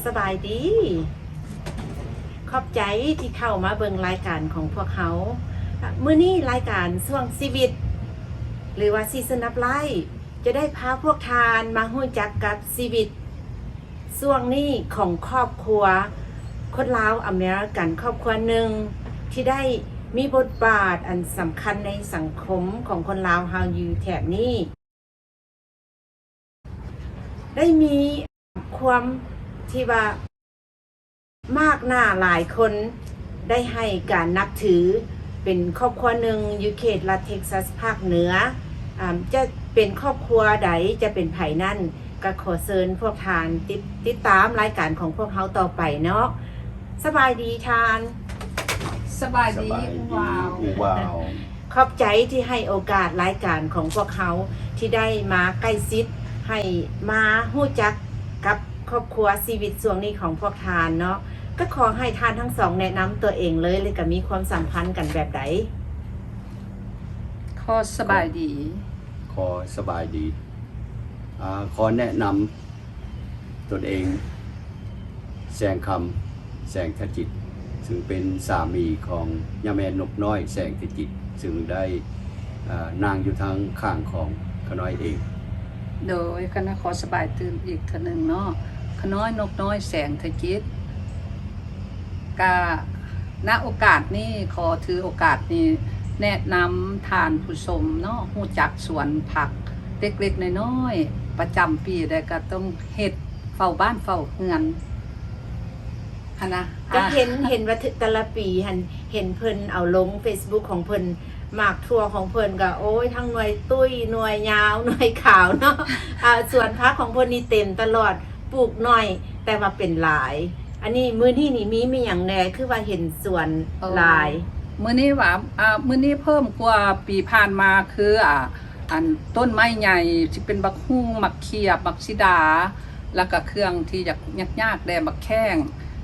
ສະບາຍດີ. ຂອບໃຈທີ່ເຂົ້າມາເບິ່ງລາຍການຂອງພວກເຮົາ. ມື້ນີ້ລາຍການຊ່ວງຊີວິດ ຫຼືວ່າ Season of Life ຈະໄດ້ພາພວກທ່ານມາຮູ້ຈັກກັບຊີວິດຊ່ວງນີ້ຂອງຄອບຄົວຄົນລາວອາເມລິກັນຄອບຄົວໜຶ່ງ ທີ່ໄດ້ມີບົດບາດອັນສຳຄັນໃນສັງຄົມຂອງຄົນລາວເຮົາຢູ່ແຖບນີ້. ໄດ້ມີຄວາມທີ່ວ່າມາກໜ້າຫຼາຍຄົນໄດ້ໃຫ້ການນັບຖື ເປັນຄອບຄົວໜຶ່ງຢູ່ເຂດລັດເທັກຊັສພາກເໜືອ. ອາ ຈະເປັນຄອບຄົວໃດ ຈະເປັນໃຜນັ້ນ ກໍຂໍເຊີນພວກທ່ານຕິດ ຕິດຕາມລາຍການຂອງພວກເຮົາຕໍ່ໄປເນາະ. ສະບາຍດີທ່ານ. ສະບາຍດີ ສະບາຍດີ ອູ່ວາວ ອູ່ວາວ. ຂອບໃຈທີ່ໃຫ້ໂອກາດລາຍການຂອງພວກເຮົາ ທີ່ໄດ້ມາໃກ້ຊິດ ໃຫ້ມາຮູ້ຈັກກັບຄອບຄົວຊີວິດຊ່ວງນີ້ຂອງພວກທ່ານເນາະ. ກໍຂໍໃຫ້ທ່ານທັງສອງແນະນຳຕົວເອງເລີຍ ແລະ ກໍມີຄວາມສຳພັນກັນແບບໃດ? ຂໍສະບາຍດີ. ຂໍສະບາຍດີ. ອາ ຂໍແນະນຳຕົນເອງ ແສງຄຳ ແສງທະຈິດ ຊຶ່ງເປັນສາມີຂອງຍາແມ່ນົກນ້ອຍ ແສງທະຈິດ ຊຶ່ງໄດ້ ອາ ນັ່ງຢູ່ທາງຂ້າງຂອງຂະນ້ອຍເອງ. ໂດຍ ຂະນ້ອຍຂໍສະບາຍຕື່ມອີກເທື່ອໜຶ່ງເນາະ ຂະນ້ອຍນົກນ້ອຍ ແສງທະຈິດ. ກະ ນະໂອກາດນີ້ ຂໍຖືໂອກາດນີ້ແນະນຳທ່ານຜູ້ຊົມເນາະ ຮູ້ຈັກສວນຜັກເລັກໆນ້ອຍໆ ປະຈຳປີໃດກໍຕ້ອງເຮັດ ເຝົ້າບ້ານເຝົ້າເຮືອນຫັ້ນນະ. ກໍເຫັນ ເຫັນວ່າແຕ່ລະປີຫັ້ນ ເຫັນເພິ່ນເອົາລົງເຟສບຸກຂອງເພິ່ນ ໝາກຖົ່ວຂອງເພິ່ນກໍ ໂອ້ຍ ທັງໜ່ວຍຕຸ້ຍ ໜ່ວຍຍາວ ໜ່ວຍຂາວເນາະ. ອາ ສວນຜັກຂອງເພິ່ນນີ້ເຕັມຕະຫຼອດ ປູກໜ້ອຍແຕ່ວ່າເປັນຫຼາຍ. ອັນນີ້ ມື້ນີ້ນີ້ມີ ມີຫຍັງແດ່ ຄືວ່າເຫັນສວນ ເອີ ຫຼາຍ? ມື້ນີ້ຫວາ? ອາ ມື້ນີ້ເພີ່ມກວ່າປີຜ່ານມາ ຄື ອາ ອັນຕົ້ນໄມ້ໃຫຍ່ ຊິເປັນບັກຮຸ່ງ ໝາກຂຽບ ໝາກສີດາ ແລ້ວກໍເຄື່ອງທີ່ຢາກ ຍາກໆແດ່ ໝາກແຂ້ງ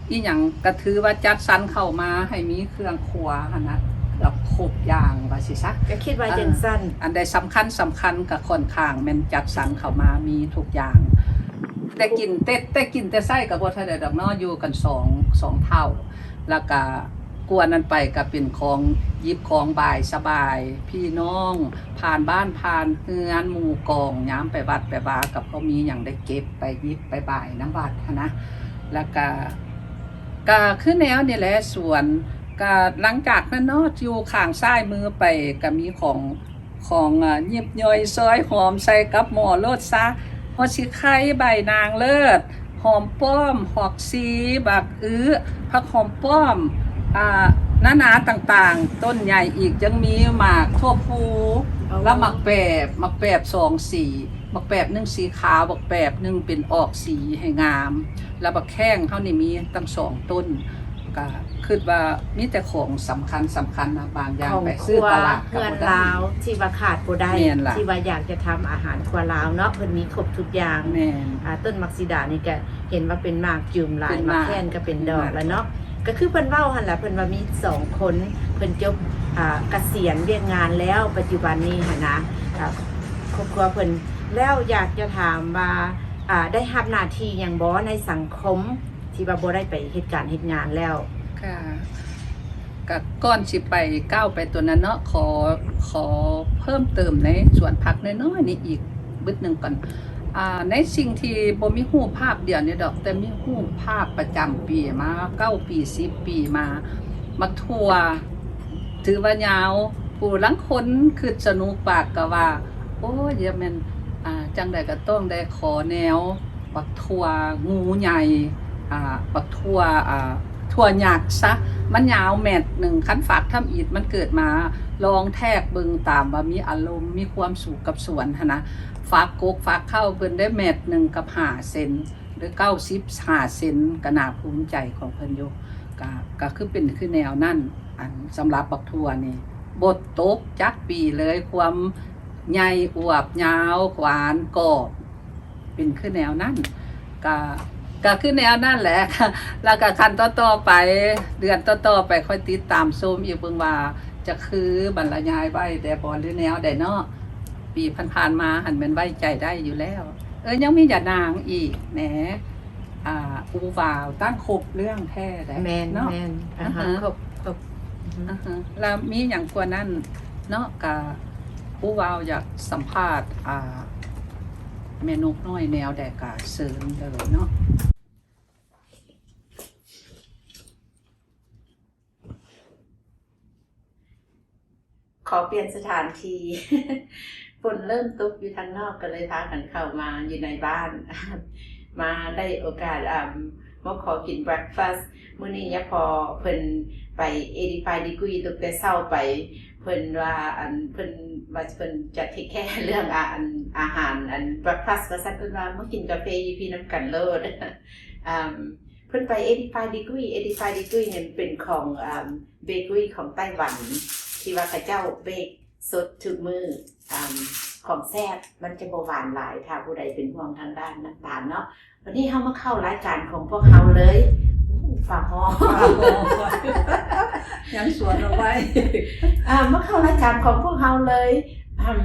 ອີ່ຫຍັງ ກໍຖືວ່າຈັດສັນເຂົ້າມາໃຫ້ມີເຄື່ອງຄົວຫັ້ນນະ ແບບຄົບຢ່າງວ່າຊີ້ຊະ. ກໍຄິດວ່າຈັ່ງຊັ້ນ. ເອີ ອັນໃດສຳຄັນ ສຳຄັນກໍຂ້ອນຂ້າງແມ່ນຈັດສັນເຂົ້າມາມີທຸກຢ່າງ. ແຕ່ກິນ ແຕ່ ແຕ່ກິນແຕ່ໃຊ້ກໍບໍ່ເທົ່າໃດດອກເນາະ ຢູ່ກັນສອງ ສອງເຖົ້າ ແລ້ວກໍກວ່ານັ້ນໄປກໍເປັນຂອງຢິບຂອງບາຍສະບາຍ ພີ່ນ້ອງຜ່ານບ້ານຜ່ານເຮືອນ ໝູ່ກອງ ຍາມໄປວັດໄປວາກໍພໍມີຫຍັງໄດ້ເກັບໄປຢິບໄປບາຍນຳວັດຫັ້ນນະ. ແລ້ວກໍ ກໍຄືແນວນີ້ແຫຼະ ສວນ ກໍຫຼັງຈາກນັ້ນເນາະ ຢູ່ຂ້າງຊ້າຍມືໄປກໍມີຂອງ ຂອງ ອາ ຍິບຍ່ອຍຊອຍຫອມໃສ່ກັບໝໍ້ໂລດຊະ ຫົວສີໄຄ ໃບນາງເລີດ ຫອມປ້ອມ ຫອກຊີ ບັກອຶ ຜັກຫອມປ້ອມ ອາ ນານາຕ່າງໆ ຕົ້ນໃຫຍ່ອີກ ຍັງມີໝາກຖົ່ວພູ ແລະ ໝາກແປບ ໝາກແປບສອງສີ ໝາກແປບໜຶ່ງສີຂາວ ບັກແປບໜຶ່ງເປັນອອກສີໃຫ້ງາມ ແລ້ວບັກແຂ້ງເຮົານີ້ມີຕັ້ງສອງຕົ້ນ. ກະຄິດວ່າມີແຕ່ຂອງສຳຄັນ ສຳຄັນນະ ບາງຢ່າງໄປຊື້ຕະຫຼາດກໍບໍ່ໄດ້ ເຮືອນລາວທີ່ວ່າຂາດບໍ່ໄດ້ ແມ່ນລະ ທີ່ວ່າຢາກຈະທຳອາຫານຄົວລາວເນາະ ເພິ່ນມີຄົບທຸກຢ່າງ. ແມ່ນ ອາ ຕົ້ນໝາກສີດານີ້ກະເຫັນວ່າເປັນໝາກຈຸ່ມຫຼາຍ ເປັນໝາກ ໝາກແຂ້ງກໍເປັນດອກ ແມ່ນລະເນາະ. ກໍຄືເພິ່ນເວົ້າຫັ້ນລະ ເພິ່ນວ່າມີສອງຄົນ ເພິ່ນຈົບ ອາ ກະສຽນວຽກງານແລ້ວ ປັດຈຸບັນນີ້ຫັ້ນນະ ອາ ຄອບຄົວເພິ່ນ ແລ້ວຢາກຈະຖາມວ່າ ອາ ໄດ້ຮັບໜ້າທີ່ຫຍັງບໍ່ໃນສັງຄົມ ທີ່ວ່າບໍ່ໄດ້ໄປເຮັດການເຮັດງານແລ້ວ? ກະ ກະກ່ອນຊິໄປ ກ້າວໄປຕົວນັ້ນເນາະ ຂໍ ຂໍເພີ່ມເຕີມໃນສວນຜັກນ້ອຍໆນີ້ອີກບຶດໜຶ່ງກ່ອນ. ອາ ໃນສິ່ງທີ່ບໍ່ມີຮູບພາບດຽວນີ້ດອກ ແຕ່ມີຮູບພາບປະຈຳປີມາ ເກົ້າປີ ສິບປີມາ ໝາກຖົ່ວ ຖືວ່າຍາວ ຜູ້ລາງຄົນຄິດສະໜຸກປາກກະວ່າ ໂອ້ຍ ຢ່າແມ່ນ ອາ ຈັ່ງໃດກໍຕ້ອງໄດ້ຂໍແນວ ບັກຖົ່ວງູໃຫຍ່ ອາ ບັກຖົ່ວ ອາ ຖົ່ວຍັກຊະ ມັນຍາວແມັດໜຶ່ງ ຄັນຝັກທຳອິດມັນເກີດມາ ລອງແທກເບິ່ງຕາມວ່າມີອາລົມ ມີຄວາມສຸກກັບສວນຫັ້ນນະ ຝັກກົກຝັກເຄົ້າເພິ່ນໄດ້ແມັດໜຶ່ງກັບຫ້າເຊັນ ຫຼື ເກົ້າສິບຫ້າເຊັນ ກໍໜ້າພູມໃຈຂອງເພິ່ນຢູ່ ກະ ກະຄືເປັນຄືແນວນັ້ນ. ອັນສຳລັບບັກຖົ່ວນີ້ ບໍ່ຕົກຈັກປີເລີຍ ຄວາມໃຫຍ່ອວບຍາວ ຫວານກອບ ເປັນຄືແນວນັ້ນ ກະ ກະຄືແນວນັ້ນແຫຼະ ແລ້ວກະຂັ້ນຕໍ່ໆໄປ ເດືອນຕໍ່ໆໄປ ຄ່ອຍຕິດຕາມຊົມອີກເບິ່ງວ່າຈະຄືບັນລະຍາຍໄວ້ແດ່ບໍ່ ຫຼືແນວໃດເນາະ. ປີຜ່ານໆມາຫັ້ນແມ່ນໄວ້ໃຈໄດ້ຢູ່ແລ້ວ. ເອີ ຍັງມີຍານາງອີກແໝ. ອ່າ ອູ່ບ່າວຕັ້ງຄົບເລື່ອງແທ້ໃດ໋ ແມ່ນ ເນາະ ແມ່ນ ອາຮະ ອາຮະ ຄົບ ຄົບ ອືຮຶ ອາຮະ ແລ້ວມີຫຍັງກວ່ານັ້ນເນາະ ກະອູ່ບ່າວຢາກສຳພາດ ອ່າ ແມ່ນົກນ້ອຍແນວໃດກະເຊີນເລີຍເນາະ. ຂໍປ່ຽນສະຖານທີ່ ຝົນເລີ່ມຕົກຢູ່ທາງນອກ ກໍເລີຍພາກັນເຂົ້າມາຢູ່ໃນບ້ານ ມາໄດ້ໂອກາດ ອ່າ ມາຂໍກິນ breakfast ມື້ນີ້ຍາພໍ່ເພິ່ນໄປ eighty-five degree ຕັ້ງແຕ່ເຊົ້າໄປ ເພິ່ນວ່າ ອັນ ເພິ່ນວ່າເພິ່ນຈະ take care ເລື່ອງ ອາ ອັນ ອາຫານ ອັນ breakfast ວ່າຊັ້ນ ເພິ່ນວ່າມາກິນກາເຟຢູ່ພີ້ນຳກັນໂລດ ອ່າ ເພິ່ນໄປ eighty-five degree eighty-five degree ນັ້ນເປັນຂອງ ອ່າ ເບເກີຣີຂອງໄຕ້ຫວັນ ທີ່ວ່າເຂົາເຈົ້າເບກສົດທຸກມື້ ອ່າ ຂອງແຊບ ມັນຈະບໍ່ຫວານຫຼາຍ ຖ້າຜູ້ໃດເປັນຫ່ວງທາງດ້ານນ້ຳຕານເນາະ. ວັນນີ້ເຮົາມາເຂົ້າລາຍການຂອງພວກເຮົາເລີຍ ໂອ້ ຟ້າຮ້ອງ ຟ້າຮ້ອງ ຍັງສວນເອົາໄວ້ ອ່າ ມາເຂົ້າລາຍການຂອງພວກເຮົາເລີຍ ອ່າ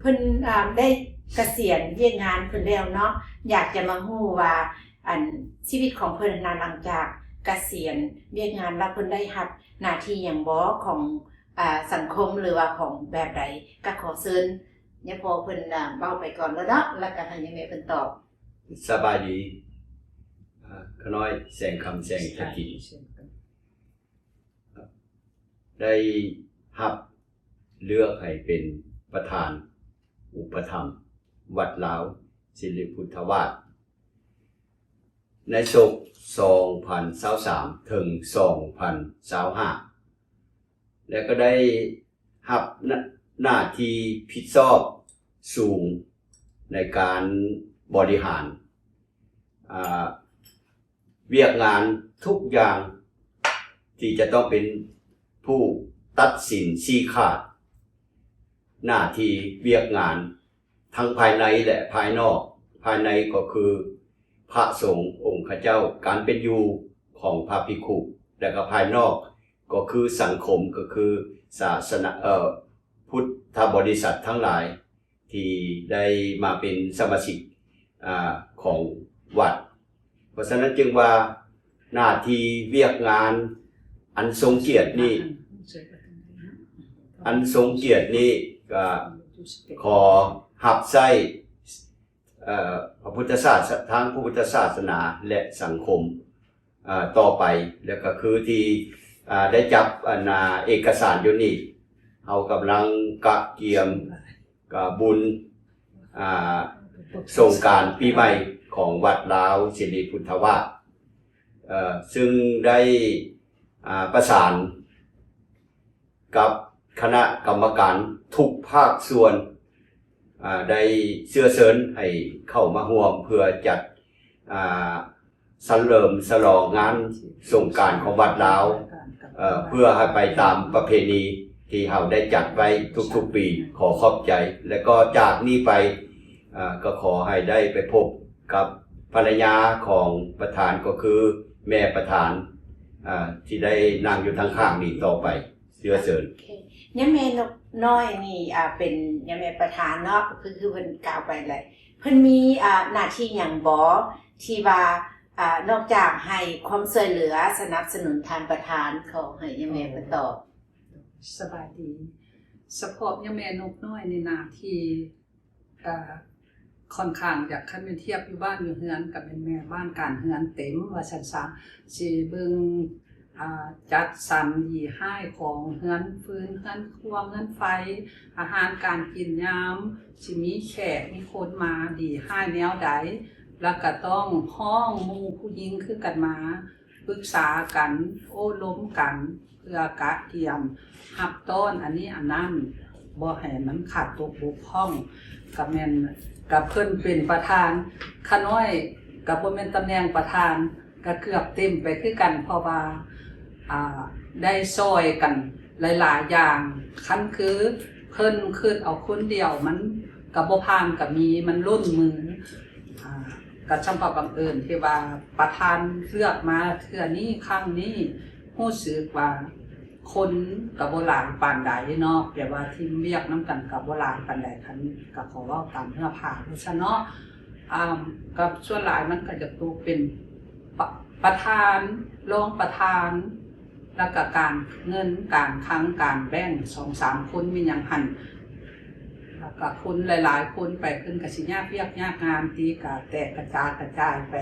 ເພິ່ນ ອ່າ ໄດ້ກະສຽນວຽກງານເພິ່ນແລ້ວເນາະ ຢາກຈະມາຮູ້ວ່າ ອັນ ຊີວິດຂອງເພິ່ນຫັ້ນນະ ຫຼັງຈາກກະສຽນວຽກງານແລ້ວ ເພິ່ນໄດ້ຮັບໜ້າທີ່ຫຍັງບໍ່ ຂອງ ອ່າ ສັງຄົມ ຫຼືວ່າຂອງແບບໃດ? ກະຂໍເຊີນຍາພໍ່ເພິ່ນ ອ່າ ເວົ້າໄປກ່ອນເນາະ ແລ້ວກະໃຫ້ຍາແມ່ເພິ່ນຕອບ. ສະບາຍດີ ຂ້ານ້ອຍ ແສງຄຳ ແສງທະກິນ ໄດ້ຮັບເລືອກໃຫ້ເປັນປະທານອຸປະຖຳວັດລາວສິລິພຸດທະວາດ ໃນສົກສອງພັນຊາວສາມ ເຖິງສອງພັນຊາວຫ້າ ແລະ ກໍໄດ້ຮັບໜ້າ ໜ້າທີ່ຜິດຊອບສູງໃນການບໍລິຫານ ອ່າ ວຽກງານທຸກຢ່າງ ທີ່ຈະຕ້ອງເປັນຜູ້ຕັດສິນຊີ້ຂາດ ໜ້າທີ່ວຽກງານທັງພາຍໃນ ແລະ ພາຍນອກ, ພາຍໃນກໍຄືພະສົງອົງຄະເຈົ້າ, ການເປັນຢູ່ຂອງພະພິກຂຸ ແລະ ກໍພາຍນອກກໍຄືສັງຄົມ, ກໍຄືສາສະໜະ, ເອີ, ພຸດທະບໍລິສັດທັງຫຼາຍ ທີ່ໄດ້ມາເປັນສະມາຊິກ ອາ ຂອງວັດ. ເພາະສະນັ້ນຈຶ່ງວ່າ ໜ້າທີ່ວຽກງານອັນຊົງກຽດນີ້ ອັນຊົງກຽດນີ້ ກໍຂໍຮັບໃຊ້ ເອີ ພະພຸດທະສາສະ ທາງພະພຸດທະສາສະໜາ ແລະ ສັງຄົມ ອ່າ ຕໍ່ໄປ ແລ້ວກໍຄືທີ່ ອ່າ ໄດ້ຈັບ ອັນນ່າ ເອກະສານຢູ່ນີ້ ເຮົາກຳລັງກະກຽມ ກະບຸນ ອ່າ ສົງການປີໃໝ່ຂອງວັດລາວສິລິພຸດທະວາດ ເຊິ່ງໄດ້ ອ່າ ປະສານ ກັບຄະນະກຳມະການທຸກພາກສ່ວນ ອາ ໄດ້ເຊື້ອເຊີນໃຫ້ເຂົ້າມາຮ່ວມເພື່ອຈັດ ອາ ສະເຫຼີມສະຫຼອງງານສົງການຂອງວັດລາວ ເອີ ເພື່ອໃຫ້ໄປຕາມປະເພນີທີ່ເຮົາໄດ້ຈັດໄວ້ທຸກໆປີ. ຂໍຂອບໃຈ ແລະ ກໍຈາກນີ້ໄປ ອາ ກໍຂໍໃຫ້ໄດ້ໄປພົບກັບພັນລະຍາຂອງປະທານ ກໍຄືແມ່ປະທານ ອາ ທີ່ໄດ້ນັ່ງຢູ່ທາງຂ້າງນີ້ຕໍ່ໄປ. ເຊື້ອເຊີນ. ໂອເຄ ຍາແມ່ນົກນ້ອຍນີ້ ອ່າ ເປັນຍາແມ່ປະທານເນາະ ຄື ຄືເພິ່ນກ່າວໄປແຫຼະ ເພິ່ນມີ ອ່າ ໜ້າທີ່ຫຍັງບໍ່ ທີ່ວ່າ ອ່າ ນອກຈາກໃຫ້ຄວາມຊ່ວຍເຫຼືອສະໜັບສະໜູນທ່ານປະທານ? ຂໍໃຫ້ຍາແມ່ເພິ່ນຕອບ. ສະບາຍດີ ສະເພາະຍາແມ່ນົກນ້ອຍນີ້ ໜ້າທີ່ ກະຂ້ອນຂ້າງຢາກ ຄັນແມ່ນທຽບຢູ່ບ້ານຢູ່ເຮືອນ ກະແມ່ນແມ່ບ້ານການເຮືອນເຕັມວ່າຊັ້ນຊະ ຊິເບິ່ງ ອາ ຈັດສັນດີຮ້າຍຂອງເຮືອນຟືນ ເຮືອນຄົວ ເຮືອນໄຟ ອາຫານການກິນຍາມ ຊິມີແຂກມີຄົນມາດີຮ້າຍແນວໃດ ລະກະຕ້ອງຮ້ອງໝູ່ຜູ້ຍິງຄືກັນມາ ປຶກສາກັນ ໂອ້ລົມກັນ ເພື່ອກະກຽມຮັບຕ້ອນອັນນີ້ອັນນັ້ນ ບໍ່ໃຫ້ມັນຂາດຕົກບົກຜ່ອງ ກະແມ່ນ ກະເພິ່ນເປັນປະທານ ຂ້ານ້ອຍກະບໍ່ແມ່ນຕຳແໜ່ງປະທານ ກະເກືອບເຕັມໄປຄືກັນ ເພາະວ່າ ອາ ໄດ້ຊ່ອຍກັນຫຼາຍໆຢ່າງ ຄັນຄືເພິ່ນຄິດເອົາຄົນດຽວ ມັນກະບໍ່ຜ່ານ ກະມີ ມັນລົ້ນມື ອາ ກະຊ່ຳພະບັງເອີນທີ່ວ່າປະທານເລືອກມາເທື່ອນີ້ ຄັ້ງນີ້ ຮູ້ສຶກວ່າຄົນກະບໍ່ຫຼາຍປານໃດເນາະ ແບບວ່າທີມວຽກນຳກັນກະບໍ່ຫຼາຍປານໃດ ຄັນກະຂໍເວົ້າຕາມເນື້ອຜ້າວ່າຊັ້ນເນາະ ອາ ກະສ່ວນຫຼາຍມັນກະຈະຕົກເປັນ ປະ ປະທານ ລອງປະທານ ແລ້ວກະການເງິນ ການຄັງ ການແບ່ງ ສອງສາມຄົນ ມີຫຍັງຫັ້ນ ແລ້ວກະຄົນຫຼາຍໆຄົນໄປ ເພິ່ນກະຊິຍາກວຽກຍາກງານຕິ ກະແຕກກະຈາຍກະຈາຍໄປ.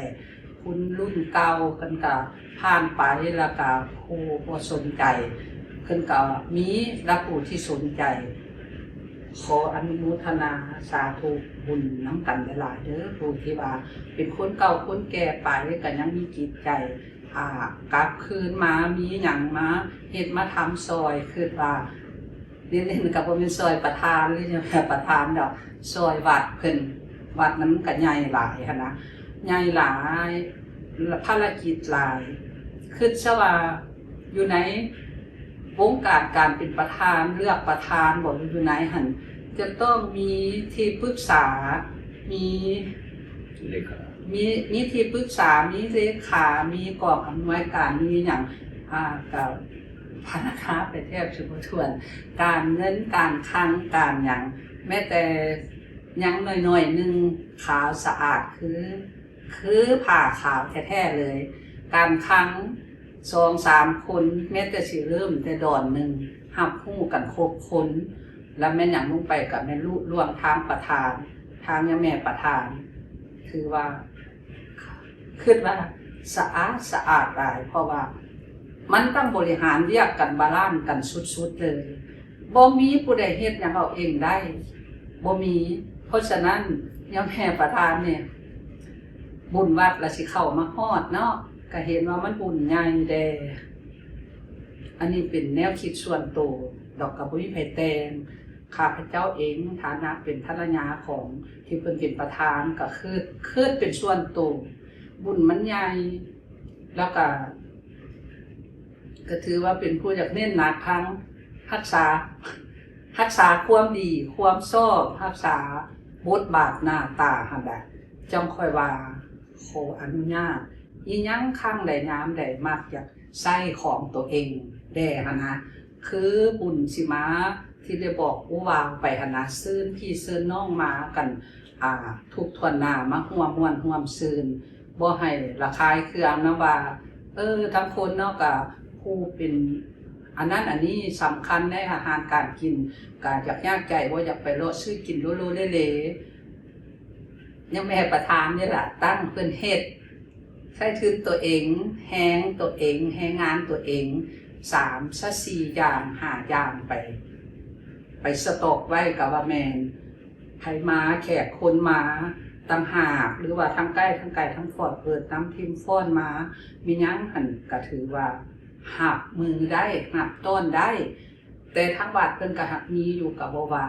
ຄົນລຸ້ນເກົ່າເພິ່ນກະຜ່ານໄປ ແລ້ວກະຜູ້ບໍ່ສົນໃຈ ເພິ່ນກະມີ ແລະ ຜູ້ທີ່ສົນໃຈ ຂໍອະນຸໂມທະນາສາທຸບຸນນຳກັນຫຼາຍໆເດີ ຜູ້ທີ່ວ່າເປັນຄົນເກົ່າຄົນແກ່ໄປ ກະຍັງມີຈິດໃຈ ອ່າ ກັບຄືນມາ ມີຫຍັງມາເຮັດມາທຳຊ່ອຍ ຄິດວ່າ ນີ້ ນີ້ກະບໍ່ແມ່ນຊ່ອຍປະທານ ຫຼື ປະທານດອກ ຊ່ອຍວັດເພິ່ນ ວັດນັ້ນກະໃຫຍ່ຫຼາຍຫັ້ນນະ ໃຫຍ່ຫຼາຍ ພາລະກິດຫຼາຍ ຄິດຊະວ່າ ຢູ່ໃນວົງການການເປັນປະທານ ເລືອກປະທານບໍ ຫຼື ຢູ່ໃນຫັ້ນ ຈະຕ້ອງມີທີ່ປຶກສາ ມີ ເລຂາ ມີ ມີທີ່ປຶກສາ ມີເລຂາ ມີກອງອຳນວຍການ ມີຫຍັງ ອ່າ ກະພັນລະນາໄປແທບຊິບໍ່ຖ້ວນ ການເງິນ ການຄັງ ການຫຍັງ ແມ້ແຕ່ຫຍັງໜ້ອຍໆໜຶ່ງ ຂາວສະອາດຄື ຄືຜ້າຂາວແທ້ໆເລີຍ ການຄັງ ສອງສາມຄົນ ແມ້ແຕ່ຊິເລີ່ມແຕ່ດອນໜຶ່ງ ຮັບຮູ້ກັນຄົບຄົນ ແລ້ວແມ່ນຫຍັງລົງໄປກະແມ່ນລຸລ່ວງທາງປະທານ ທາງຍາແມ່ປະທານ ຖືວ່າ ຄິດວ່າສະອາດສະອາດຫຼາຍ ເພາະວ່າມັນຕ້ອງບໍລິຫານວຽກກັນບາລານກັນສຸດໆເລີຍ ບໍ່ມີຜູ້ໃດເຮັດຫຍັງເອົາເອງໄດ້ ບໍ່ມີ. ເພາະສະນັ້ນ ຍາແມ່ປະທານນີ້ ບຸນວັດລະຊິເຂົ້າມາຮອດເນາະ ກະເຫັນວ່າມັນບຸນໃຫຍ່ແດ່. ອັນນີ້ເປັນແນວຄິດສ່ວນໂຕດອກ ກະບໍ່ມີໃຜແຕ່ງ. ຂ້າພະເຈົ້າເອງ ຖານະເປັນພັນລະຍາຂອງທີ່ເພິ່ນເປັນປະທານ ກະຄິດ ຄິດເປັນສ່ວນໂຕ ບຸນມັນໃຫຍ່ ແລ້ວກະ ກະຖືວ່າເປັນຜູ້ຢາກເນັ້ນໜັກທາງຮັກສາ ຮັກສາຄວາມດີຄວາມຊອບ ຮັກສາບົດບາດໜ້າຕາຫັ້ນແຫຼະ ຈັ່ງຄ່ອຍວ່າ ຂໍອະນຸຍາດ ອີ່ຫຍັງຄັ້ງໃດຍາມໃດ ມັກຢາກໃຊ້ຂອງໂຕເອງແດ່ຫັ້ນນະ ຄືບຸນຊິມາ ທີ່ໄດ້ບອກອູ່ວາວໄປຫັ້ນນະ ເຊີນພີ່ເຊີນນ້ອງມາກັນ ອ່າ ທຸກຖ້ວນໜ້າ ມາຮ່ວມມ່ວນຮ່ວມຊື່ນ ບໍ່ໃຫ້ລະຄາຍເຄືອງນຳວ່າ ເອີ ທາງຄົນເນາະ ກະຜູ້ເປັນອັນນັ້ນອັນນີ້ສຳຄັນໃນອາຫານການກິນ ກະຢາກຍາກໃຈ ບໍ່ຢາກໄປເລາະຊື້ກິນໂລໆເລໆ. ຍາແມ່ປະທານນີ້ລະ ຕັ້ງເພິ່ນເຮັດ ໃຊ້ທຶນໂຕເອງ ແຮງໂຕເອງ ແຮງງານໂຕເອງ ສາມຊະສີ່ຢ່າງຫ້າຢ່າງໄປ ໄປສະຕັອກໄວ້ກະວ່າແມ່ນ ໃຜມາ ແຂກຄົນມາຕ່າງຫາກ ຫຼືວ່າທາງໃກ້ທາງໄກ ທາງຟອດເປີດນຳທີມຟ້ອນມາ ມີຫຍັງຫັ້ນກະຖືວ່າຮັບມືໄດ້ ຮັບຕ້ອນໄດ້. ແຕ່ທາງວັດເພິ່ນກະຫາກມີຢູ່ກະບໍ່ວ່າ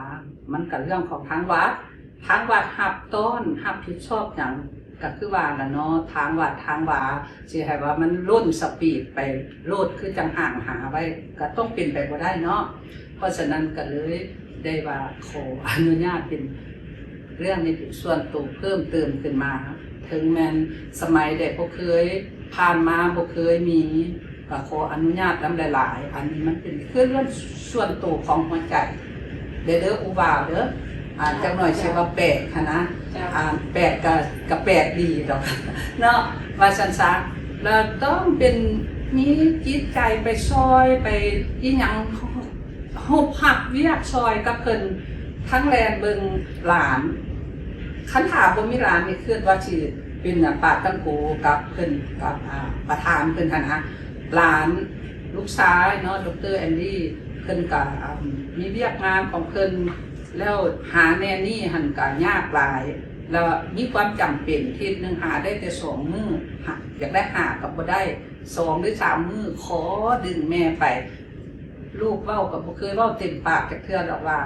ມັນກະເລື່ອງຂອງທາງວັດ ທາງວັດຮັບຕ້ອນ ຮັບຜິດຊອບຫຍັງ ກະຄືວ່າລະເນາະ ທາງວັດທາງວາ ຊິໃຫ້ວ່າມັນລົ້ນສະປີດໄປໂລດ ຄືຈັ່ງຫ້າງຫາໄວ້ ກະຕ້ອງເປັນໄປບໍ່ໄດ້ເນາະ. ເພາະສະນັ້ນກະເລີຍໄດ້ວ່າຂໍອະນຸຍາດເປັນເລື່ອງນີ້ເປັນສ່ວນໂຕເພີ່ມເຕີມຂຶ້ນມາ ເຖິງແມ່ນສະໄໝໃດບໍ່ເຄີຍຜ່ານມາ ບໍ່ເຄີຍມີ ກະຂໍອະນຸຍາດນຳຫຼາຍໆ. ອັນນີ້ມັນເປັນຄືເລື່ອງສ່ວນໂຕຂອງຫົວໃຈເດີ ເດີ ອູ່ວາວເດີ ອ່າ ຈັກໜ້ອຍຊິວ່າແປກຫັ້ນນະ ອ່າ ແປກກະ ກະແປກດີດອກເນາະ ວ່າຊັ້ນຊະ. ແລ້ວຕ້ອງເປັນ ມີຈິດໃຈໄປຊ່ອຍ ໄປອີ່ຫຍັງ ຮັບ ຮັບວຽກຊ່ອຍກັບເພິ່ນ ທັງແລ່ນເບິ່ງຫຼານ. ຄັນຖ້າບໍ່ມີຫຼານນີ້ ຄິດວ່າຊິເປັນປາຕັງໂກກັບເພິ່ນ ກັບ ອ່າ ປະທານເພິ່ນຫັ້ນນະ. ຫຼານ ລູກຊາຍເນາະ ດອກເຕີ ແອນດີ ເພິ່ນກະ ອ່າ ມີວຽກງານຂອງເພິ່ນ ແລ້ວຫາແນວນີ້ຫັ້ນກະຍາກຫຼາຍ ແລ້ວມີຄວາມຈຳເປັນ ທິດໜຶ່ງຫາໄດ້ແຕ່ສອງມື້ ຫາ ຢາກໄດ້ຫ້າກະບໍ່ໄດ້ ສອງຫຼືສາມມື້ ຂໍດຶງແມ່ໄປ. ລູກເວົ້າກະບໍ່ເຄີຍເວົ້າເຕັມປາກຈັກເທື່ອດອກວ່າ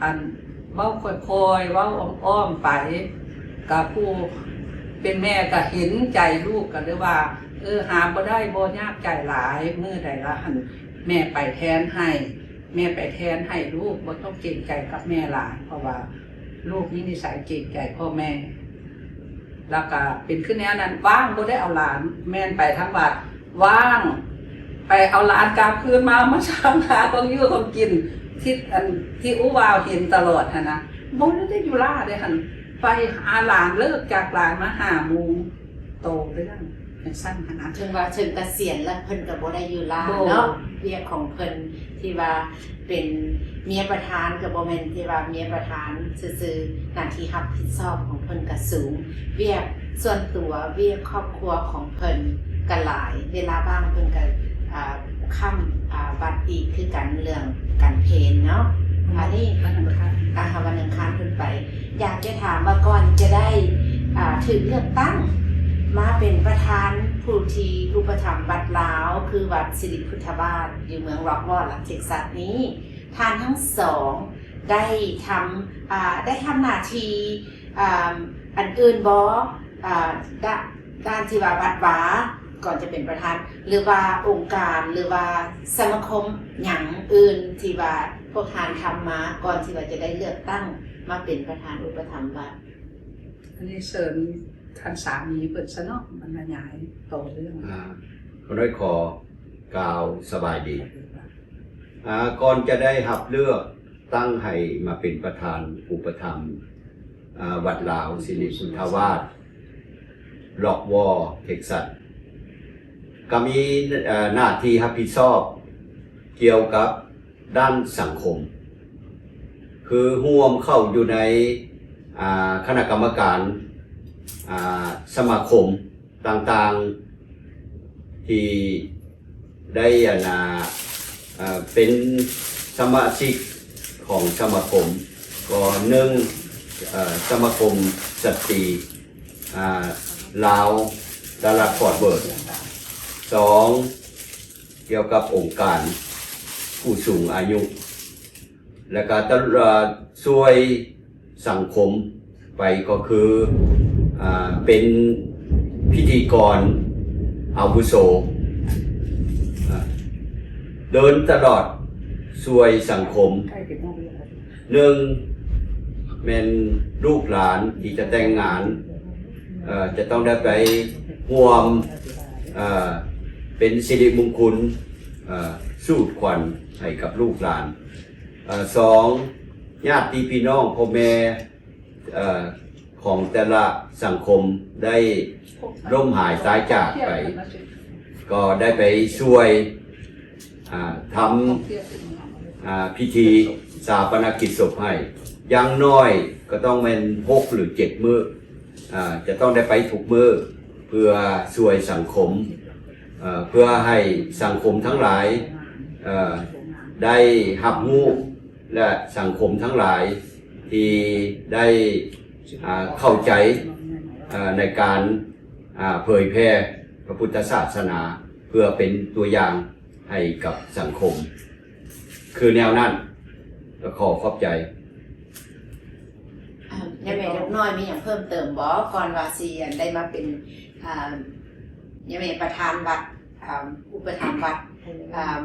ອັນ ເວົ້າຄ່ອຍໆ ເວົ້າອ້ອມໆໄປ ກະຜູ້ເປັນແມ່ກະເຫັນໃຈລູກ ກະເລີຍວ່າ ເອີ ຫາບໍ່ໄດ້ ບໍ່ຍາກໃຈຫຼາຍ ມື້ໃດລະຫັ້ນແມ່ໄປແທນໃຫ້ ແມ່ໄປແທນໃຫ້ລູກ ບໍ່ຕ້ອງເກງໃຈກັບແມ່ຫຼາຍ ເພາະວ່າລູກມີນິໄສເກງໃຈພໍ່ແມ່. ແລ້ວກະເປັນຄືແນວນັ້ນ ວ່າງບໍ່ໄດ້ເອົາຫຼານ ແມ່ນໄປທາງວັດ ວ່າງ ໄປເອົາຫຼານກັບຄືນມາ ມາສ້າງຫາຂອງຢູ່ຂອງກິນ ທີ່ ອັນ ທີ່ອູ່ວາວເຫັນຕະຫຼອດຫັ້ນນະ ບໍ່ໄດ້ຢູ່ລ້າເດ້ຫັ້ນ ໄປຫາຫຼານ ເລີກຈາກຫຼານມາຫ້າໂມງ ຕໍ່ເລື່ອງ ຊັ້ນຫັ້ນນະ ເຖິງວ່າເຖິງກະສຽນແລ້ວເພິ່ນກະບໍ່ໄດ້ຢູ່ລ້ານເນາະ ວຽກຂອງເພິ່ນທີ່ວ່າເປັນເມຍປະທານກະບໍ່ແມ່ນທີ່ວ່າເມຍປະທານຊື່ໆ ໜ້າທີ່ຮັບຜິດຊອບຂອງເພິ່ນກະສູງ ວຽກສ່ວນຕົວວຽກຄອບຄົວຂອງເພິ່ນກະຫຼາຍ ເວລາວ່າງເພິ່ນກະຄ້ຳວັດອີກຄືກັນເລື່ອງການເພນເນາະ ອັນນີ້ວັນອັງຄານເພິ່ນໄປ ຢາກຈະຖາມວ່າກ່ອນຈະໄດ້ຖືກເລືອກຕັ້ງມາເປັນປະທານຜູ້ທີ່ອຸປະຖຳວັດລາວ ຄືວັດສິລິພຸດທະວາດ ຢູ່ເມືອງ Rockford ລັດ Texas ນີ້ ທ່ານທັງສອງໄດ້ທຳ ໄດ້ທຳໜ້າທີ່ອັນອື່ນບໍ່ ດ້ານທີ່ວ່າວັດວາ ກ່ອນຈະເປັນປະທານ ຫຼືວ່າອົງການ ຫຼືວ່າສະມາຄົມຫຍັງອື່ນທີ່ວ່າພວກທ່ານທຳມາ ກ່ອນທີ່ວ່າຈະໄດ້ເລືອກຕັ້ງມາເປັນປະທານອຸປະຖຳວັດ? ອັນນີ້ເຊີນທ່ານສາມີເພິ່ນຊະເນາະ ບັນຍາຍຕໍ່ເລື່ອງ. ອາ ຂ້ານ້ອຍຂໍກ່າວສະບາຍດີ. ອາ ກ່ອນຈະໄດ້ຮັບເລືອກຕັ້ງໃຫ້ມາເປັນປະທານອຸປະຖຳ ອາ ວັດລາວສິລິພຸດທະວາດ Rockford Texas ກໍມີ ອາ ໜ້າທີ່ຮັບຜິດຊອບກ່ຽວກັບດ້ານສັງຄົມ ຄືຮ່ວມເຂົ້າຢູ່ໃນ ອາ ຄະນະກຳມະການ ອາ ສະມາຄົມຕ່າງໆ ທີ່ ໄດ້ອັນນາ ເປັນສະມາຊິກຂອງສະມາຄົມ ກໍໜຶ່ງ ສະມາຄົມສະຕີ ອາ ລາວ Dallas Fort Worth ສອງ ກ່ຽວກັບອົງການຜູ້ສູງອາຍຸ ແລະກະຕະ ອາ ຊ່ວຍສັງຄົມໄປກໍຄື ອາ ເປັນພິທີກອນອາວຸໂສ ອາ ເດີນຕະຫຼອດຊ່ວຍສັງຄົມ ໜຶ່ງ ແມ່ນລູກຫຼານທີ່ຈະແຕ່ງງານ ເອີ ຈະຕ້ອງໄດ້ໄປຮ່ວມ ເອີ ເປັນສິລິມຸງຄຸນ ເອີ ສູດຂວັນໃຫ້ກັບລູກຫຼານ ເອີ ສອງ ຍາດຕິພີ່ນ້ອງພໍ່ແມ່ ເອີ ຂອງແຕ່ລະສັງຄົມໄດ້ລົ້ມຫາຍຕາຍຈາກໄປ ກໍໄດ້ໄປຊ່ວຍ ອາ ທຳ ອາ ພິທີຊາປະນະກິດສົບໃຫ້ ຢ່າງໜ້ອຍກໍຕ້ອງແມ່ນຫົກ ຫຼື ເຈັດມື້ ອາ ຈະຕ້ອງໄດ້ໄປທຸກມື້ ເພື່ອຊ່ວຍສັງຄົມ ເອີ ເພື່ອໃຫ້ສັງຄົມທັງຫຼາຍ ເອີ ໄດ້ຮັບຮູ້ ແລະ ສັງຄົມທັງຫຼາຍທີ່ໄດ້ ອາ ເຂົ້າໃຈ ເອີ ໃນການ ອາ ເຜີຍແຜ່ພະພຸດທະສາສະໜາ ເພື່ອເປັນຕົວຢ່າງໃຫ້ກັບສັງຄົມ ຄືແນວນັ້ນ ກໍຂໍຂອບໃຈ. ອາ ຍາແມ່ນົກນ້ອຍມີຫຍັງເພີ່ມເຕີມບໍ່ ກ່ອນວ່າຊິໄດ້ມາເປັນ ອາ ຍາແມ່ປະທານວັດ ອາ ອຸປະຖຳວັດ ອາ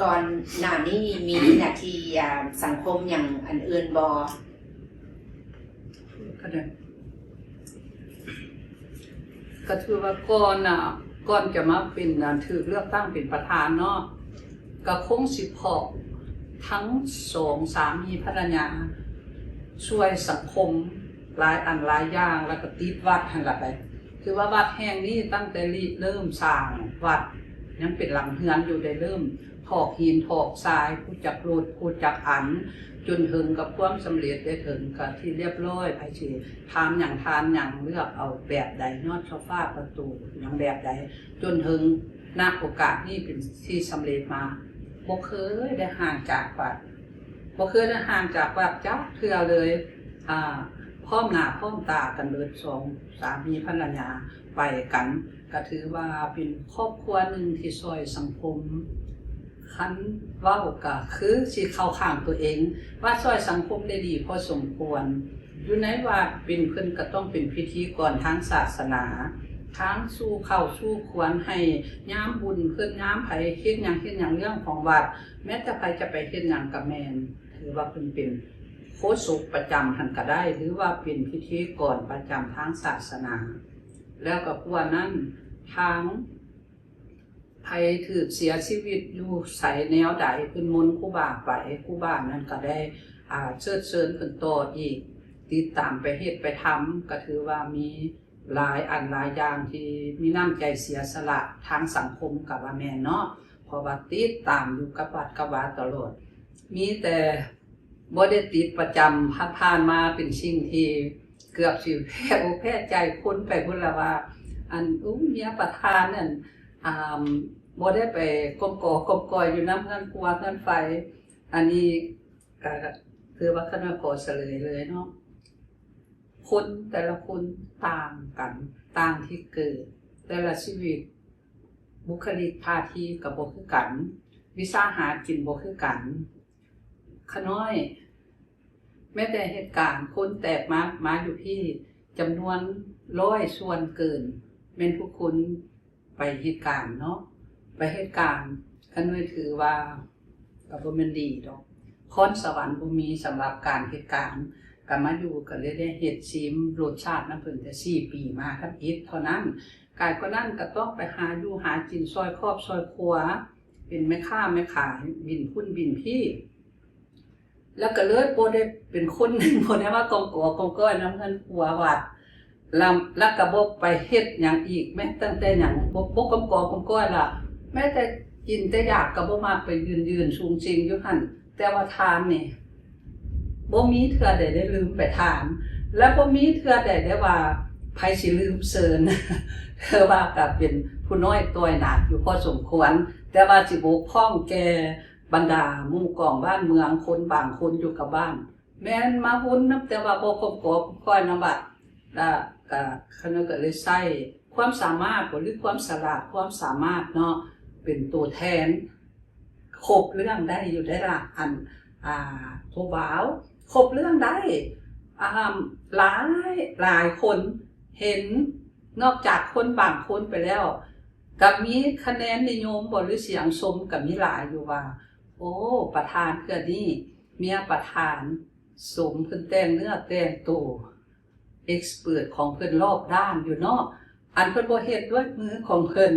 ກ່ອນໜ້ານີ້ມີໜ້າທີ່ ອາ ສັງຄົມຫຍັງອັນອື່ນບໍ່? ກະຖືວ່າກ່ອນ ອາ ກ່ອນຈະມາເປັນ ອາ ຖືກເລືອກຕັ້ງເປັນປະທານເນາະ ກະຄົງຊິເພາະທັງສອງສາມີພັນລະຍາ ຊ່ວຍສັງຄົມຫຼາຍອັນຫຼາຍຢ່າງ ແລ້ວກະຕິດວັດຫັ້ນລະໄປ ຖືວ່າວັດແຫ່ງນີ້ຕັ້ງແຕ່ລິເລີ່ມສ້າງວັດ ຍັງເປັນຫຼັງເຮືອນຢູ່ ໄດ້ເລີ່ມຖອກຫີນຖອກຊາຍ ຜູ້ຈັກລົດຜູ້ຈັກອັນ ຈົນເຖິງກັບຄວາມສຳເລັດ ໄດ້ເຖິງກັບທີ່ລຽບລ້ອຍ ໃຜຊິທານຫຍັງທານຫຍັງ ເລືອກເອົາແບບໃດ ຍອດໂຊຟາປະຕູຫຍັງແບບໃດ ຈົນເຖິງ ນະໂອກາດນີ້ເປັນທີ່ສຳເລັດມາ ບໍ່ເຄີຍໄດ້ຫ່າງຈາກວັດ ບໍ່ເຄີຍໄດ້ຫ່າງຈາກວັດຈັກເທື່ອເລີຍ ອາ ພ້ອມໜ້າພ້ອມຕາກັນເບິດ ສອງສາມີພັນລະຍາໄປກັນ ກະຖືວ່າເປັນຄອບຄົວໜຶ່ງທີ່ຊ່ອຍສັງຄົມ ຄັນເວົ້າກະຄືຊິເຂົ້າຂ້າງຕົວເອງ ວ່າຊ່ອຍສັງຄົມໄດ້ດີພໍສົມຄວນ ຢູ່ໃນວັດເປັນ ເພິ່ນກະຕ້ອງເປັນພິທີກອນທາງສາສະໜາ ທາງສູ່ເຂົ້າສູ່ຄວນ ໃຫ້ຍາມບຸນເພິ່ນ ຍາມໃຜເຮັດຫຍັງເຮັດຫຍັງເລື່ອງຂອງວັດ ແມ້ແຕ່ໃຜຈະໄປເຮັດຫຍັງກະແມ່ນ ຖືວ່າເພິ່ນເປັນໂຄສົກປະຈຳຫັ້ນກະໄດ້ ຫຼືວ່າເປັນພິທີກອນປະຈຳທາງສາສະໜາ ແລ້ວກະກວ່ານັ້ນ ທາງ ໃຜຖືກເສຍຊີວິດຢູ່ໃສແນວໃດ ເພິ່ນມົນຄູບາໄປ ຄູບານັ້ນກະໄດ້ ອາ ເຊີດເຊີນເພິ່ນຕໍ່ອີກ ຕິດຕາມໄປເຮັດໄປທຳ ກະຖືວ່າມີ ຫຼາຍອັນຫຼາຍຢ່າງທີ່ມີນ້ຳໃຈເສຍສະຫຼະທາງສັງຄົມກໍວ່າແມ່ນເນາະ ເພາະວ່າຕິດຕາມຢູ່ກັບວັດກັບວາຕະຫຼອດ ມີແຕ່ບໍ່ໄດ້ຕິດປະຈຳ ຜ່ານໆມາເປັນສິ່ງທີ່ເກືອບຊິແພ້ອົກແພ້ໃຈຄົນໄປພຸ້ນລະວ່າ ອັນ ໂອ້ ເມຍປະທານນັ້ນ ອ່າ ບໍ່ໄດ້ໄປກົ້ມກອບກົ້ມກອຍຢູ່ນຳເຮືອນຄົວເຮືອນໄຟ ອັນນີ້ ກະ ກະ ຄືວ່າຂະນ້ອຍຂໍສະເຫຼີຍເລີຍເນາະ ຄົນແຕ່ລະຄົນຕ່າງກັນ ຕ່າງທີ່ເກີດ ແຕ່ລະຊີວິດ ບຸກຄະລິກທ່າທີກໍບໍ່ຄືກັນ ວິຊາຫາກິນບໍ່ຄືກັນ ຂະນ້ອຍ ແມ້ແຕ່ເຮັດການ ຄົນແຕກມາ ມາຢູ່ພີ້ ຈຳນວນຮ້ອຍສ່ວນເກີນ ແມ່ນຜູ້ຄົນ ໄປເຮັດການເນາະ ໄປເຮັດການ ຂະນ້ອຍຖືວ່າກໍບໍ່ແມ່ນດີດອກ ພອນສະຫວັນບໍ່ມີສຳລັບການເຮັດການ ກໍມາຢູ່ກໍເລີຍໄດ້ເຮັດຊີມລົດຊາດນຳເພິ່ນແຕ່ສີ່ປີມາທຳອິດເທົ່ານັ້ນ ກາຍກວ່ານັ້ນກໍຕ້ອງໄປຫາຢູ່ຫາກິນຊ່ອຍຄອບຊ່ອຍຄົວ ເປັນແມ່ຄ້າແມ່ຂາຍ ບິນພຸ້ນບິນພີ້ ແລ້ວກໍເລີຍບໍ່ໄດ້ເປັນຄົນ ບໍ່ໄດ້ມາກ້ອມກອບກ້ອມກອຍນຳເຮືອນຄົວວັດ ແລ້ວ ແລ້ວກໍບໍ່ໄປເຮັດຫຍັງອີກ ແມ້ຕັ້ງແຕ່ຫຍັງ ບໍ່ ບໍ່ກ້ອມກອບກ້ອມກອຍລະ ແມ້ແຕ່ກິນແຕ່ຢາກກໍບໍ່ມັກໄປຢືນໆສູງສິງຢູ່ຫັ້ນ ແຕ່ວ່າທານນີ້ ບໍ່ມີເທື່ອໃດໄດ້ລືມໄປທານ ແລະ ບໍ່ມີເທື່ອໃດໄດ້ວ່າໃຜຊິລືມເຊີນ ເທື່ອວ່າກໍເປັນຜູ້ນ້ອຍຕ່ອຍໜັກຢູ່ພໍສົມຄວນ ແຕ່ວ່າຊິບົກຜ່ອງແກ່ ບັນດາໝູ່ກອງບ້ານເມືອງ ຄົນບາງຄົນຢູ່ກັບບ້ານ ແມ່ນມາວຸ້ນນຳ ແຕ່ວ່າບໍ່ກົມກອກຄົນນຳບັດ ລະກະ ຂະນ້ອຍກໍເລີຍໃຊ້ຄວາມສາມາດບໍ ຫຼື ຄວາມສະຫຼາດ ຄວາມສາມາດເນາະ ເປັນໂຕແທນ ຄົບເລື່ອງໄດ້ຢູ່ໄດ໋ລະ ອັນ ອ່າ ໂທບ່າວ ຄົບເລື່ອງໄດ້ ອ່າ ຫຼາຍ ຫຼາຍຄົນເຫັນ ນອກຈາກຄົນບາງຄົນໄປແລ້ວ ກໍມີຄະແນນນິຍົມບໍ ຫຼື ສຽງຊົມກໍມີຫຼາຍຢູ່ວ່າ ໂອ້ ປະທານເທື່ອນີ້ ເມຍປະທານສົມເພິ່ນແຕ່ງເນື້ອແຕ່ງໂຕ ເອັກສະເປີດຂອງເພິ່ນລອບດ້ານຢູ່ເນາະ ອັນເພິ່ນບໍ່ເຮັດດ້ວຍມືຂອງເພິ່ນ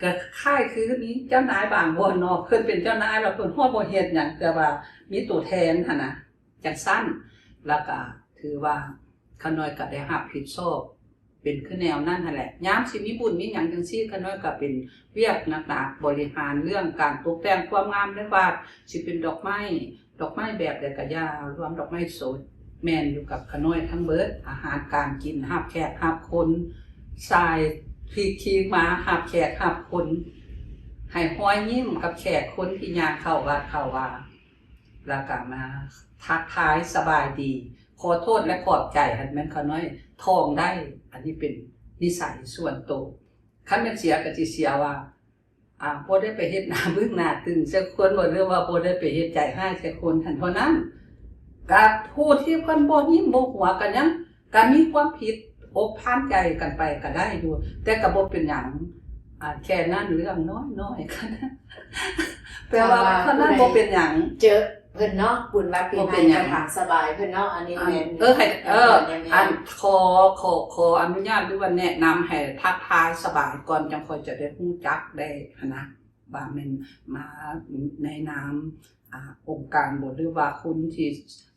ກໍຄ້າຍຄືມີເຈົ້ານາຍບາງບ່ອນເນາະ ເພິ່ນເປັນເຈົ້ານາຍແລ້ວເພິ່ນຮອດບໍ່ເຮັດຫຍັງ ແຕ່ວ່າມີໂຕແທນຫັ້ນນະ ຈັ່ງຊັ້ນ ແລ້ວກະຖືວ່າຂະນ້ອຍກະໄດ້ຮັບຜິດຊອບ ເປັນຄືແນວນັ້ນຫັ້ນແຫຼະ ຍາມຊິມີບຸນມີຫຍັງຈັ່ງຊີ້ ຂະນ້ອຍກໍເປັນວຽກໜັກໆ ບໍລິຫານເລື່ອງການຕົກແຕ່ງຄວາມງາມໃນວັດ ຊິເປັນດອກໄມ້ ດອກໄມ້ແບບໃດກໍຢ່າ ລວມດອກໄມ້ສົດ ແມ່ນຢູ່ກັບຂະນ້ອຍທັງເບິດ ອາຫານການກິນ ຮັບແຂກຮັບຄົນ ສາຍພີກຄີມາ ຮັບແຂກຮັບຄົນ ໃຫ້ຮອຍຍິ້ມກັບແຂກຄົນທີ່ຍ່າງເຂົ້າວັດເຂົ້າວາ ແລ້ວກໍມາທັກທາຍສະບາຍດີ ຂໍໂທດ ແລະ ຂອບໃຈ ຫັ້ນແມ່ນຂະນ້ອຍທ່ອງໄດ້ ອັນນີ້ເປັນນິໄສສ່ວນໂຕ ຄັນແມ່ນເສຍກໍຊິເສຍວ່າ ອ່າ ບໍ່ໄດ້ໄປເຮັດໜ້າບຶ້ງໜ້າຕຶງໃສ່ຄົນບໍ ຫຼືວ່າບໍ່ໄດ້ໄປເຮັດໃຈຮ້າຍໃສ່ຄົນຫັ້ນເທົ່ານັ້ນ ກັບຜູ້ທີ່ເພິ່ນບໍ່ຍິ້ມບໍ່ຫົວກັນຫຍັງ ກໍມີຄວາມຜິດອົກພານໃຈກັນໄປກໍໄດ້ຢູ່ ແຕ່ກໍບໍ່ເປັນຫຍັງ ອ່າ ແຄ່ນັ້ນເລື່ອງນ້ອຍໆ ແປວ່າ ແຕ່ວ່າ ເທົ່ານັ້ນບໍ່ເປັນຫຍັງ ເຈີເພິ່ນເນາະ ບຸນວັດປີໃໝ່ກໍຖາມສະບາຍເພິ່ນເນາະ ອັນນີ້ແມ່ນ ເອີ ໃຫ້ ເອີ ອັນ ຂໍ ຂໍ ຂໍອະນຸຍາດ ຫຼືວ່າແນະນຳໃຫ້ທັກທາຍສະບາຍກ່ອນ ຈັ່ງຂ້ອຍຈະໄດ້ຮູ້ຈັກໄດ້ຫັ້ນນະ ວ່າແມ່ນມາໃນນາມ ອ່າ ອົງການບໍ ຫຼືວ່າຄົນທີ່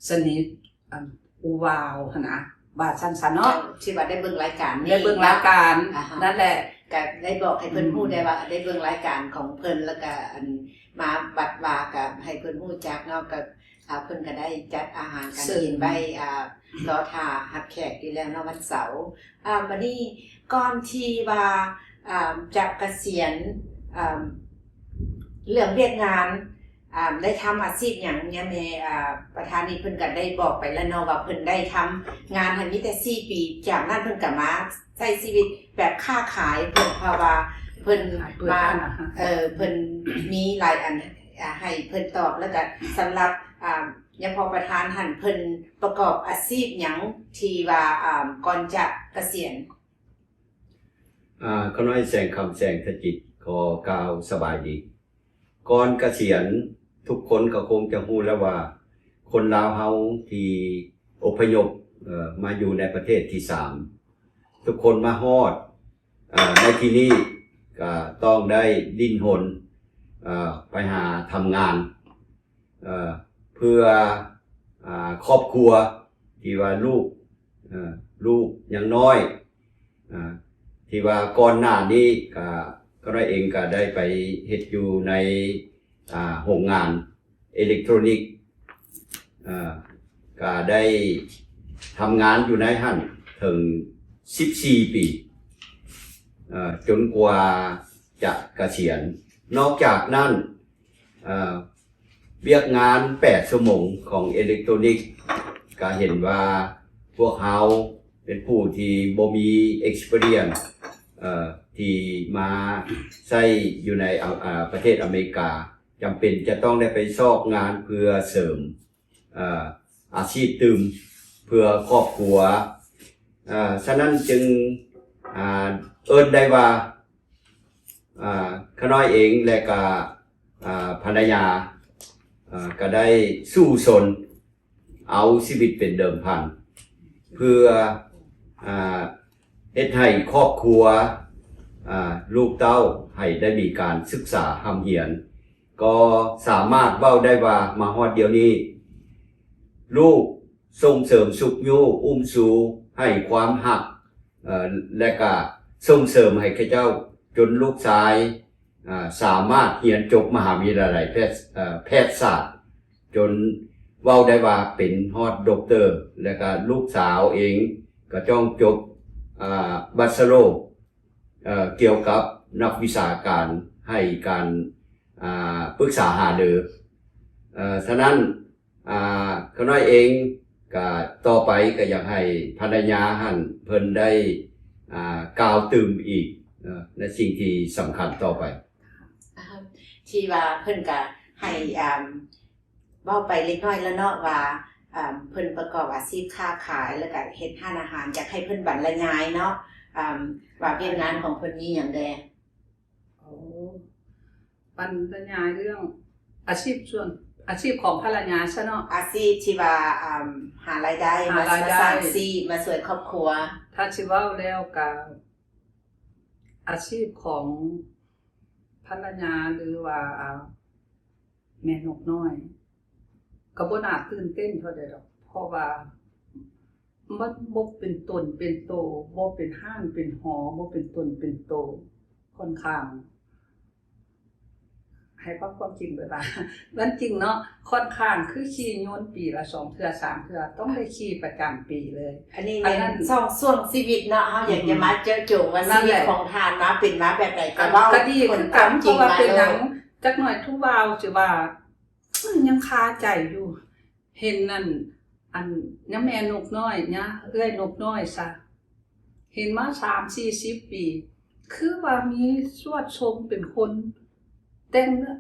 ສະໜິດ ອັນ ອູ່ວາວຫັ້ນນະ ວ່າຊັ້ນຊະເນາະ ທີ່ວ່າໄດ້ເບິ່ງລາຍການນີ້ ໄດ້ເບິ່ງລາຍການ ອາຮະ ນັ້ນແຫຼະ ກໍໄດ້ບອກໃຫ້ເພິ່ນ ອືມ ຮູ້ໄດ້ວ່າໄດ້ເບິ່ງລາຍການຂອງເພິ່ນ ແລ້ວກໍ ອັນ ມາວັດວາ ກໍໃຫ້ເພິ່ນຮູ້ຈັກເນາະ ກໍ ອ່າ ເພິ່ນກໍໄດ້ຈັດອາຫານການກິນໄວ້ ອ່າ ລໍຖ້າຮັບແຂກຢູ່ແລ້ວເນາະ ວັນເສົາ ອ່າ ບັດນີ້ກ່ອນທີ່ວ່າ ອ່າ ຈະກະສຽນ ອ່າ ເລື່ອງວຽກງານ ອ່າ ໄດ້ທຳອາຊີບຫຍັງ ຍາແມ່ ອ່າ ປະທານນີ້ເພິ່ນກໍໄດ້ບອກໄປແລ້ວເນາະວ່າເພິ່ນໄດ້ທຳງານຫັ້ນມີແຕ່ສີ່ປີ ຈາກນັ້ນເພິ່ນກໍມາໃຊ້ຊີວິດແບບຄ້າຂາຍ ເພິ່ນ ເພາະວ່າເພິ່ນມາ ເອີ ເພິ່ນມີຫຼາຍອັນ ອ່າ ໃຫ້ເພິ່ນຕອບ ແລ້ວກໍສຳລັບ ອ່າ ຍາພໍ່ປະທານຫັ້ນ ເພິ່ນປະກອບອາຊີບຫຍັງທີ່ວ່າ ອ່າ ກ່ອນຈະກະສຽນ? ອາ ຂ້ານ້ອຍແສງຄຳ ແສງທະຈິດ ຂໍກ່າວສະບາຍດີ. ກ່ອນກະສຽນ ທຸກຄົນກໍຄົງຈະຮູ້ແລ້ວວ່າ ຄົນລາວເຮົາທີ່ອົບພະຍົບ ເອີ ມາຢູ່ໃນປະເທດທີສາມ ທຸກຄົນມາຮອດ ເອີ ໃນທີ່ນີ້ກໍຕ້ອງໄດ້ດີ້ນຮົນ ເອີ ໄປຫາທຳງານ ເອີ ເພື່ອ ອາ ຄອບຄົວທີ່ວ່າລູກ ເອີ ລູກຍັງນ້ອຍ ອາ ທີ່ວ່າກ່ອນໜ້ານີ້ກະ ຂ້ານ້ອຍເອງກະໄດ້ໄປເຮັດຢູ່ໃນ ອາ ໂຮງງານເອເລັກໂທຣນິກ ອາ ກະໄດ້ທຳງານຢູ່ໃນຫັ້ນເຖິງສິບສີ່ປີ ເອີ ຈົນກວ່າຈະກະສຽນ. ນອກຈາກນັ້ນ ເອີ ວຽກງານແປດຊົ່ວໂມງຂອງເອເລັກໂທຣນິກ ກະເຫັນວ່າພວກເຮົາເປັນຜູ້ທີ່ບໍ່ມີ experience ເອີ ທີ່ມາໃຊ້ຢູ່ໃນ ອາ ອາ ປະເທດອາເມລິກາ ຈຳເປັນຈະຕ້ອງໄດ້ໄປຊອກງານເພື່ອເສີມ ເອີ ອາຊີບຕື່ມເພື່ອຄອບຄົວ. ເອີ ສະນັ້ນຈຶ່ງ ອາ ເອີ້ນໄດ້ວ່າ ອາ ຂ້ານ້ອຍເອງ ແລະກະ ອາ ພັນລະຍາ ອາ ກະໄດ້ສູ້ຊົນເອົາຊີວິດເປັນເດີມພັນ ເພື່ອ ອາ ເຮັດໃຫ້ຄອບຄົວ ອາ ລູກເຕົ້າໃຫ້ໄດ້ມີການສຶກສາຮ່ຳຮຽນ ກໍສາມາດເວົ້າໄດ້ວ່າມາຮອດດຽວນີ້ ລູກສົ່ງເສີມຊຸກຍູ້ອຸ້ມຊູ ໃຫ້ຄວາມຮັກ ເອີ ແລະກະສົ່ງເສີມໃຫ້ເຂົາເຈົ້າ ຈົນລູກຊາຍ ອາ ສາມາດຮຽນຈົບມະຫາວິທະຍາໄລແພດ ເອີ ແພດສາດ ຈົນເວົ້າໄດ້ວ່າເປັນຮອດດັອກເຕີ ແລະກະລູກສາວເອງກະຕ້ອງຈົບ ອາ ແບັດເຊີໂລ ເອີ ກ່ຽວກັບນັກວິຊາການໃຫ້ການ ອາ ປຶກສາຫາລື. ເອີ ສະນັ້ນ ອາ ຂ້ານ້ອຍເອງກະຕໍ່ໄປກະຢາກໃຫ້ພັນລະຍາຫັ້ນເພິ່ນໄດ້ ອາ ກ່າວຕື່ມອີກ ເອີ ໃນສິ່ງທີ່ສຳຄັນຕໍ່ໄປ. ທີ່ວ່າເພິ່ນກະໃຫ້ ອາ ເວົ້າໄປເລັກນ້ອຍແລ້ວເນາະວ່າ ອາ ເພິ່ນປະກອບອາຊີບຄ້າຂາຍ ແລ້ວກະເຮັດຮ້ານອາຫານ. ຢາກໃຫ້ເພິ່ນບັນລະຍາຍເນາະ ອາ ວ່າວຽກງານຂອງເພິ່ນມີຫຍັງແດ່? ໂອ້ ບັນລະຍາຍເລື່ອງອາຊີບສ່ວນ ອາຊີບຂອງພັນລະຍາຊະເນາະ ອາຊີບທີ່ວ່າ ອາ ຫາລາຍໄດ້ ຫາລາຍໄດ້ ມາ ມາສ້າງຊີບ ມາຊ່ວຍຄອບຄົວ. ຖ້າຊິເວົ້າແລ້ວກະ ອາຊີບຂອງພັນລະຍາ ຫຼືວ່າ ອາ ແມ່ນົກນ້ອຍ ກະບໍ່ໜ້າຕື່ນເຕັ້ນເທົ່າໃດດອກ ເພາະວ່າ ມັນບໍ່ເປັນຕົນເປັນໂຕ ບໍ່ເປັນຮ້ານເປັນຫໍ ບໍ່ເປັນຕົນເປັນໂຕ ຂ້ອນຂ້າງ ໃຫ້ເວົ້າຄວາມຈິງເບີດວ່າ ມັນຈິງເນາະ ຂ້ອນຂ້າງຄືຂີ່ຍົນປີລະສອງເທື່ອສາມເທື່ອ ຕ້ອງໄດ້ຂີ່ປະຈຳປີເລີຍ. ອັນນີ້ແມ່ນຊ່ວງຊີວິດເນາະ ເຮົາຢາກຈະມາເຈາະຈົງວ່າຊີວິດຂອງທ່ານມາເປັນມາແບບໃດ ກະເວົ້າ ກະດີຄືກັນ ເພາະວ່າເປັນຫຍັງ ຈັກໜ້ອຍທຸເວົ້າຊິວ່າ ຍັງຄາໃຈຢູ່ ເຫັນນັ້ນ ອັນຍາແມ່ນົກນ້ອຍ ຍາເອື້ອຍນົກນ້ອຍຊະ ເຫັນມາສາມສີ່ສິບປີ ຄືວ່າມີສວດຊົມເປັນຄົນ ແຕ່ງເນື້ອ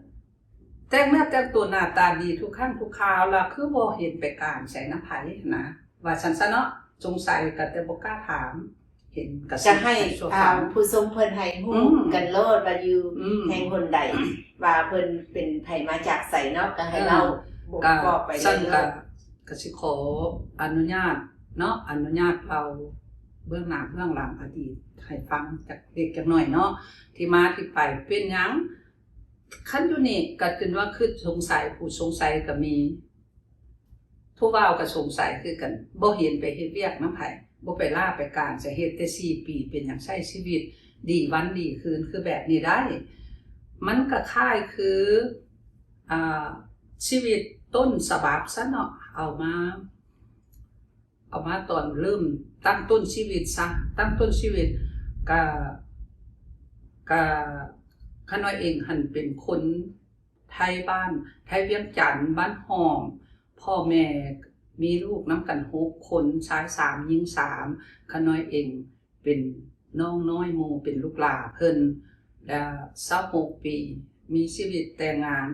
ແຕ່ງເນື້ອແຕ່ງຕົວໜ້າຕາດີທຸກຄັ້ງທຸກຄາວ ລະຄືບໍ່ເຫັນໄປການໃສນຳໃຜຫັ້ນນະ ວ່າຊັ້ນຊະເນາະ ສົງໄສກະແຕ່ບໍ່ກ້າຖາມ. ເຫັນກະ ຈະໃຫ້ ໃຫ້ ອ່າ ຜູ້ຊົມເພິ່ນໃຫ້ຮູ້ ອືມ ກັນໂລດວ່າຢູ່ ອືມ ແຫ່ງຫົນໃດ ວ່າເພິ່ນເປັນໃຜມາຈາກໃສເນາະ ກະໃຫ້ ເອີ ເລົ່າ ກະ ບອກໄປເລີຍ. ກະຊິຂໍອະນຸຍາດເນາະ ອະນຸຍາດເລົ່າເບື້ອງໜ້າເບື້ອງຫຼັງອະດີດໃຫ້ຟັງຈັກເລັກຈັກໜ້ອຍເນາະ ທີ່ມາທີ່ໄປເປັນຫຍັງ ຄັນຢູ່ນີ້ກະຈົນວ່າຄຶດສົງໄສ ຜູ້ສົງໄສກະມີ ຜູ້ເວົ້າກະສົງໄສຄືກັນ ບໍ່ເຫັນໄປເຮັດວຽກນຳໃຜ ບໍ່ໄປລາໄປການ ຈະເຮັດແຕ່ສີ່ປີ ເປັນຫຍັງໃຊ້ຊີວິດດີວັນດີຄືນຄືແບບນີ້ໄດ້? ມັນກະຄ້າຍຄື ອາ ຊີວິດຕົ້ນສະບັບຊະເນາະ ເອົາມາ ເອົາມາຕອນເລີ່ມຕັ້ງຕົ້ນຊີວິດຊະ ຕັ້ງຕົ້ນຊີວິດ ກະ ກະ ຂ້ານ້ອຍເອງຫັ້ນເປັນຄົນ ໄທບ້ານ ໄທວຽງຈັນ ບ້ານຫ້ອມ ພໍ່ແມ່ມີລູກນຳກັນຫົກຄົນ ຊາຍສາມ ຍິງສາມ ຂ້ານ້ອຍເອງເປັນນ້ອງນ້ອຍໝູ່ ເປັນລູກຫຼ້າເພິ່ນ ແລະ ຊາວຫົກປີ ມີຊີວິດແຕ່ງງານ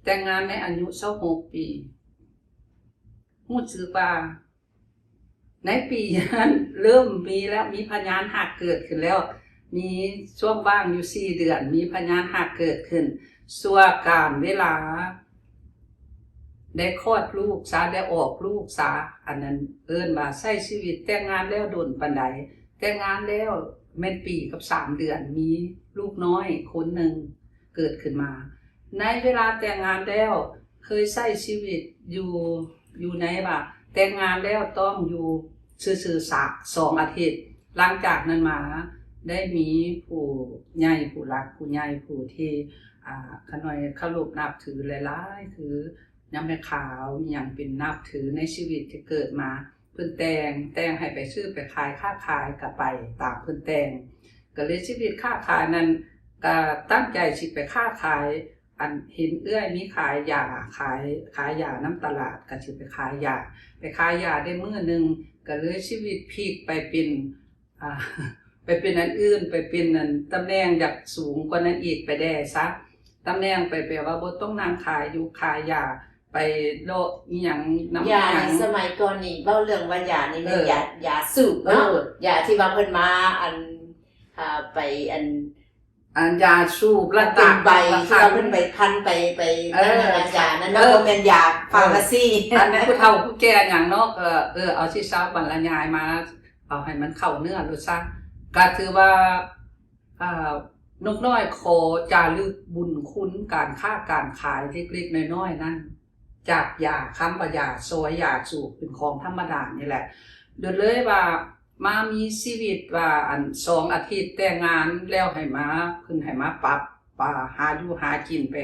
ແຕ່ງງານໃນອາຍຸຊາວຫົກປີ ຮູ້ສຶກວ່າ ໃນປີນັ້ນເລີ່ມມີແລ້ວ ມີພະຍານຮັກເກີດຂຶ້ນແລ້ວ ມີຊ່ວງວ່າງຢູ່ສີ່ເດືອນ ມີພະຍານຮັກເກີດຂຶ້ນ ຊົ່ວການເວລາ ໄດ້ຄອດລູກຊະ ໄດ້ອອກລູກຊະ ອັນນັ້ນເອີ້ນວ່າໃຊ້ຊີວິດ ແຕ່ງງານແລ້ວດົນປານໃດ? ແຕ່ງງານແລ້ວແມ່ນປີກັບສາມເດືອນ ມີລູກນ້ອຍຄົນໜຶ່ງເກີດຂຶ້ນມາ. ໃນເວລາແຕ່ງງານແລ້ວ ເຄີຍໃຊ້ຊີວິດຢູ່ ຢູ່ໃນວ່າແຕ່ງງານແລ້ວຕ້ອງຢູ່ ຊື່ໆຊະ ສອງອາທິດ. ຫຼັງຈາກນັ້ນມາ ໄດ້ມີຜູ້ໃຫຍ່ ຜູ້ຫຼັກຜູ້ໃຫຍ່ ຜູ້ທີ່ ອ່າ ຂ້ານ້ອຍເຄົາລົບນັບຖືຫຼາຍໆ ຄືຍາແມ່ຂາວ ອີ່ຫຍັງເປັນນັບຖືໃນຊີວິດທີ່ເກີດມາ. ເພິ່ນແຕ່ງ ແຕ່ງໃຫ້ໄປຊື້ໄປຂາຍ ຄ້າຂາຍກໍໄປຕາມເພິ່ນແຕ່ງ. ກໍເລີຍຊີວິດຄ້າຂາຍນັ້ນ ກໍຕັ້ງໃຈຊິໄປຄ້າຂາຍ ອັນເຫັນເອື້ອຍມີຂາຍຢາ ຂາຍ ຂາຍຢານຳຕະຫຼາດ ກໍຊິໄປຂາຍຢາ ໄປຂາຍຢາໄດ້ມື້ໜຶ່ງ ກໍເລີຍຊີວິດພລິກໄປເປັນ ອ່າ ໄປເປັນອັນອື່ນ ໄປເປັນອັນຕຳແໜ່ງຢາກສູງກວ່ານັ້ນອີກ ໄປແດ່ຊະ ຕຳແໜ່ງໄປ ແປວ່າບໍ່ຕ້ອງນັ່ງຂາຍຢູ່ ຂາຍຢາ ໄປເລາະອີ່ຫຍັງນຳ ຢາ ອີ່ຫຍັງ ໃນສະໄໝກ່ອນນີ້ ເວົ້າເລື່ອງວ່າຢານີ້ແມ່ນ ເອີ ຢາ ຢາສູບເນາະ ເອີ ຢາທີ່ວ່າເພິ່ນມາ ອັນ ອ່າ ໄປ ອັນ ອັນຢາສູບລະຕາ ເປັນໃບທີ່ວ່າເພິ່ນໄປພັນໄປ ໄປ ເອີ ນັ້ນນະ ຢານັ້ນ ເອີ ເນາະ ບໍ່ແມ່ນຢາຟາມາຊີ ອັນຜູ້ເຖົ້າຜູ້ແກ່ຫຍັງເນາະ ເອີ ເອີ ເອົາຊິຊາວບັນລະຍາຍມາ ເອົາໃຫ້ມັນເຂົ້າເນື້ອໂລດຊະ. ກໍຖືວ່າ ອ່າ ນົກນ້ອຍຂໍຈາລຶກບຸນຄຸນການຄ້າການຂາຍເລັກໆນ້ອຍໆນັ້ນ ຈາກຢາ ຄຳວ່າຢາຊອຍ ຢາສູບ ເປັນຂອງທຳມະດານີ້ແຫຼະ. ໂດຍເລີຍວ່າມາມີຊີວິດວ່າ ອັນ ສອງອາທິດແຕ່ງງານແລ້ວ ໃຫ້ມາ ເພິ່ນໃຫ້ມາປັບ ວ່າຫາຢູ່ຫາກິນໄປ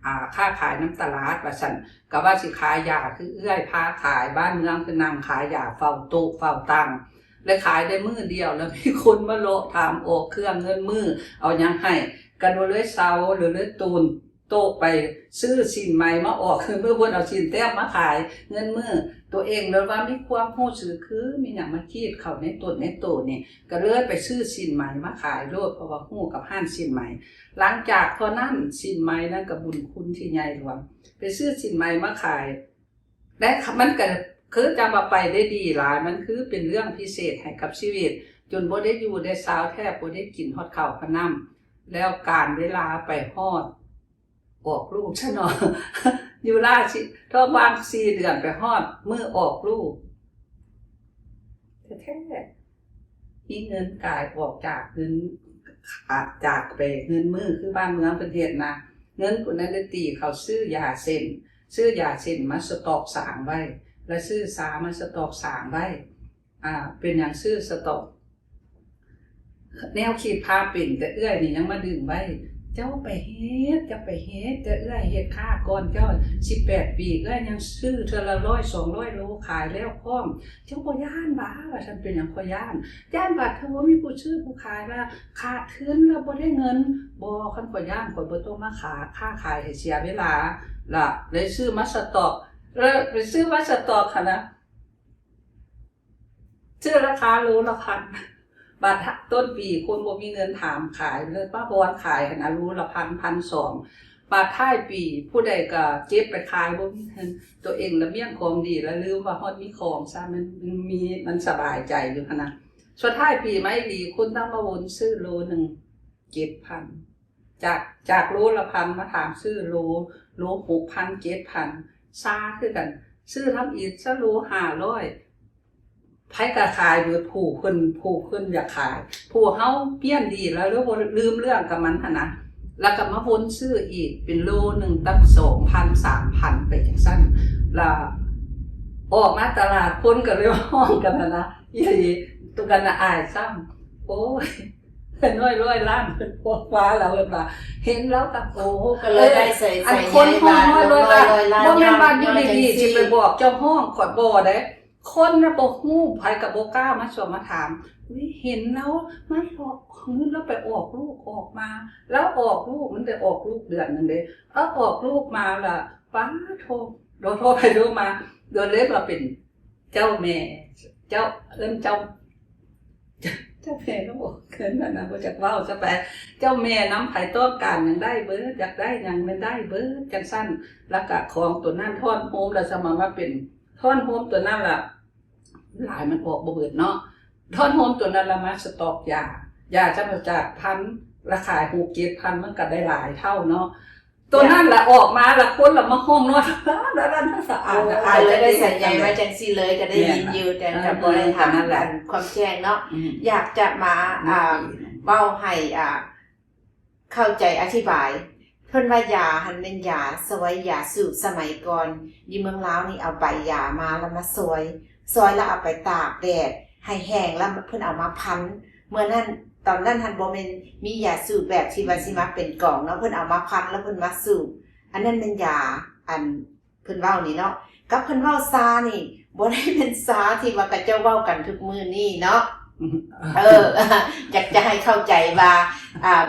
ອ່າ ຄ້າຂາຍນຳຕະຫຼາດວ່າຊັ້ນ. ກໍວ່າຊິຂາຍຢາຄືເອື້ອຍພາຂາຍ ບ້ານເມືອງຄືນັ່ງຂາຍຢາເຝົ້າໂຕະເຝົ້າຕັ່ງ ແລະຂາຍໄດ້ມື້ດຽວ ແລ້ວມີຄົນມາເລາະຖາມອອກເຄື່ອງເງິນມື້ ເອົາຫຍັງໃຫ້ ກໍເລີຍເຊົາ ເລີຍໂຕນ ໂຕະໄປຊື້ສິ້ນໄໝມາອອກ ຄືມື້ເພິ່ນເອົາສິ້ນແຕ້ມມາຂາຍເງິນມື້ ຕົວເອງລະວ່າມີຄວາມຮູ້ສຶກຄືມີຫຍັງມາຈີດເຂົ້າໃນຕົນໃນໂຕນີ້ ກໍເລີຍໄປຊື້ສິ້ນໄໝມາຂາຍໂລດ ເພາະວ່າຮູ້ກັບຮ້ານສິ້ນໄໝ. ຫຼັງຈາກເທົ່ານັ້ນ ສິ້ນໄໝນັ້ນກໍບຸນຄຸນທີ່ໃຫຍ່ຫຼວງ ໄປຊື້ສິ້ນໄໝມາຂາຍ ແລະ ມັນກໍຄືຈະວ່າໄປໄດ້ດີຫຼາຍ ມັນຄືເປັນເລື່ອງພິເສດໃຫ້ກັບຊີວິດ ຈົນບໍ່ໄດ້ຢູ່ໄດ້ເຊົາ ແທບບໍ່ໄດ້ກິນຮອດເຂົ້າກັບນ້ຳ. ແລ້ວການເວລາໄປຮອດອອກລູກຊະເນາະ ຢູ່ລາວຊິ ທ້ອງວ່າງສີ່ເດືອນ ໄປຮອດມື້ອອກລູກແທ້ໆ ມີເງິນກາຍອອກຈາກເງິນ ອາ ຈາກໄປເງິນມື້ຄືບ້ານເມືອງເພິ່ນເຮັດນະ ເງິນຜູ້ນັ້ນໄດ້ຕີເຂົ້າຊື້ຢາເສັ້ນ ຊື້ຢາເສັ້ນມາສະຕັອກສາງໄວ້ ແລະ ຊື້ຊາມາສະຕັອກສາງໄວ້. ອ່າ ເປັນຫຍັງຊື້ສະຕັອກ ແນວຄິດພາເປັນ ແຕ່ເອື້ອຍນີ້ຍັງມາດຶງໄວ້ ເຈົ້າໄປເຮັດ ເຈົ້າໄປເຮັດ ແຕ່ເອື້ອຍເຮັດຄ້າກ່ອນ ເຈົ້າສິບແປດປີ ເອື້ອຍຍັງຊື້ເທື່ອລະຮ້ອຍສອງຮ້ອຍໂລຂາຍແລ້ວພ້ອມ ເຈົ້າບໍ່ຢ້ານຫວາ ວ່າຊັ້ນ. ເປັນຫຍັງຂ້ອຍຢ້ານ? ຢ້ານວ່າຖ້າບໍ່ມີຜູ້ຊື້ຜູ້ຂາຍລະຂາດທຶນ ລະບໍ່ໄດ້ເງິນ. ບໍ່ ຄັນຂ້ອຍຢ້ານ ຂ້ອຍບໍ່ຕ້ອງມາຂາ ຄ້າຂາຍໃຫ້ເສຍເວລາ ລະເລີຍຊື້ມາສະຕັອກ ລະໄປຊື້ມາສະຕັອກຫັ້ນນະ ຊື້ລາຄາໂລລະພັນ ບາດຕົ້ນປີຄົນບໍ່ມີເງິນຖາມຂາຍ ເລີຍມາວອນຂາຍຫັ້ນນະ ໂລລະພັນ ພັນສອງ ບາດທ້າຍປີຜູ້ໃດກໍເກັບໄປຂາຍ ບໍ່ມີເງິນ ຕົວເອງລະມ້ຽງຂອງດີ ລະລືມວ່າຮອດມີຂອງຊະ ມັນມີ ມັນສະບາຍໃຈຢູ່ຫັ້ນນະ. ສຸດທ້າຍປີມາອີ່ຫຼີ ຄົນທັງມາວົນຊື້ໂລໜຶ່ງເຈັດພັນ ຈາກ ຈາກໂລລະພັນ ມາຖາມຊື້ໂລ ໂລຫົກພັນ ເຈັດພັນ ຊາຄືກັນ ຊື້ທຳອິດຊະໂລຫ້າຮ້ອຍ ໃຜກໍຂາຍເບິດ ຜູ້ເພິ່ນ ຜູ້ເພິ່ນຢາກຂາຍ ຜູ້ເຮົາປ່ຽນດີແລ້ວ ຫຼືບໍ່ລືມເລື່ອງກັບມັນຫັ້ນນະ ແລ້ວກໍມາວົນຊື້ອີກ ເປັນໂລໜຶ່ງຕັ້ງສອງພັນ ສາມພັນ ໄປຈັ່ງຊັ້ນ ລະອອກມາຕະຫຼາດ ຄົນກໍເລີຍຮ້ອງກັນຫັ້ນນະ ອີ່ຫຼີ ຕົວກັນນະອາຍຊ້ຳ ໂອ້ຍ ເງິນຮ້ອຍຮ້ອຍລ້ານ ເພິ່ນພວກວ່າລາວ ເພິ່ນວ່າ ເຫັນລາວກໍ ໂອ້ ກໍເລີຍໄດ້ໃສ່ ໃສ່ໃຍວ່າ ຄົນຮ້ອງຮ້ອຍລ້ານ ບໍ່ແມ່ນວ່າຢູ່ດີໆຊິໄປບອກເຈົ້າຮ້ອງ ຂ້ອຍບໍ່ເດ້ ຄົນນະບໍ່ຮູ້ ໃຜກໍບໍ່ກ້າມາຊວມມາຖາມ ອຸ້ຍ ເຫັນລາວມາຫຼອກເງິນ ລາວໄປອອກລູກອອກມາ ລາວອອກລູກ ມັນໄດ້ອອກລູກເດືອນໜຶ່ງເດ້ ເອີ ອອກລູກມາລະ ປາໂທ ໂດ ໂທໄປໂທມາ ໂດນເລີຍວ່າເປັນ ເຈົ້າແມ່ ເຈົ້າ ເອີ້ນເຈົ້າ ເຈົ້າແມ່ນຳ ໂອ້ ເກີນນັ້ນນະ ບໍ່ຈັກເວົ້າຊະໄປ ເຈົ້າແມ່ນຳ ໃຜຕ້ອງການຫຍັງໄດ້ເບີດ ຢາກໄດ້ຫຍັງແມ່ນໄດ້ເບີດ ຈັ່ງຊັ້ນ ລະກະຂອງໂຕນັ້ນທ້ອນໂຮມ ລະສະມາ ມາເປັນທ້ອນໂຮມໂຕນັ້ນລະ ຫຼາຍມັນອອກບໍ່ເບີດເນາະ ທ້ອນໂຮມໂຕນັ້ນລະມາສະຕັອກຢາ ຢາຈຳນວນຈາກພັນ ລະຂາຍຫົກເຈັດພັນ ມັນກະໄດ້ຫຼາຍເທົ່າເນາະ. ໂຕນັ້ນລະອອກມາລະຄົນລະມາຮ້ອງນອນ ລະນັ້ນສະອາດ ອາດຈະໄດ້ສັນໃຫຍ່ມາຈັ່ງຊີ້ເລີຍ ກະໄດ້ຍິນຢູ່ ແຕ່ກະບໍ່ໄດ້ຖາມຄວາມແຈ້ງເນາະ. ຢາກຈະມາ ອ່າ ເວົ້າໃຫ້ ອ່າ ເຂົ້າໃຈອະທິບາຍ ເພິ່ນວ່າຢາຫັ້ນແມ່ນຢາຊອຍ ຢາສູບສະໄໝກ່ອນ ຢູ່ເມືອງລາວນີ້ເອົາໃບຢາມາລະມາຊອຍ ຊອຍແລ້ວເອົາໄປຕາກແດດໃຫ້ແຫ້ງ ແລ້ວເພິ່ນເອົາມາພັນ. ເມື່ອນັ້ນ ຕອນນັ້ນຫັ້ນບໍ່ແມ່ນມີຢາສູບແບບທີ່ວ່າຊິມາເປັນກອງເນາະ, ເພິ່ນເອົາມາພັນແລ້ວເພິ່ນມາສູບ. ອັນນັ້ນແມ່ນຢາ ອັນ ເພິ່ນເວົ້ານີ້ເນາະ ກັບເພິ່ນເວົ້າຊານີ້ ບໍ່ໄດ້ແມ່ນຊາທີ່ວ່າເຂົາເຈົ້າເວົ້າກັນທຸກມື້ນີ້ເນາະ. ເອີ ຢາກຈະໃຫ້ເຂົ້າໃຈວ່າ ອ່າ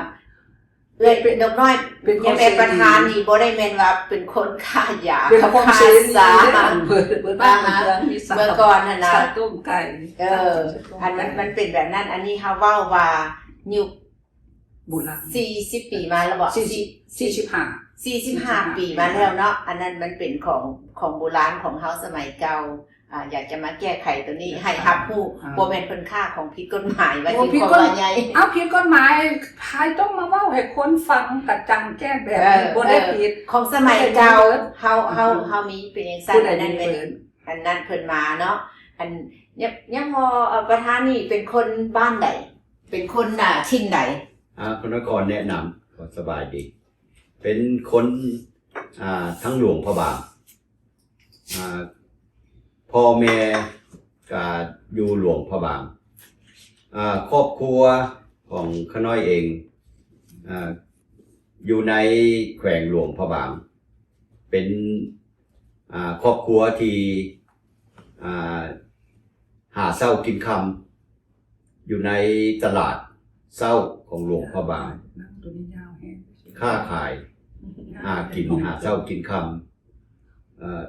ເອື້ອຍນກນ້ອຍ ເປັນຂອງ ຍາແມ່ປະທານນີ້ ບໍ່ໄດ້ແມ່ນວ່າເປັນຄົນຄ້າຢາ ເປັນຂອງ ຄ້າ ເສລີ ຊາ ເດ້ ເປີດ ເປີດ ອ່າ ຮ້ານເຄື່ອງມີຊາ ເມື່ອກ່ອນຫັ້ນນະ ຊາຕົ້ມໄກ່ ເອີ ຊາຕົ້ມໄກ່ ອັນມັນ ມັນເປັນແບບນັ້ນ. ອັນນີ້ເຮົາເວົ້າວ່າຍຸກ ບູຮານ ສີ່ສິບປີມາແລ້ວບໍ? ສີ່ສິບ ສີ່ສິບຫ້າ ສີ່ສິບຫ້າ ສີ່ສິບຫ້າປີມາແລ້ວເນາະ. ອັນນັ້ນມັນເປັນຂອງ ຂອງບູຮານຂອງເຮົາສະໄໝເກົ່າ. ອ່າ ຢາກຈະມາແກ້ໄຂໂຕນີ້ໃຫ້ຮັບຮູ້ ອ່າ ບໍ່ແມ່ນເພິ່ນຄ້າຂອງຜິດກົດໝາຍ ວ່າ ໂອ້ ຜິດກົດໝາຍ ໃຫຍ່ ເອົາ ຜິດກົດໝາຍ ໃຜຕ້ອງມາເວົ້າໃຫ້ຄົນຟັງກະຈ່າງແຈ້ງແບບນີ້ ເອີ ບໍ່ໄດ້ ເອີ ຜິດ ຂອງສະໄໝເກົ່າ ເຮົາ ເຮົາ ເຮົາມີເປັນຈັ່ງຊັ້ນ. ອັນນັ້ນແມ່ນ ອັນນັ້ນເພິ່ນມາເນາະ. ອັນ ຍາ ຍາພໍ່ ເອີ ປະທານນີ້ເປັນຄົນບ້ານໃດ? ເປັນຄົນ ອ່າ ຖິ່ນໃດ? ອ່າ ພະນະຄອນແນະນຳ ກໍສະບາຍດີ ເປັນຄົນ ອ່າ ທາງຫຼວງພະບາງ. ອ່າ ພໍ່ແມ່ກະຢູ່ຫຼວງພະບາງ. ອ່າ ຄອບຄົວຂອງຂ້ານ້ອຍເອງ ອ່າ ຢູ່ໃນແຂວງຫຼວງພະບາງ ເປັນ ອ່າ ຄອບຄົວທີ່ ອ່າ ຫາເຊົ້າກິນຄ່ຳ ຢູ່ໃນຕະຫຼາດເຊົ້າຂອງຫຼວງພະບາງ ຄ້າຂາຍ ຫາກິນ ຫາເຊົ້າກິນຄ່ຳ ເອີ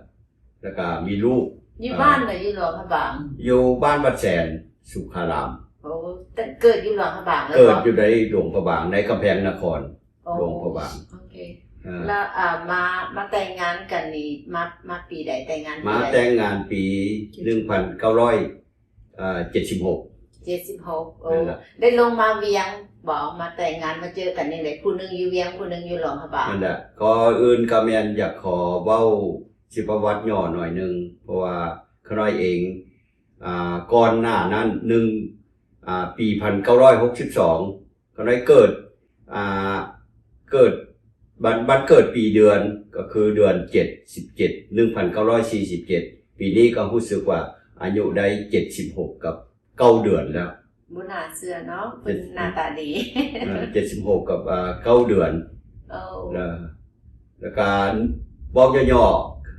ແລ້ວກະມີລູກ. ຢູ່ບ້ານໃດ? ຢູ່ຫຼວງພະບາງ? ຢູ່ບ້ານວັດແສນສຸຂາລາມ. ໂອ້ ແຕ່ເກີດຢູ່ຫຼວງພະບາງເລີຍ? ເກີດຢູ່ໃນຫຼວງພະບາງ ໃນກຳແພງນະຄອນ ໂອ້ ຫຼວງພະບາງ. ໂອເຄ ເອີ ແລ້ວ ອ່າ ມາ ມາແຕ່ງງານກັນນີ້ ມາ ມາປີໃດ? ແຕ່ງງານປີໃດ? ມາແຕ່ງງານປີໜຶ່ງພັນເກົ້າຮ້ອຍ ເອີ ເຈັດສິບຫົກ ເຈັດສິບຫົກ. ໂອ້ ນັ້ນລະ ໄດ້ລົງມາວຽງບໍ? ມາແຕ່ງງານມາເຈີກັນນີ້ແຫຼະ ຜູ້ໜຶ່ງຢູ່ວຽງ ຜູ້ໜຶ່ງຢູ່ຫຼວງພະບາງ. ນັ້ນລະ ກໍອື່ນກໍແມ່ນຢາກຂໍເວົ້າ ຊິປະຫວັດຫຍໍ້ໜ້ອຍໜຶ່ງ ເພາະວ່າຂ້ານ້ອຍເອງ ອ່າ ກ່ອນໜ້ານັ້ນ ໜຶ່ງ ອ່າ ປີພັນເກົ້າຮ້ອຍຫົກສິບສອງ ຂ້ານ້ອຍເກີດ ອ່າ ເກີດ ບັນ ບັນເກີດປີເດືອນ ກໍຄືເດືອນເຈັດ ສິບເຈັດ ໜຶ່ງພັນເກົ້າຮ້ອຍສີ່ສິບເຈັດ. ປີນີ້ກໍຮູ້ສຶກວ່າອາຍຸໄດ້ເຈັດສິບຫົກກັບເກົ້າເດືອນແລ້ວ. ບໍ່ໜ້າເຊື່ອເນາະ ເພິ່ນໜ້າຕາດີ. ເອີ ເຈັດສິບຫົກກັບ ເອີ ເກົ້າເດືອນ. ໂອ້ ແລ້ວ ແລ້ວກະເວົ້າຫຍໍ້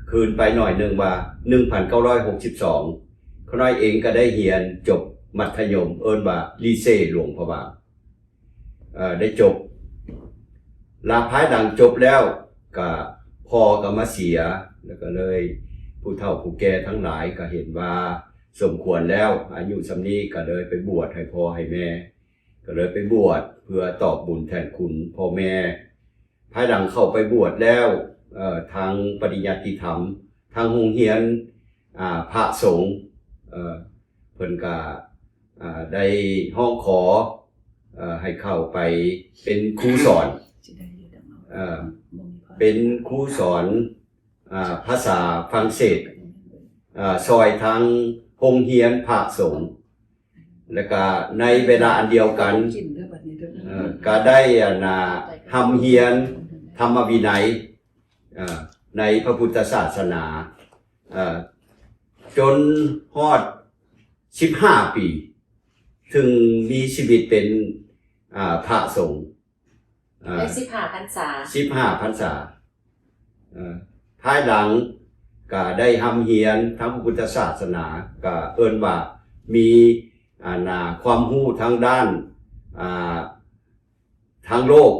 ໆຄືນໄປໜ້ອຍໜຶ່ງວ່າ ໜຶ່ງພັນເກົ້າຮ້ອຍຫົກສິບສອງ ຂ້ານ້ອຍເອງກໍໄດ້ຮຽນຈົບມັດທະຍົມ ເອີ້ນວ່າລີເຊຫຼວງພະບາງ. ເອີ ໄດ້ຈົບ ລະພາຍຫຼັງຈົບແລ້ວກະພໍ່ກໍມາເສຍ ແລ້ວກໍເລີຍຜູ້ເຖົ້າຜູ້ແກ່ທັງຫຼາຍກໍເຫັນວ່າສົມຄວນແລ້ວ ອາຍຸສ່ຳນີ້ ກໍເລີຍໄປບວດໃຫ້ພໍ່ໃຫ້ແມ່ ກໍເລີຍໄປບວດເພື່ອຕອບບຸນແທນຄຸນພໍ່ແມ່. ພາຍຫຼັງເຂົ້າໄປບວດແລ້ວ ເອີ ທາງປະລິຍັດຕິທຳ ທາງໂຮງຮຽນ ອ່າ ພະສົງ ເອີ ເພິ່ນກະ ອ່າ ໄດ້ຮ້ອງຂໍ ເອີ ໃຫ້ເຂົ້າໄປເປັນຄູສອນ ເອີ ເປັນຄູສອນ ອ່າ ພາສາຝຣັ່ງເສດ ເອີ ຊ່ອຍທາງໂຮງຮຽນພະສົງ ແລ້ວກະໃນເວລາອັນດຽວກັນ ເອີ ກະໄດ້ ອັນນ່າ ຮ່ຳຮຽນທຳມະວິໄນ ເອີ ໃນພະພຸດທະສາສະໜາ ເອີ ຈົນຮອດສິບຫ້າປີ ເຖິງມີຊີວິດເປັນ ອ່າ ພະສົງ ອ່າ ໄດ້ສິບຫ້າພັນສາ ສິບຫ້າພັນສາ. ເອີ ພາຍຫຼັງກະໄດ້ຮ່ຳຮຽນທາງພະພຸດທະສາສະໜາ ກະເອີ້ນວ່າມີ ອັນນ່າ ຄວາມຮູ້ທາງດ້ານ ອ່າ ທາງໂລກ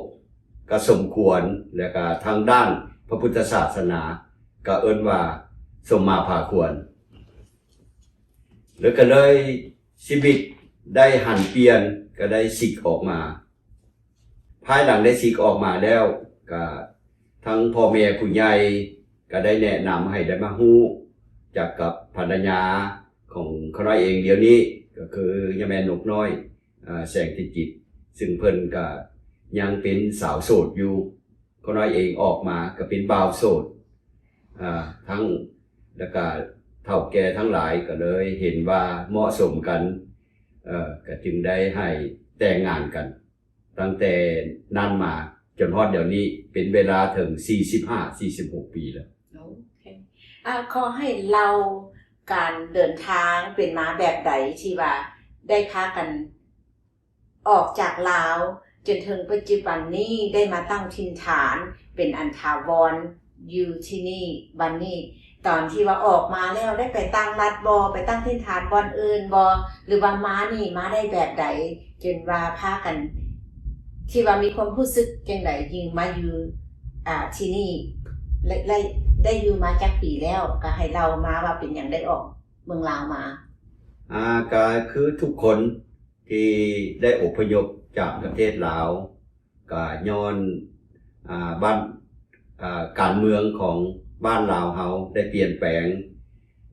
ກະສົມຄວນ ແລະກະທາງດ້ານພະພຸດທະສາສະໜາ ກະເອີ້ນວ່າສົມມາພາຄວນ ແລ້ວກະເລີຍຊີວິດໄດ້ຫັນປ່ຽນ ກະໄດ້ສິກອອກມາ. ພາຍຫຼັງໄດ້ສິກອອກມາແລ້ວ ກະທັງພໍ່ແມ່ຜູ້ໃຫຍ່ກະໄດ້ແນະນຳໃຫ້ໄດ້ມາຮູ້ຈັກກັບພັນລະຍາຂອງຂ້ານ້ອຍເອງດຽວນີ້ ກໍຄືຍາແມ່ນົກນ້ອຍ ອາ ແສງທິດຈິດ ຊຶ່ງເພິ່ນກະຍັງເປັນສາວໂສດຢູ່. ຂ້ານ້ອຍເອງອອກມາກະເປັນບ່າວໂສດ ອາ ທັງ ແລ້ວກະເຖົ້າແກ່ທັງຫຼາຍກະເລີຍເຫັນວ່າເໝາະສົມກັນ ເອີ ກະຈຶ່ງໄດ້ໃຫ້ແຕ່ງງານກັນ. ຕັ້ງແຕ່ນັ້ນມາຈົນຮອດດຽວນີ້ ເປັນເວລາເຖິງສີ່ສິບຫ້າ ສີ່ສິບຫົກປີແລ້ວ. ໂອເຄ ອາ ຂໍໃຫ້ເລົ່າ ການເດີນທາງເປັນມາແບບໃດ ທີ່ວ່າໄດ້ພາກັນອອກຈາກລາວ ຈົນເຖິງປັດຈຸບັນນີ້ໄດ້ມາຕັ້ງຖິ່ນຖານເປັນອັນຖາວອນຢູ່ທີ່ນີ້ບັດນີ້? ຕອນທີ່ວ່າອອກມາແລ້ວ ໄດ້ໄປຕ່າງລັດບໍ່? ໄປຕັ້ງຖິ່ນຖານບ່ອນອື່ນບໍ່? ຫຼືວ່າມານີ້ມາໄດ້ແບບໃດ ຈົນວ່າພາກັນ ທີ່ວ່າມີຄວາມຮູ້ສຶກຈັ່ງໃດ ຈຶ່ງມາຢູ່ ອ່າ ທີ່ນີ້ ແລະ ແລະ ໄດ້ຢູ່ມາຈັກປີແລ້ວ? ກໍໃຫ້ເລົ່າມາວ່າເປັນຫຍັງໄດ້ອອກເມືອງລາວມາ? ອ່າ ກໍຄືທຸກຄົນທີ່ໄດ້ອົບພະຍົບຈາກປະເທດລາວ ກໍຍ້ອນ ອ່າ ບ້ານ ອ່າ ການເມືອງຂອງບ້ານລາວເຮົາໄດ້ປ່ຽນແປງ,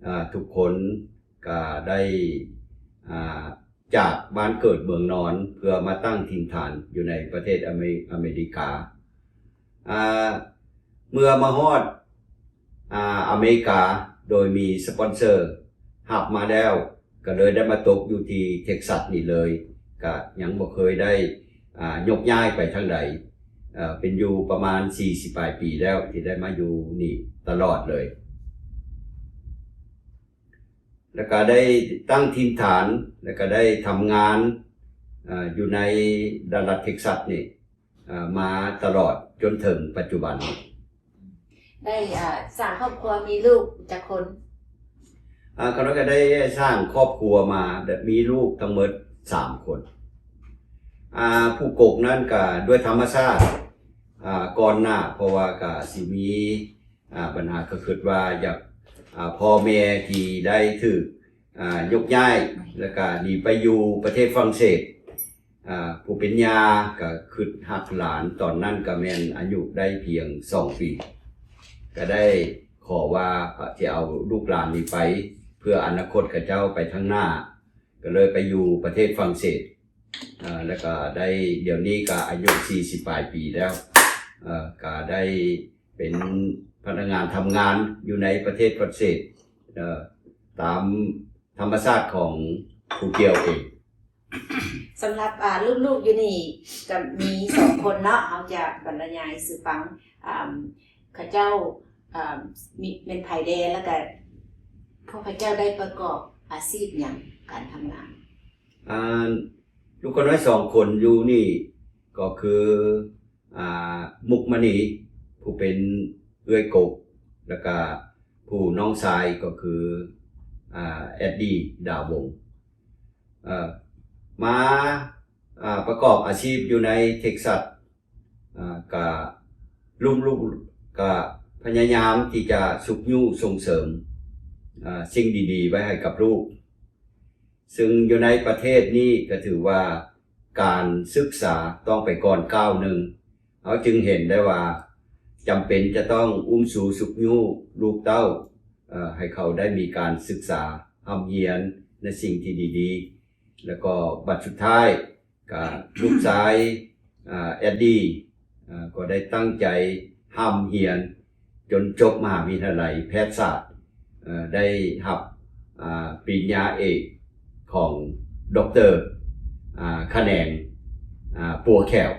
ອ່າ ທຸກຄົນກໍໄດ້ ອ່າ ຈາກບ້ານເກີດເມືອງນອນ ເພື່ອມາຕັ້ງຖິ່ນຖານຢູ່ໃນປະເທດອາເມ ອາເມລິກາ. ອ່າ ເມື່ອມາຮອດ ອ່າ ອາເມລິກາ ໂດຍມີສະປອນເຊີຮັບມາແລ້ວ ກໍເລີຍໄດ້ມາຕົກຢູ່ທີ່ເທັກຊັສນີ້ເລີຍ ກະຍັງບໍ່ເຄີຍໄດ້ ອ່າ ຍົກຍ້າຍໄປທາງໃດ. ເປັນຢູ່ປະມານສີ່ສິບປາຍປີແລ້ວ ທີ່ໄດ້ມາຢູ່ນີ້ຕະຫຼອດເລີຍ ແລ້ວກະໄດ້ຕັ້ງຖິ່ນຖານ ແລ້ວກະໄດ້ທຳງານ ເອີ ຢູ່ໃນດັນລັດເທັກຊັສນີ້ ເອີ ມາຕະຫຼອດຈົນເຖິງປັດຈຸບັນ. ໄດ້ ເອີ ສ້າງຄອບຄົວ ມີລູກຈັກຄົນ? ອ່າ ຂ້ານ້ອຍກໍໄດ້ສ້າງຄອບຄົວມາ ແບບມີລູກທັງໝົດສາມຄົນ. ອ່າ ຜູ້ກົກນັ້ນກໍດ້ວຍທຳມະຊາດ ອ່າ ກ່ອນໜ້າ ເພາະວ່າກໍຊິມີ ອ່າ ບັນຫາ ກໍຄິດວ່າຢາກ ອ່າ ພໍ່ແມ່ທີ່ໄດ້ຖືກ ອ່າ ຍົກຍ້າຍ ແລ້ວກະໜີໄປຢູ່ປະເທດຝຣັ່ງເສດ ອ່າ ຜູ້ເປັນຍ່າກະຄຶດຮັກຫຼານ ຕອນນັ້ນກະແມ່ນອາຍຸໄດ້ພຽງສອງປີ ກະໄດ້ຂໍວ່າຈະເອົາລູກຫຼານນີ້ໄປ ເພື່ອອະນາຄົດຂະເຈົ້າໄປທາງໜ້າ ກະເລີຍໄປຢູ່ປະເທດຝຣັ່ງເສດ ເອີ ແລ້ວກະໄດ້ ດຽວນີ້ກະອາຍຸສີ່ສິບປາຍປີແລ້ວ ເອີ ກະໄດ້ເປັນພະນັກງານທຳງານຢູ່ໃນປະເທດຝຣັ່ງເສດ ເອີ ຕາມ ທຳມະຊາດຂອງຜູ້ກ່ຽວເອງ. ສຳລັບ ອ່າ ລູກໆຢູ່ນີ້ກໍມີສອງຄົນເນາະ ເຮົາຈະບັນລະຍາຍສູ່ຟັງ ອ່າ ເຂົາເຈົ້າ ອ່າ ມີ ແມ່ນໃຜແດ່ ແລ້ວກໍພວກເຂົາເຈົ້າໄດ້ປະກອບອາຊີບຫຍັງ ການທຳງານ? ອ່າ ລູກຂະນ້ອຍສອງຄົນຢູ່ນີ້ກໍຄື ອ່າ ມຸກມະນີ ຜູ້ເປັນເອື້ອຍກົກ ແລ້ວກະຜູ້ນ້ອງຊາຍກໍຄື ອ່າ ແອດດີ ດາວົງ ເອີ ມາ ອ່າ ປະກອບອາຊີບຢູ່ໃນເທັກຊັສ ອ່າ ກະລຸ້ມ ກະພະຍາຍາມທີ່ຈະຊຸກຍູ້ສົ່ງເສີມ ອ່າ ສິ່ງດີໆໄວ້ໃຫ້ກັບລູກ. ຊຶ່ງຢູ່ໃນປະເທດນີ້ກໍຖືວ່າການສຶກສາຕ້ອງໄປກ່ອນກ້າວໜຶ່ງ. ເຮົາຈຶ່ງເຫັນໄດ້ວ່າຈຳເປັນຈະຕ້ອງອຸ້ມຊູຊຸກຍູ້ລູກເຕົ້າ ເອີ ໃຫ້ເຂົາໄດ້ມີການສຶກສາຮ່ຳຮຽນໃນສິ່ງທີ່ດີໆ ແລ້ວກໍບັດສຸດທ້າຍ ກະລູກຊາຍ ອາ ແອດດີ ອາ ກໍໄດ້ຕັ້ງໃຈຮ່ຳຮຽນຈົນຈົບມະຫາວິທະຍາໄລແພດສາດ ເອີ ໄດ້ຮັບ ອາ ປະລິນຍາເອກຂອງດັອກເຕີ ອາ ຂະແໜງ ອາ ປົວແຂ້ວ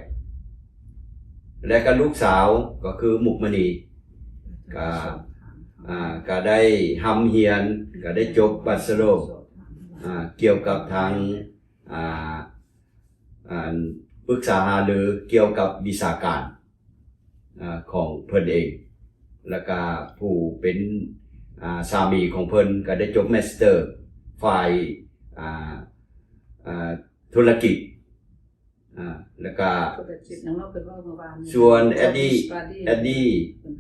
ແລະກະລູກສາວກໍຄືມຸກມະນີ ກະ ອາ ກະໄດ້ຮ່ຳຮຽນ ກະໄດ້ຈົບແບັດເຊີໂລ ອາ ກ່ຽວກັບທາງ ອາ ອັນ ປຶກສາຫາລືກ່ຽວກັບວິຊາການ ອາ ຂອງເພິ່ນເອງ ແລ້ວກະຜູ້ເປັນ ອາ ສາມີຂອງເພິ່ນກໍໄດ້ຈົບມາສເຕີຝ່າຍ ອາ ອາ ທຸລະກິດ ອາ ແລ້ວກະ ທຸລະກິດຫຍັງເນາະ ເພິ່ນເວົ້າເມື່ອວານນີ້ ສ່ວນແອດດີ Business Study ແອດດີ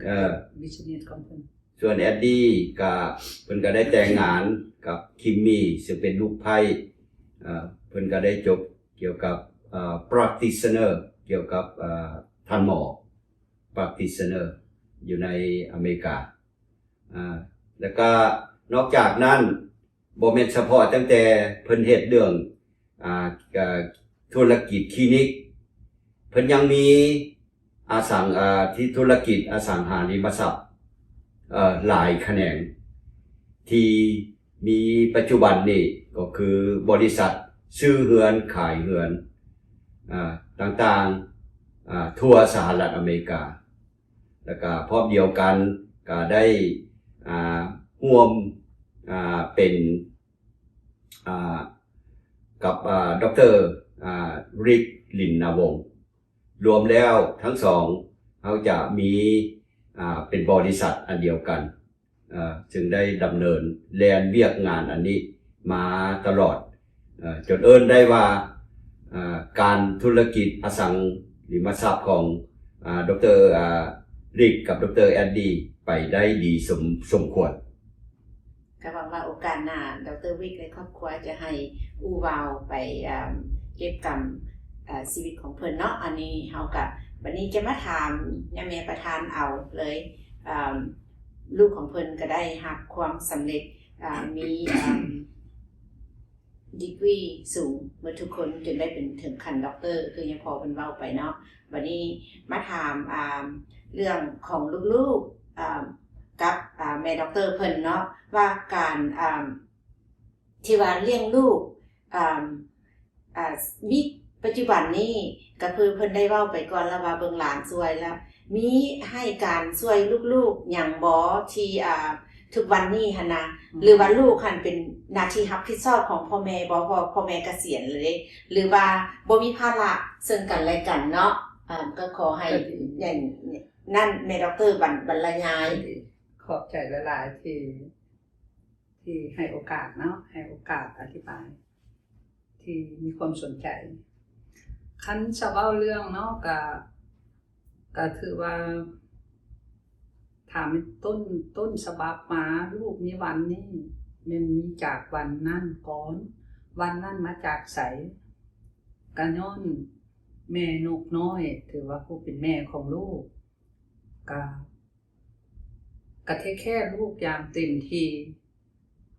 ເອີ Business ຂອງເພິ່ນ ສ່ວນແອດດີກະ ເພິ່ນກະໄດ້ແຕ່ງງານກັບຄິມມີ ຊຶ່ງເປັນລູກໃພ້ ເອີ ເພິ່ນກະໄດ້ຈົບກ່ຽວກັບ ເອີ practitioner ກ່ຽວກັບ ເອີ ທ່ານໝໍ practitioner ຢູ່ໃນອາເມລິກາ ອາ ແລ້ວກະນອກຈາກນັ້ນ ບໍ່ແມ່ນສະເພາະຕັ້ງແຕ່ເພິ່ນເຮັດເລື່ອງ ອາ ເອີ ທຸລະກິດຄລີນິກ ເພິ່ນຍັງມີອະສັງ ອາ ທີ່ທຸລະກິດອະສັງຫາລິມະຊັບ ເອີ ຫຼາຍຂະແໜງ ທີ່ມີປັດຈຸບັນນີ້ກໍຄືບໍລິສັດຊື້ເຮືອນຂາຍເຮືອນ ອາ ຕ່າງໆ ອາ ທົ່ວສະຫະລັດອາເມລິກາ. ແລ້ວກະພ້ອມດຽວກັນກະໄດ້ ອາ ຮ່ວມ ອ່າ ເປັນ ອ່າ ກັບ ອ່າ ດຣ ອ່າ ຣິກ ລິນນາວົງ. ລວມແລ້ວທັງສອງ ເຮົາຈະມີ ອ່າ ເປັນບໍລິສັດອັນດຽວກັນ ເຊິ່ງໄດ້ດຳເນີນແລ່ນວຽກງານອັນນີ້ມາຕະຫຼອດ ເອີ ຈົນເອີ້ນໄດ້ວ່າ ເອີ ການທຸລະກິດອະສັງລິມະຊັບຂອງ ອາ ດຣ ອາ ລິກກັບ ດຣ ແອດດີ ໄປໄດ້ດີສົມ ສົມຄວນ. ກໍຫວັງວ່າໂອກາດໜ້າ ດຣ ວິກ ແລະ ຄອບຄົວຈະໃຫ້ອູ່ວາວໄປ ອາ ເກັບກຳ ອາ ຊີວິດຂອງເພິ່ນເນາະ. ອັນນີ້ເຮົາກໍ ບັດນີ້ຈະມາຖາມຍາແມ່ປະທານເອົາເລີຍ ອາ ລູກຂອງເພິ່ນກໍໄດ້ຮັບຄວາມສຳເລັດ ອາ ມີ ອາ ດີກຣີສູງໝົດທຸກຄົນ ຈົນໄດ້ເປັນເຖິງຂັ້ນດັອກເຕີ ຄືຍາພໍ່ເພິ່ນເວົ້າໄປເນາະ. ບັດນີ້ມາຖາມ ອ່າ ເລື່ອງຂອງລູກໆ ອ່າ ກັບ ອ່າ ແມ່ດັອກເຕີເພິ່ນເນາະ ວ່າການ ອ່າ ທີ່ວ່າລ້ຽງລູກ ອ່າ ອ່າ ມີ ປັດຈຸບັນນີ້ ກໍຄືເພິ່ນໄດ້ເວົ້າໄປກ່ອນແລ້ວວ່າເບິ່ງຫຼານຊ່ວຍແລ້ວ ມີໃຫ້ການຊ່ວຍລູກໆຫຍັງບໍ່ ທີ່ ອ່າ ທຸກວັນນີ້ຫັ້ນນະ ອືມ ຫຼືວ່າລູກຫັ້ນເປັນໜ້າທີ່ຮັບຜິດຊອບຂອງພໍ່ແມ່ບໍ່ ເພາະພໍ່ແມ່ກະສຽນແລ້ວເດ້ ຫຼືວ່າບໍ່ມີພາລະເຊິ່ງກັນແລະກັນເນາະ. ອ່າ ກໍຂໍໃຫ້ ກໍດີ ນັ້ນ ແມ່ດັອກເຕີບັນ ບັນລະຍາຍ. ກໍດີ ຂອບໃຈຫຼາຍໆ ທີ່ ທີ່ໃຫ້ໂອກາດເນາະ ໃຫ້ໂອກາດອະທິບາຍ ທີ່ມີຄວາມສົນໃຈ. ຄັນຈະເວົ້າເລື່ອງເນາະ ກະ ກະຖືວ່າ ຖ້າແມ່ນຕົ້ນ ຕົ້ນສະບັບມາ ລູກມີວັນນີ້ ແມ່ນມີຈາກວັນນັ້ນກ່ອນ. ວັນນັ້ນມາຈາກໃສ? ກະຍ້ອນແມ່ນົກນ້ອຍ ຖືວ່າຜູ້ເປັນແມ່ຂອງລູກ ກະ ກະເທກແຄລູກຢ່າງເຕັມທີ່.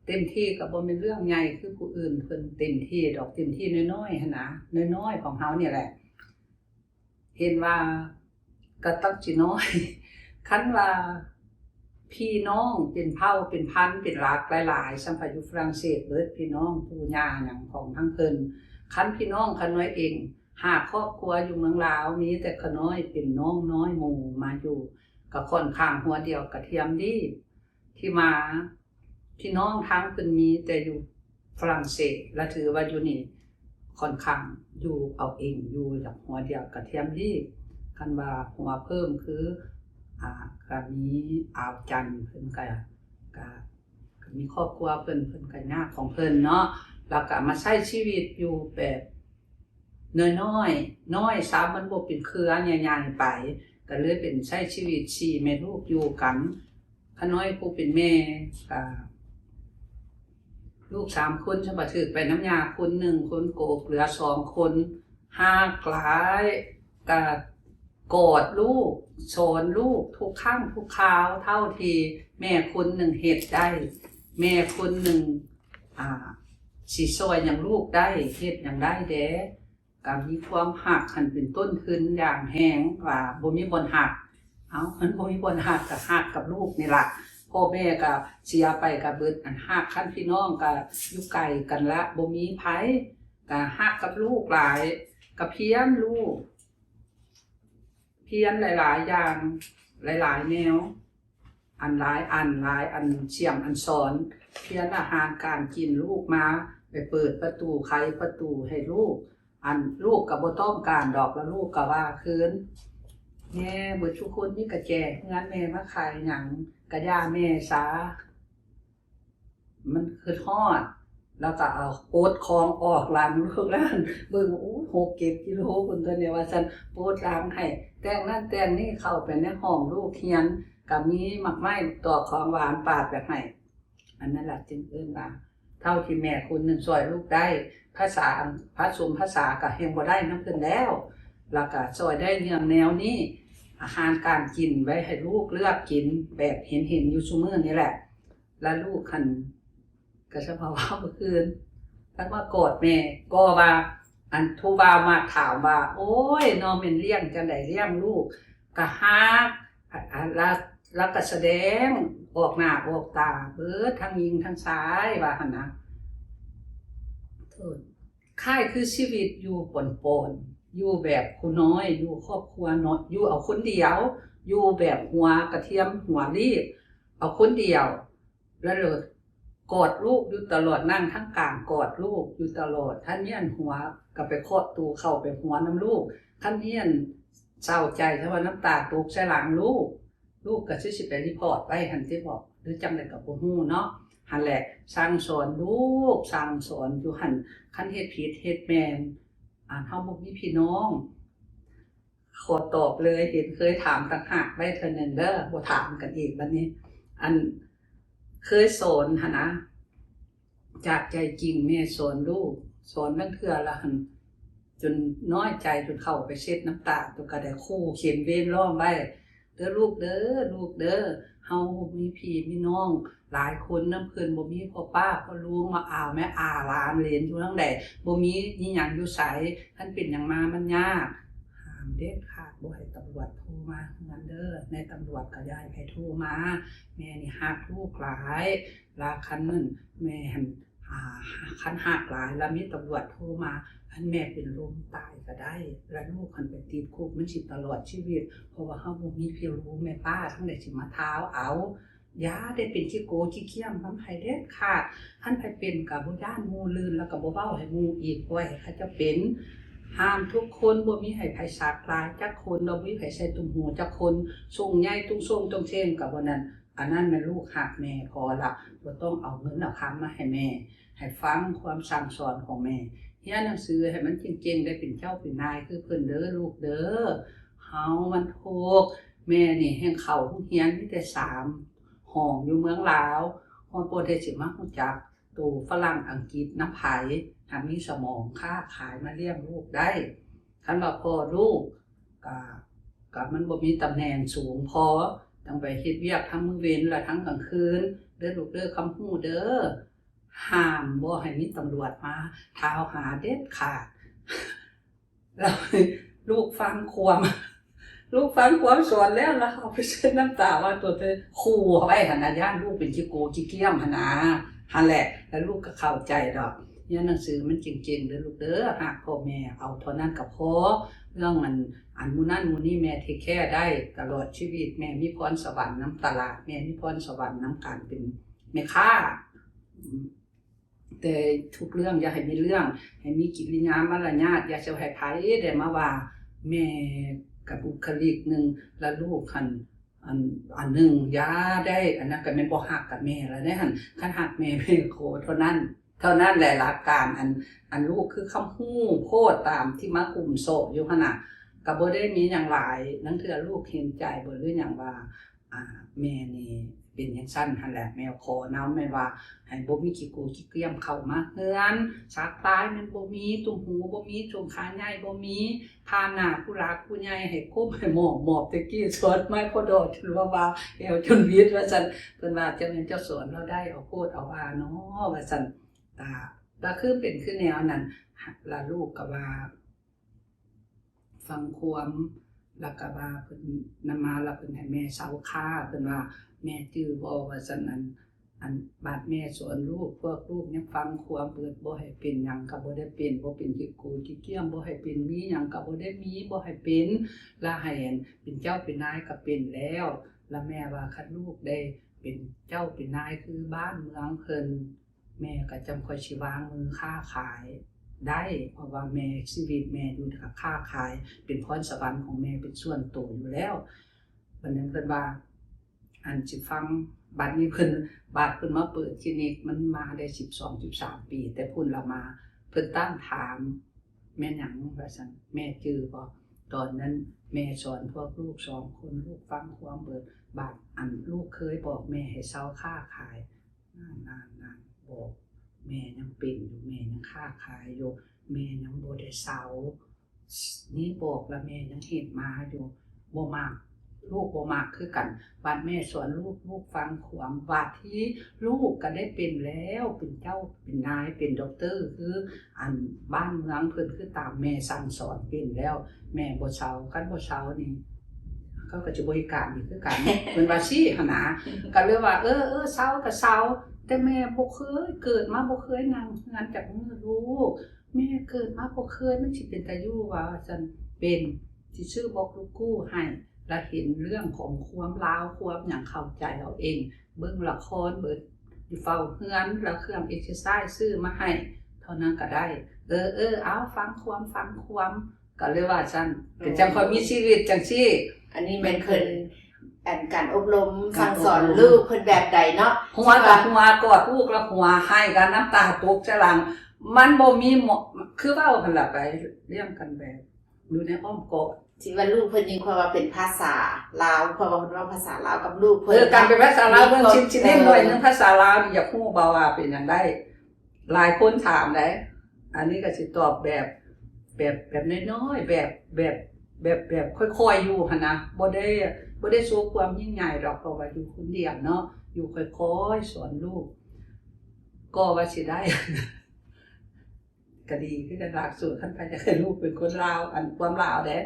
ເຕັມທີ່ກໍບໍ່ແມ່ນເລື່ອງໃຫຍ່ຄືຜູ້ອື່ນເພິ່ນເຕັມທີ່ດອກ ເຕັມທີ່ນ້ອຍໆ ຫັ້ນນະ ນ້ອຍໆ ຂອງເຮົານີ້ແຫຼະ. ເຫັນວ່າກໍຕັ້ງຊິນ້ອຍ ຄັນວ່າພີ່ນ້ອງເປັນເຜົ່າເປັນພັນເປັນຫຼັກຫຼາຍໆ ສ່ຳພະຢູ່ຝຣັ່ງເສດເບິດ ພີ່ນ້ອງປູ່ຍ່າຫຍັງຂອງທາງເພິ່ນ ຄັນພີ່ນ້ອງຂ້ານ້ອຍເອງ ຫ້າຄອບຄົວຢູ່ເມືອງລາວ ມີແຕ່ຂ້ານ້ອຍເປັນນ້ອງນ້ອຍໝູ່ມາຢູ່ ກໍຂ້ອນຂ້າງຫົວດຽວກະທຽມລີບ ທີ່ມາ ພີ່ນ້ອງທາງເພິ່ນມີແຕ່ຢູ່ຝຣັ່ງເສດ ລະຖືວ່າຢູ່ນີ້ຂ້ອນຂ້າງຢູ່ເອົາເອງ ຢູ່ແບບຫົວດຽວກະທຽມລີບ. ຄັນວ່າຫົວເພີ່ມຄື ອ່າ ກະມີອາວຈັນ ເພິ່ນກະ ກະ ກະມີຄອບຄົວເພິ່ນ ເພິ່ນກະຍາກຂອງເພິ່ນເນາະ ລະກະມາໃຊ້ຊີວິດຢູ່ແບບ ນ້ອຍໆ ນ້ອຍຊະ ມັນບໍ່ເປັນເຄືອໃຫຍ່ໆໄປ ກະເລີຍເປັນໃຊ້ຊີວິດສີ່ແມ່ລູກຢູ່ກັນ. ຂ້ານ້ອຍຜູ້ເປັນແມ່ກະ ລູກສາມຄົນ ສະບາຖືກໄປນຳຍ່າຄົນໜຶ່ງ ຄົນໂກກເຫຼືອສອງຄົນ ຮາກຫຼາຍ ກະກອດລູກ ສອນລູກທຸກຄັ້ງທຸກຄາວ ເທົ່າທີ່ແມ່ຄົນໜຶ່ງເຮັດໄດ້ ແມ່ຄົນໜຶ່ງ ອ່າ ຊິຊ່ອຍຫຍັງລູກໄດ້ ເຮັດຫຍັງໄດ້ແດ່ ກະມີຄວາມຮັກຫັ້ນເປັນຕົ້ນທຶນຢ່າງແຮງ ວ່າບໍ່ມີບ່ອນຮັກ ເອົ້າ ມັນບໍ່ມີບ່ອນຮັກ ກະຮັກກັບລູກນີ້ລະ ພໍ່ແມ່ກະເສຍໄປກະເບິດ ອັນຮັກ ຄັນພີ່ນ້ອງກະຢູ່ໄກກັນລະ ບໍ່ມີໃຜ ກະຮັກກັບລູກຫຼາຍ ກະພຽນລູກ ພຽນຫຼາຍໆຢ່າງ ຫຼາຍໆແນວ ອັນຫຼາຍອັນ ຫຼາຍອັນ ສ່ຽມອັນສອນ ພຽນອາຫານການກິນ ລູກມາ ໄປເປີດປະຕູ ໄຂປະຕູໃຫ້ລູກ ອັນລູກກໍບໍ່ຕ້ອງການດອກ ແລ້ວລູກກໍວ່າຄືນ ແມ່ເບິດທຸກຄົນມີກະແຈເຮືອນ ແມ່ມາຂາຍຫຍັງ ກະຢ່າແມ່ຊາ ມັນຄຶດຮອດ ແລ້ວກໍເອົາປົດຂອງອອກຫຼັງລູກນັ້ນ ເບິ່ງ ໂອ້ຍ ຫົກເຈັດກິໂລພຸ້ນຕົວນີ້ວ່າຊັ້ນ ປົດຫຼັງໃຫ້ ແຕ່ງນັ້ນແຕ່ງນີ້ ເຂົ້າໄປໃນຫ້ອງລູກຮຽນ ກໍມີໝາກໄມ້ ຕອກຂອງຫວານປາດໄປໃຫ້ ອັນນັ້ນລະຈຶ່ງເອີ້ນວ່າ ເທົ່າທີ່ແມ່ຄົນໜຶ່ງຊ່ອຍລູກໄດ້ ພາສາອັນ ຜະສົມພາສາກໍແຮ່ງບໍ່ໄດ້ນຳເພິ່ນແລ້ວ ແລ້ວກໍຊ່ອຍໄດ້ເລື່ອງແນວນີ້ ອາຫານການກິນໄວ້ໃຫ້ລູກເລືອກກິນ ແບບເຫັນໆຢູ່ຊຸມື້ນີ້ແຫຼະ ລະລູກຫັ້ນກໍສະພາວະເມື່ອຄືນ ທັງມາກອດແມ່ ກໍວ່າ ອັນຜູ້ບ່າວມັກຖາມວ່າ ໂອ້ຍ ນ້ອງແມ່ນລ້ຽງຈັ່ງໃດລ້ຽງລູກ ກະຮັກ ລະ ລະກະສະແດງອອກໜ້າອອກຕາເບິດ ທັງຍິງທັງຊາຍ ວ່າຫັ້ນນະ ໂທດ ຄ້າຍຄືຊີວິດຢູ່ປ່ອນໆ ຢູ່ແບບຜູ້ນ້ອຍ ຢູ່ຄອບຄົວເນາະ ຢູ່ເອົາຄົນດຽວ ຢູ່ແບບຫົວກະທຽມຫົວລີບ ເອົາຄົນດຽວ ລະໂລດ ກອດລູກຢູ່ຕະຫຼອດ, ນັ່ງທາງກາງກອດລູກຢູ່ຕະຫຼອດ. ຄັນມີອັນຫົວກໍໄປເຄາະຕູ້ເຂົ້າໄປຫົວນຳລູກ. ຄັນມີອັນເສົ້າໃຈ ຖ້າວ່ານ້ຳຕາຕົກໃສ່ຫຼັງລູກ, ລູກກໍຄືຊິໄປຣີພອດໄວ້ຫັ້ນຕິບໍ ຫຼືຈັ່ງໃດກໍບໍ່ຮູ້ເນາະ. ຫັ້ນແຫຼະ ສັ່ງສອນລູກ, ສັ່ງສອນຢູ່ຫັ້ນ. ຄັນເຮັດຜິດເຮັດແມ່ນ ອັນເຮົາບໍ່ມີພີ່ນ້ອງ. ຂໍຕອບເລີຍ, ເຫັນເຄີຍຖາມຕ່າງຫາກໄວ້ເທື່ອໜຶ່ງເດີ, ບໍ່ຖາມກັນອີກບັດນີ້. ອັນເຄີຍສອນຫັ້ນນະ, ຈາກໃຈຈິງແມ່ສອນລູກ, ສອນລາງເທື່ອລະຫັ້ນ ຈົນນ້ອຍໃຈ ຈົນເຂົ້າໄປເຊັດນ້ຳຕາ, ຕົວກໍໄດ້ຂູ່ເຂັນເວນລ້ອມໄວ້, ເດີລູກເດີ, ລູກເດີ, ເຮົາມີພີ່ມີນ້ອງຫຼາຍຄົນນຳເພິ່ນ, ບໍ່ມີພໍ່ປ້າພໍ່ລຸງ ມາອາວແມ່ອາຫຼານເຫຼນຢູ່ທາງໃດ, ບໍ່ມີອີ່ຫຍັງຢູ່ໃສ, ຄັນເປັນຫຍັງມາມັນຍາກ. ຫ້າມເດັດຂາດ ບໍ່ໃຫ້ຕຳຫຼວດໂທມາເຮືອນເດີ, ໃນຕຳຫຼວດກໍຢ່າໃຫ້ໃຜໂທມາ. ແມ່ນີ້ຮັກລູກຫຼາຍ, ລາຄັນນັ້ນແມ່ຫັ້ນ ອ່າ ຄັນຮັກຫຼາຍລະມີຕຳຫຼວດໂທມາ ອັນແມ່ເປັນລົມຕາຍກໍໄດ້, ລະລູກຄັນໄປຕິດຄຸກ ມັນຊິຕະຫຼອດຊີວິດ, ເພາະວ່າເຮົາບໍ່ມີພີ່ລູກແມ່ປ້າທາງໃດຊິມາທ້າວເອົາ. ຢ່າໄດ້ເປັນຂີ້ໂກຂີ້ກ້ຽມນຳໃຜເດັດຂາດ. ຄັນໃຜເປັນກໍບໍ່ຢ້ານໝູ່ລື່ນ ແລ້ວກໍບໍ່ເວົ້າໃຫ້ໝູ່ອີກ, ປ່ອຍໃຫ້ເຂົາເຈົ້າເປັນ. ຫ້າມທຸກຄົນ, ບໍ່ມີໃຫ້ໃຜສັກລາຍຈັກຄົນ, ບໍ່ມີໃຜໃສ່ຕຸ້ມຫູຈັກຄົນ, ຊົງໃຫຍ່ຕຸ້ງຊົງຕົງເຊັງກໍບໍ່ນັ້ນ. ອັນນັ້ນແມ່ນລູກຮັກແມ່ພໍລະ, ບໍ່ຕ້ອງເອົາເງິນເອົາຄຳມາໃຫ້ແມ່, ໃຫ້ຟັງຄວາມສັ່ງສອນຂອງແມ່. ຮຽນໜັງສືໃຫ້ມັນເກັ່ງໆ ໄດ້ເປັນເຈົ້າເປັນນາຍຄືເພິ່ນເດີລູກເດີ. ເຮົາມັນທຸກ, ແມ່ນີ້ແຮ່ງເຂົ້າໂຮງຮຽນມີແຕ່ສາມຫ້ອງຢູ່ເມືອງລາວ, ຮອດບໍ່ໄດ້ຊິມາຮູ້ຈັກໂຕຝຣັ່ງອັງກິດນຳໃຜ, ຫາມີສະໝອງຄ້າຂາຍມາລ້ຽງລູກໄດ້. ຄັນວ່າພໍ່ລູກກະ ກະມັນບໍ່ມີຕຳແໜ່ງສູງພໍ, ຕ້ອງໄປເຮັດວຽກທັງມື້ເວັນ ແລະ ທັງກາງຄືນເດີລູກເດີ, ຄຳຮູ້ເດີ. ຫ້າມບໍ່ໃຫ້ມີຕຳຫຼວດມາທ້າວຫາເດັດຂາດ. ແລ້ວລູກຟັງຄວາມ, ລູກຟັງຄວາມສອນແລ້ວ ແລ້ວເຮົາໄປເຊັດນ້ຳຕາວ່າຕົວເອງ ຂູ່ເອົາໄວ້ຫັ້ນນະ, ຢ້ານລູກເປັນຂີ້ໂກຂີ້ກ້ຽມຫັ້ນນະ. ຫັ້ນແຫຼະ ແລ້ວລູກກໍເຂົ້າໃຈດອກ. ຮຽນໜັງສືມັນເກັ່ງໆເດີລູກເດີ, ຮັກພໍ່ແມ່ເອົາເທົ່ານັ້ນກໍພໍ. ເລື່ອງອັນ ອັນໝູ່ນັ້ນໝູ່ນີ້ແມ່ເທກແຄໄດ້ຕະຫຼອດຊີວິດ. ແມ່ມີພອນສະຫວັນນຳຕະຫຼາດ, ແມ່ມີພອນສະຫວັນນຳການເປັນແມ່ຄ້າ. ແຕ່ທຸກເລື່ອງຢ່າໃຫ້ມີເລື່ອງ, ໃຫ້ມີກິລິຍາມາລະຍາດ, ຢ່າຊິໃຫ້ໃຜໄດ້ມາວ່າແມ່. ກະບຸກຄະລິກໜຶ່ງ ລະລູກຫັ້ນ ອັນ ອັນໜຶ່ງ ຢ່າໄດ້, ອັນນັ້ນກໍແມ່ນບໍ່ຮັກກັບແມ່ແລ້ວເດ້ຫັ້ນ. ຄັນຮັກແມ່ ແມ່ຂໍເທົ່ານັ້ນ, ເທົ່ານັ້ນແຫຼະຫຼັກການ. ອັນ ອັນລູກຄືຄຳຮູ້ໂພດຕາມທີ່ມາກຸ້ມເຊາະຢູ່ຫັ້ນນະ, ກໍບໍ່ໄດ້ມີຫຍັງຫຼາຍ. ລາງເທື່ອລູກເຫັນໃຈເບີດ ຫຼືຫຍັງວ່າ ອ່າ ແມ່ນີ້ເປັນຈັ່ງຊັ້ນຫັ້ນແຫຼະ. ແມ່ຂໍນຳ ແມ່ນວ່າໃຫ້ບໍ່ມີຂີ້ໂກຂີ້ກ້ຽມເຂົ້າມາເຮືອນ, ສັກລາຍມັນບໍ່ມີ, ຕຸ້ມຫູບໍ່ມີ, ໂຈງຂາໃຫຍ່ບໍ່ມີ, ຜ່ານໜ້າຜູ້ຫຼັກຜູ້ໃຫຍ່ໃຫ້ກົ້ມໃຫ້ໝອບ, ໝອບແຕ່ກີ້ສອນໄມ້ພໍດອກຈົນວ່າວ່າແອວຈົນວິດວ່າຊັ້ນ. ເພິ່ນວ່າເຈົ້າແມ່ນເຈົ້າສອນລາວໄດ້ ເອົາໂພດເອົາອາເນາະວ່າຊັ້ນ. ກໍ ກໍຄືເປັນຄືແນວນັ້ນ. ລະລູກກໍວ່າ ຟັງຄວາມ ແລ້ວກໍວ່າເພິ່ນນຳມາ ແລ້ວເພິ່ນໃຫ້ແມ່ເຊົາຄ້າ, ເພິ່ນວ່າ ແມ່ຈື່ບໍ່ວ່າຊັ້ນ. ອັນ ອັນບາດແມ່ສອນລູກ ພວກລູກຍັງຟັງຄວາມເບີດ, ບໍ່ໃຫ້ເປັນຫຍັງກໍບໍ່ໄດ້ເປັນ, ບໍ່ເປັນຂີ້ໂກຂີ້ກ້ຽມ ບໍ່ໃຫ້ເປັນ, ມີຫຍັງກໍບໍ່ໄດ້ມີ ບໍ່ໃຫ້ເປັນ, ລະໃຫ້ອັນເປັນເຈົ້າເປັນນາຍກໍເປັນແລ້ວ. ລະແມ່ວ່າຄັນລູກໄດ້ເປັນເຈົ້າເປັນນາຍຄືບ້ານເມືອງເພິ່ນ ແມ່ກໍຈັ່ງຄ່ອຍຊິວາງມືຄ້າຂາຍໄດ້, ເພາະວ່າແມ່ ຊີວິດແມ່ຢູ່ກັບຄ້າຂາຍ ເປັນພອນສະຫວັນຂອງແມ່ເປັນສ່ວນໂຕຢູ່ແລ້ວ. ບັດນັ້ນເພິ່ນວ່າ ອັນຊິຟັງ, ບັດນີ້ເພິ່ນ ບາດເພິ່ນມາເປີດຄລີນິກ ມັນມາໄດ້ສິບສອງ ສິບສາມປີ ແຕ່ພຸ້ນລະມາ. ເພິ່ນຕັ້ງຖາມ ແມ່ນຫຍັງວ່າຊັ້ນ, ແມ່ຈື່ບໍ່? ຕອນນັ້ນແມ່ສອນພວກລູກສອງຄົນ, ລູກຟັງຄວາມເບີດ. ບາດ ອັນ ລູກເຄີຍບອກແມ່ໃຫ້ເຊົາຄ້າຂາຍ. ນານໆໆ ບອກ ແມ່ຍັງເປັນຢູ່, ແມ່ຍັງຄ້າຂາຍຢູ່, ແມ່ຍັງບໍ່ໄດ້ເຊົາ. ນີ້ບອກລະແມ່ຍັງເຮັດມາຢູ່, ບໍ່ມັກ, ລູກບໍ່ມັກຄືກັນ. ບາດແມ່ສອນລູກ, ລູກຟັງຄວາມ, ບາດທີ່ລູກກໍໄດ້ເປັນແລ້ວ, ເປັນເຈົ້າເປັນນາຍ, ເປັນດັອກເຕີ ຄື ອັນ ບ້ານເມືອງເພິ່ນ ຄືຕາມແມ່ສັ່ງສອນເປັນແລ້ວ, ແມ່ບໍ່ເຊົາ. ຄັນບໍ່ເຊົານີ້ ເຂົາກໍຈະບໍລິການອີກຄືກັນ ເພິ່ນວ່າຊີ້ຫັ້ນນາ. ກໍເລີຍວ່າ ເອີ ເອີ ເຊົາກໍເຊົາ, ແຕ່ແມ່ບໍ່ເຄີຍ, ເກີດມາບໍ່ເຄີຍນັ່ງເຮືອນຈັກມື້ລູກ, ແມ່ເກີດມາບໍ່ເຄີຍ, ມັນຊິເປັນຕາຢູ່ຫວາ ວ່າຊັ້ນ. ເປັນ ຊິຊື້ບອກລູກກູ້ໃຫ້ ລະເຫັນເລື່ອງຂອງຄວາມລາວ ຄວາມຫຍັງ ເຂົ້າໃຈເອົາເອງ, ເບິ່ງລະຄອນເບິດ. ຢູ່ເຝົ້າເຮືອນ ແລ້ວເຄື່ອງເອັກເຊີໄຊຊື້ມາໃຫ້ເທົ່ານັ້ນກໍໄດ້. ເອີ ເອີ ເອົາ ຟັງຄວາມ ຟັງຄວາມ ກໍເລີຍວ່າຊັ້ນ ເປັນຈັ່ງຄ່ອຍມີຊີວິດຈັ່ງຊີ້. ອັນນີ້ແມ່ນເພິ່ນ ອັນການອົບຮົມສັ່ງສອນລູກເພິ່ນແບບໃດເນາະ? ຫົວກໍຫົວ ກອດລູກແລ້ວຫົວ ໄຫ້ກໍນ້ຳຕາຕົກໃສ່ຫຼັງ. ມັນບໍ່ມີໝໍ ຄືເວົ້າຫັ້ນລະ ໄປລ້ຽງກັນແບບຢູ່ໃນອ້ອມກອດ ທີ່ວ່າລູກເພິ່ນຍິງ ເພາະວ່າເປັນພາສາລາວ ເພາະວ່າເພິ່ນເວົ້າພາສາລາວກັບລູກເພິ່ນ. ເອີ ການເປັນພາສາລາວ ເບິ່ງຊິ ຊິເນັ້ນໜ້ອຍໜຶ່ງ ພາສາລາວນີ້ ຢາກຮູ້ບໍ່ວ່າເປັນຫຍັງໄດ້? ຫຼາຍຄົນຖາມໄດ໋. ອັນນີ້ກໍຊິຕອບແບບ ແບບ ແບບນ້ອຍໆ ແບບ ແບບ ແບບ ແບບຄ່ອຍໆຢູ່ຫັ້ນນະ. ບໍ່ໄດ້ ບໍ່ໄດ້ໂຊຄວາມຍິ່ງໃຫຍ່ດອກ ເພາະວ່າຢູ່ຄົນດຽວເນາະ ຢູ່ຄ່ອຍໆສອນລູກ ກໍວ່າຊິໄດ້ ກໍດີຄືກັນ. ຫຼັກສູດ ຄັນໃຜຢາກໃຫ້ລູກເປັນຄົນລາວ ອັນຄວາມລາວເດ້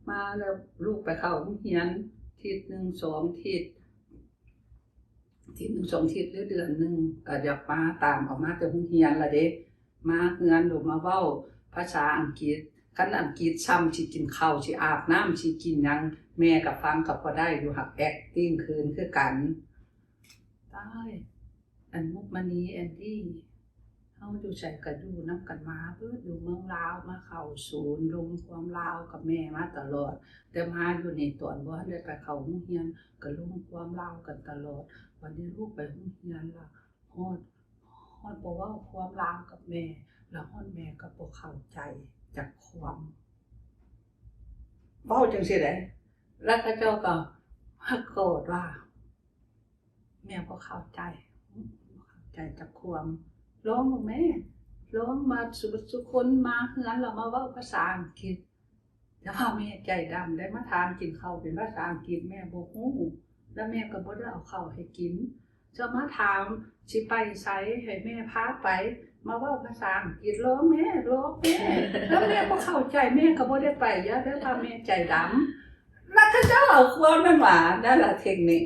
ມາແລ້ວລູກໄປເຂົ້າໂຮງຮຽນທິດໜຶ່ງສອງທິດ ທິດໜຶ່ງສອງທິດ ຫຼືເດືອນໜຶ່ງ ກໍຢາກມາຕາມເອົາມາແຕ່ໂຮງຮຽນລະເດ້. ມາເຮືອນໂດມາເວົ້າພາສາອັງກິດ. ຄັນອັງກິດຊ້ຳ ຊິກິນເຂົ້າ ຊິອາບນ້ຳ ຊິກິນຫຍັງ ແມ່ກໍຟັງກໍພໍໄດ້ຢູ່ ຫາກແອັກຕິງຄືນຄືກັນ. ຕາຍ ອັນມຸກມະນີ ແອນດີ້ ເຮົາຢູ່ໃສກໍຢູ່ນຳກັນມາເບິດ ຢູ່ເມືອງລາວ ມາເຂົ້າສູນ ລົມຄວາມລາວກັບແມ່ມາຕະຫຼອດ. ແຕ່ມາຢູ່ນີ້ ຕອນບໍ່ທັນໄດ້ໄປເຂົ້າໂຮງຮຽນ ກໍລົມຄວາມລາວກັນຕະຫຼອດ. ບັດນີ້ລູກໄປໂຮງຮຽນລະ ຮອດ ຮອດບໍ່ເວົ້າຄວາມລາວກັບແມ່ ລະຮອດແມ່ກໍບໍ່ເຂົ້າໃຈຈັກຄວາມ. ເວົ້າຈັ່ງຊີ້ເດ້ ລະເຂົາເຈົ້າກໍມາໂກດວ່າ ແມ່ບໍ່ເຂົ້າໃຈ ບໍ່ເຂົ້າໃຈຈັກຄວາມ. ລອງເບິ່ງແມ້ ລອງມາ ສຸ ສຸຄົນມາເຮືອນລະມາເວົ້າພາສາອັງກິດ. ແຕ່ວ່າແມ່ໃຈດຳ ໄດ້ມາຖາມກິນເຂົ້າເປັນພາສາອັງກິດ ແມ່ບໍ່ຮູ້ ແລ້ວແມ່ກໍບໍ່ໄດ້ເອົາເຂົ້າໃຫ້ກິນ. ຈະມາຖາມຊິໄປໃສ ໃຫ້ແມ່ພາໄປ ມາເວົ້າພາສາອັງກິດ ລອງແມ້ ລອງແມ້ ແລ້ວແມ່ບໍ່ເຂົ້າໃຈ ແມ່ກໍບໍ່ໄດ້ໄປ. ຢ່າໄດ້ວ່າແມ່ໃຈດຳ ແລ້ວເຂົາເຈົ້າເອົາຄວາມນັ້ນວ່າ ນັ້ນລະເທັກນິກ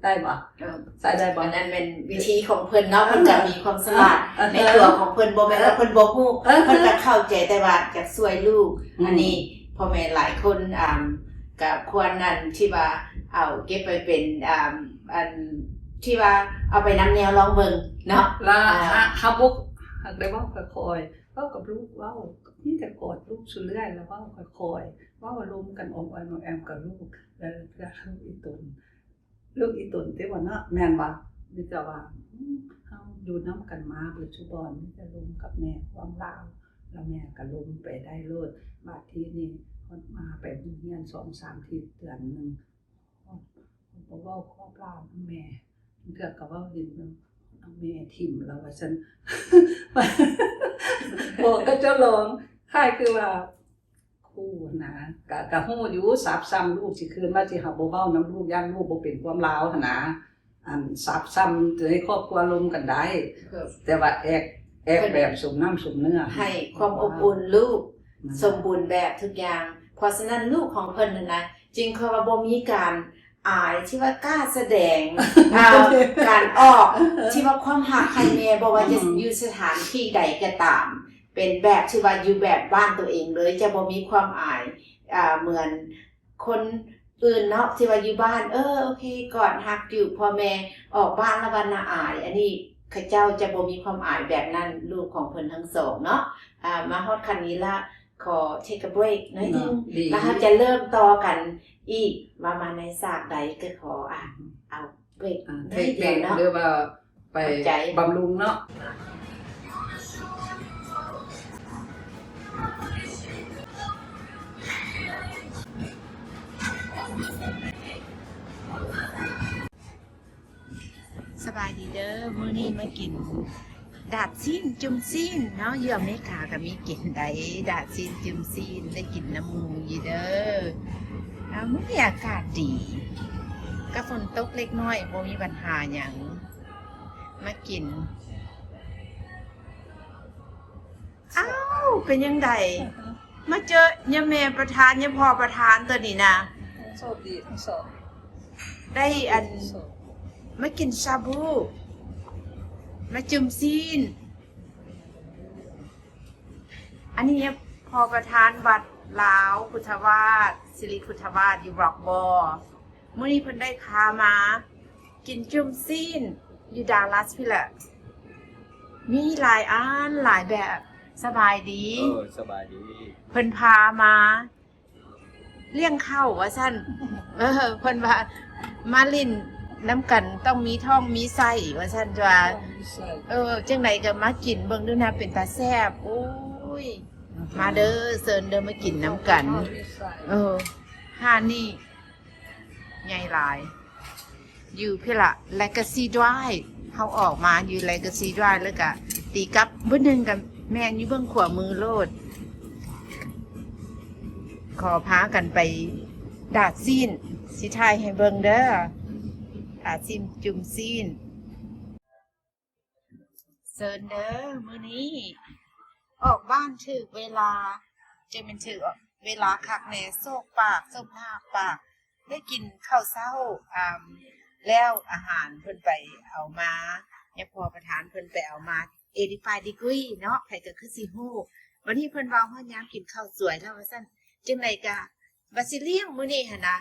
ໄດ້ບໍ່? ເອີ ໃຊ້ໄດ້ບໍ່? ອັນນັ້ນແມ່ນວິທີຂອງເພິ່ນເນາະ ເອີ ເພິ່ນກໍມີຄວາມສະຫຼາດ ເອີ ໃນຕົວຂອງເພິ່ນ ບໍ່ແມ່ນວ່າເພິ່ນບໍ່ຮູ້ ເອີ ເພິ່ນກໍເຂົ້າໃຈ ແຕ່ວ່າຢາກຊ່ວຍລູກ. ອືມ ອັນນີ້ພໍ່ແມ່ຫຼາຍຄົນ ອ່າ ກໍຄວນ ອັນທີ່ວ່າເອົາເກັບໄວ້ເປັນ ອ່າ ອັນທີ່ວ່າເອົາໄປນຳແນວລອງເບິ່ງເນາະ. ລະ ອ່າ ຫາ ຫາບໍ່ ຫາກໄດ້ເວົ້າຄ່ອຍໆ ເວົ້າກັບລູກ ເວົ້າ ມີແຕ່ກອດລູກສູ່ເລື້ອຍ ລະເວົ້າຄ່ອຍໆ ເວົ້າລົມກັນ ອອມແອມ ອອມແອມກັບລູກ ລະເພື່ອລູກອີ່ຕົນ ລູກອີ່ຕົນຕິວ່າເນາະ ແມ່ນບໍ່? ມີແຕ່ວ່າ ອືມ ເຮົາຢູ່ນຳກັນມາເບິດຊຸບ່ອນ ມີແຕ່ລົມກັບແມ່ຄວາມລາວ ລະແມ່ກໍລົມໄປໄດ້ໂລດ. ບາດທີນີ້ຮອດມາໄປໂຮງຮຽນສອງສາມທິດ ເດືອນໜຶ່ງ ບໍ່ເວົ້າຄວາມລາວນຳແມ່ ເທື່ອກໍເວົ້າຫຼິ້ນນຳ ເອົາແມ່ຖິ້ມລະວ່າຊັ້ນ. ບອກກັບເຈົ້າລອງ ຄ້າຍຄືວ່າ ຄູນະ ກະ ກະຮູ້ຢູ່ ສັບຊ້ຳລູກຊິຄືນມາ ຊິຫາບໍ່ເວົ້ານຳລູກ ຢ້ານລູກບໍ່ເປັນຄວາມລາວຫັ້ນນະ. ອັນສັບຊ້ຳໃນຄອບຄົວລົມກັນໄດ້ ແຕ່ວ່າແອກ ແອກແບບສົມນ້ຳສົມເນື້ອ ໃຫ້ຄວາມອົບອຸ່ນລູກ ສົມບູນແບບທຸກຢ່າງ. ເພາະສະນັ້ນລູກຂອງເພິ່ນຫັ້ນນະ ຈຶ່ງຄ່ອຍວ່າບໍ່ມີການອາຍທີ່ວ່າກ້າສະແດງ ອ່າ ການອອກທີ່ວ່າຄວາມຮັກໃຫ້ແມ່ ບໍ່ວ່າຈະຢູ່ສະຖານທີ່ໃດກໍຕາມ ເປັນແບບທີ່ວ່າຢູ່ແບບບ້ານໂຕເອງເລີຍ ຈະບໍ່ມີຄວາມອາຍ ອ່າ ເໝືອນຄົນອື່ນເນາະ ທີ່ວ່າຢູ່ບ້ານ ເອີ ໂອເຄ ກອດຮັກຢູ່ ພໍແມ່ອອກບ້ານລະວ່າໜ້າອາຍ. ອັນນີ້ເຂົາເຈົ້າຈະບໍ່ມີຄວາມອາຍແບບນັ້ນ ລູກຂອງເພິ່ນທັງສອງເນາະ. ອ່າ ມາຮອດຂັ້ນນີ້ລະ ຂໍ take a break ໜ້ອຍໜຶ່ງ ເນາະ ແລ້ວເຮົາຈະເລີ່ມຕໍ່ກັນອີກ ວ່າມາໃນສາກໃດ ກໍຂໍ ອ່າ ເອົາ ເບຣກ ອ່າ ເທກເບຣກເນາະ ເດີ ວ່າໄປບຳລຸງເນາະ. ສະບາຍດີເດີ ມື້ນີ້ມາກິນ ດາດຊີ້ນ ຈຸ່ມຊີ້ນເນາະ ຢູ່ອາເມລິກາກໍມີກິນໄດ໋ ດາດຊີ້ນ ຈຸ່ມຊີ້ນ ໄດ້ກິນນຳໝູ່ຢູ່ເດີ. ອາ ມື້ນີ້ອາກາດດີ ກໍຝົນຕົກເລັກນ້ອຍ ບໍ່ມີບັນຫາຫຍັງ ມາກິນ. ອ້າວ ເປັນຈັ່ງໃດ ມາເຈີຍາແມ່ປະທານ ຍາພໍ່ປະທານຕົວນີ້ນະ ໂຊກດີທັງສອງ ໄດ້ອັນ ມາກິນຊາບູ ມາຈຸ່ມຊີ້ນ. ອັນນີ້ພໍ່ປະທານວັດລາວພຸດທະວາດ ສິລິພຸດທະວາດ ຢູ່ບລັອກບໍ ມື້ນີ້ເພິ່ນໄດ້ພາມາກິນຈຸ່ມຊີ້ນ ຢູ່ດາລັດພີ້ແຫຼະ ມີຫຼາຍອັນຫຼາຍແບບ. ສະບາຍດີ. ເອີ ສະບາຍດີ. ເພິ່ນພາມາລ້ຽງເຂົ້າວ່າຊັ້ນ. ເອີ ເພິ່ນວ່າມາຫຼິ້ນນຳກັນຕ້ອງມີທ້ອງມີໄສ້ວ່າຊັ້ນ. ວ່າ ເອີ ຈັ່ງໃດກໍມາກິນເບິ່ງດູນະ ເປັນຕາແຊບ. ໂອ້ຍ ມາເດີ ເຊີນເດີ ມາກິນນຳກັນ. ເອີ ຮ້ານນີ້ໃຫຍ່ຫຼາຍ. ຢູ່ພີ້ລະ Legacy Drive. ເຮົາອອກມາຢູ່ Legacy Drive ແລ້ວກະຕີກັບບຶດໜຶ່ງ ກະແມ່ນຢູ່ເບື້ອງຂວາມືໂລດ. ຂໍພາກັນໄປດາດຊີ້ນ ຊິຖ່າຍໃຫ້ເບິ່ງເດີ ດາດຊີ້ນ ຈຸ່ມຊີ້ນ. ເຊີນເດີ ມື້ນີ້ອອກບ້ານຖືກເວລາ. ຈັ່ງແມ່ນຖືກເວລາຄັກແນ່. ໂຊກປາກ ໂຊກໜ້າປາກ ໄດ້ກິນເຂົ້າເຊົ້າ ອາ ແລ້ວອາຫານເພິ່ນໄປເອົາມາ ຍາພໍ່ປະທານເພິ່ນໄປເອົາມາ ເອັດເອັດໄຟ ດີກຣີ ເນາະ ໃຜກໍຄືຊິຮູ້. ບັດນີ້ເພິ່ນເວົ້າຮອດຍາມກິນເຂົ້າສວຍແລ້ວວ່າຊັ້ນ. ຈັ່ງໃດກະ ວ່າຊິລ້ຽງມື້ນີ້ຫັ້ນນະ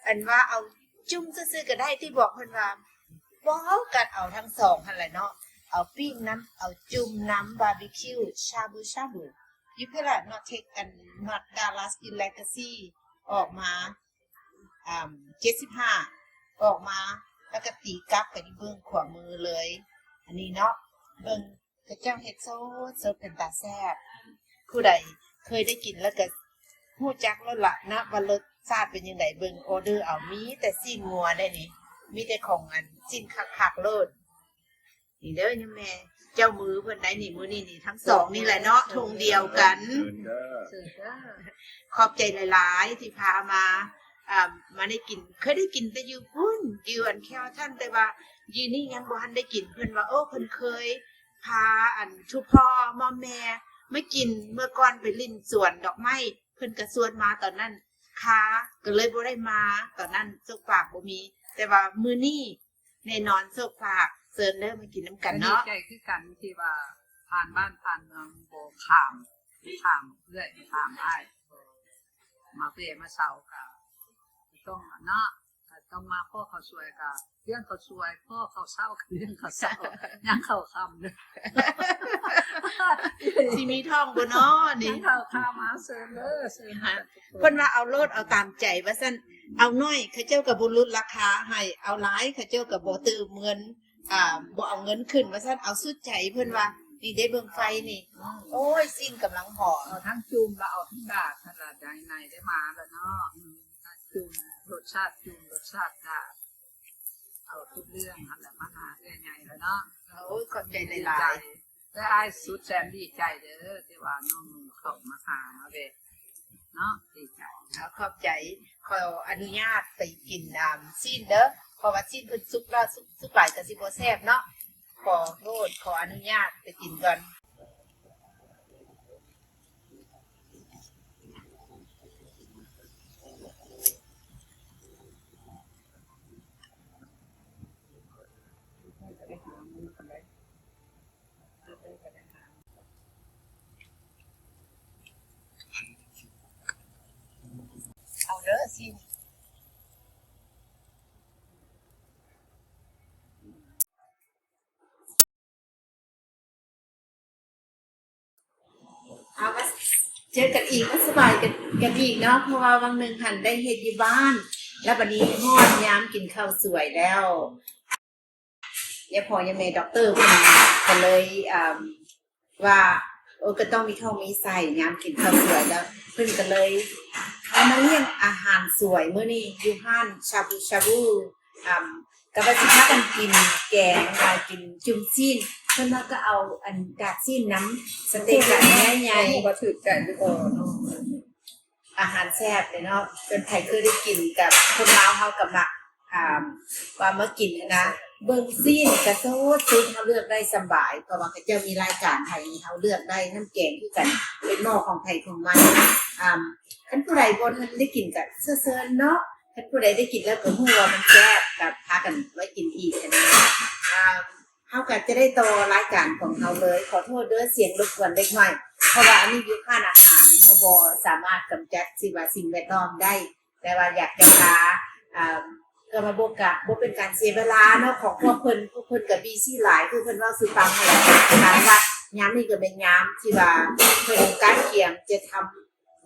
ອັນວ່າເອົາຈຸ່ມຊື່ໆກໍໄດ້ຕິ ບອກເພິ່ນວ່າ ບໍ່ ເຮົາກໍເອົາທັງສອງຫັ້ນແຫຼະເນາະ ເອົາປີ້ງນຳ ເອົາຈຸ່ມນຳ ບາບີຄິວ ຊາບູຊາບູ. ຢູ່ພີ້ລະ North Tex ອັນ North Dallas ຢູ່ Legacy ອອກມາ ອາ ເຈັດສິບຫ້າ ອອກມາ ແລ້ວກໍຕີກັບໄປຢູ່ເບື້ອງຂວາມືເລີຍ. ອັນນີ້ເນາະ ເບິ່ງ ເຂົາເຈົ້າເຮັດສົດໆ ເປັນຕາແຊບ. ຜູ້ໃດເຄີຍໄດ້ກິນແລ້ວກໍຮູ້ຈັກໂລດລະນະ ວ່າລົດຊາດເປັນຈັ່ງໃດ. ເບິ່ງ ອໍເດີເອົາ ມີແຕ່ຊີ້ນງົວໄດ໋ນີ້ ມີແຕ່ຂອງອັນຊີ້ນຄັກໆໂລດ. ນີ້ເດີ ຍາແມ່ ເຈົ້າມືເພິ່ນໄດ໋ນີ້ ມື້ນີ້ນີ້ ທັງສອງນີ້ແຫຼະເນາະ ຖົງດຽວກັນ. ເຊີນເດີ ເຊີນເດີ. ຂອບໃຈຫຼາຍໆທີ່ພາມາ ອາ ມາໄດ້ກິນ. ເຄີຍໄດ້ກິນແຕ່ຢູ່ພຸ້ນ ຢູ່ອັນ Carrollton ແຕ່ວ່າຢູ່ນີ້ຍັງບໍ່ທັນໄດ້ກິນ. ເພິ່ນວ່າ ໂອ້ ເພິ່ນເຄີຍ ພາອັນທຸພໍ່ມໍ່ແມ່ມາກິນ ເມື່ອກ່ອນໄປຫຼິ້ນສວນດອກໄມ້ ເພິ່ນກະຊວນມາຕອນນັ້ນ ຄາ ກໍເລີຍບໍ່ໄດ້ມາຕອນນັ້ນ ໂຊກປາກບໍ່ມີ. ແຕ່ວ່າມື້ນີ້ແນ່ນອນ ໂຊກປາກ ເຊີນເດີມາກິນນຳກັນເນາະ. ກໍດີໃຈຄືກັນທີ່ວ່າຜ່ານບ້ານຜ່ານເມືອງ ບໍ່ຂ້າມ ຂ້າມເອື້ອຍ ຂ້າມອ້າຍ ມາແວ່ມາເຊົາ ກໍຕ້ອງເນາະ ກໍຕ້ອງມາພໍ້ເຂົ້າສວຍ ກໍລ້ຽງເຂົ້າສວຍ ພໍ້ເຂົ້າເຊົ້າ ກໍລ້ຽງເຂົ້າເຊົ້າ ຍັງເຂົ້າຄ່ຳເດີ ຊິມີທ້ອງບໍ່ເນາະນີ້ ຍັງເຂົ້າຄ່ຳ. ເຊີນເດີ ເຊີນ. ເພິ່ນວ່າເອົາໂລດ ເອົາຕາມໃຈວ່າຊັ້ນ. ເອົາໜ້ອຍ ເຂົາເຈົ້າກໍບໍ່ຫຼຸດລາຄາໃຫ້ ເອົາຫຼາຍ ເຂົາເຈົ້າກໍບໍ່ເຕີມເງິນ ອ່າ ບໍ່ເອົາເງິນຂຶ້ນວ່າຊັ້ນ ເອົາສຸດໃຈເພິ່ນວ່າ. ນີ້ເດ້ ເບິ່ງໄຟນີ້ ອືມ ໂອ້ຍ ຊີ້ນກຳລັງຫອມ ເອົາທັງຈຸ່ມ ແລ້ວເອົາທັງດາດ ຂະໜາດໃຫຍ່ໃນໄດ້ມາແລ້ວເນາະ. ອືມ ທັງຈຸ່ມ ລົດຊາດຈຸ່ມ ລົດຊາດດາດ ເອົາທຸກເລື່ອງຫັ້ນແຫຼະ ມາຫາເອື້ອຍໃຫຍ່ແລ້ວເນາະ. ໂອ້ຍ ຂອບໃຈຫຼາຍໆ ແລະ ອ້າຍສຸດແສນດີໃຈເດີ ທີ່ວ່ານ້ອງໜຸ່ມເຂົ້າມາຫາ ມາແວ່ ເນາະ ດີໃຈ. ເອົາ ຂອບໃຈ. ຂໍອະນຸຍາດໄປກິນ ອ່າ ຊີ້ນເດີ ເພາະວ່າຊີ້ນເພິ່ນສຸກແລ້ວ ສຸກ ສຸກຫຼາຍກໍຊິບໍ່ແຊບເນາະ. ຂໍໂທດ ຂໍອະນຸຍາດໄປກິນກ່ອນ. ເອົາເດີ ຊິ ເອົາ ມາເຈີກັນອີກ ມາສະບາຍກັນ ກັນອີກເນາະ ເພາະວ່າຫວ່າງໜຶ່ງຫັ້ນໄດ້ເຮັດຢູ່ບ້ານ ແລ້ວບັດນີ້ຮອດຍາມກິນເຂົ້າສວຍແລ້ວ. ຍາພໍ່ຍາແມ່ດັອກເຕີເພິ່ນກໍເລີຍ ອ່າ ວ່າ ໂອ້ ກໍຕ້ອງມີທ້ອງມີໄສ້ຍາມກິນເຂົ້າສວຍ ແລ້ວເພິ່ນກໍເລີຍເອົາມາລ້ຽງອາຫານສວຍມື້ນີ້ຢູ່ຮ້ານຊາບູຊາບູ ອ່າ ກໍວ່າຊິພາກັນກິນແກງ ກິນຈຸ່ມຊີ້ນ ເພິ່ນວ່າກໍເອົາອັນດາດຊີ້ນນຳ ສະເຕັກອັນໃຫຍ່ໆ ບໍ່ຮູ້ວ່າຖືກໃຈຫຼືບໍ່ເນາະ. ອາຫານແຊບເດ້ເນາະ ເປັນໃຜເຄີຍໄດ້ກິນ ກັບຄົນລາວເຮົາກໍມັກ ອ່າ ວ່າມາກິນຫັ້ນນະ ເບິ່ງຊີ້ນກະສົດໆ ເຮົາເລືອກໄດ້ສະບາຍ ເພາະວ່າເຂົາເຈົ້າມີລາຍການໃຫ້ເຮົາເລືອກໄດ້ ນ້ຳແກງຄືກັນ ເປັນໝໍ້ຂອງໃຜຂອງມັນ. ອ່າ ຄັນຜູ້ໃດບໍ່ທັນໄດ້ກິນກະເຊີນເນາະ ຄັນຜູ້ໃດໄດ້ກິນແລ້ວກໍຮູ້ວ່າມັນແຊບ ກໍພາກັນໄວ້ກິນອີກຫັ້ນນະ. ອ່າ ເຮົາກໍຈະໄດ້ຕໍ່ລາຍການຂອງເຮົາເລີຍ. ຂໍໂທດເດີ ສຽງລົບກວນເລັກນ້ອຍ ເພາະວ່າອັນນີ້ຢູ່ຮ້ານອາຫານ ເຮົາບໍ່ສາມາດກຳຈັດ ຊິວ່າ ສິ່ງແວດລ້ອມໄດ້ ແຕ່ວ່າຢາກຈະພາ ອ່າ ກໍມາບໍ່ກະ ບໍ່ເປັນການເສຍເວລາເນາະຂອງພວກເພິ່ນ. ພວກເພິ່ນກໍບີຊີຫຼາຍ ຄືເພິ່ນເວົ້າສູ່ຟັງຫັ້ນແຫຼະ. ທາງວັດຍາມນີ້ກໍແມ່ນຍາມທີ່ວ່າເພິ່ນກະກຽມຈະທຳ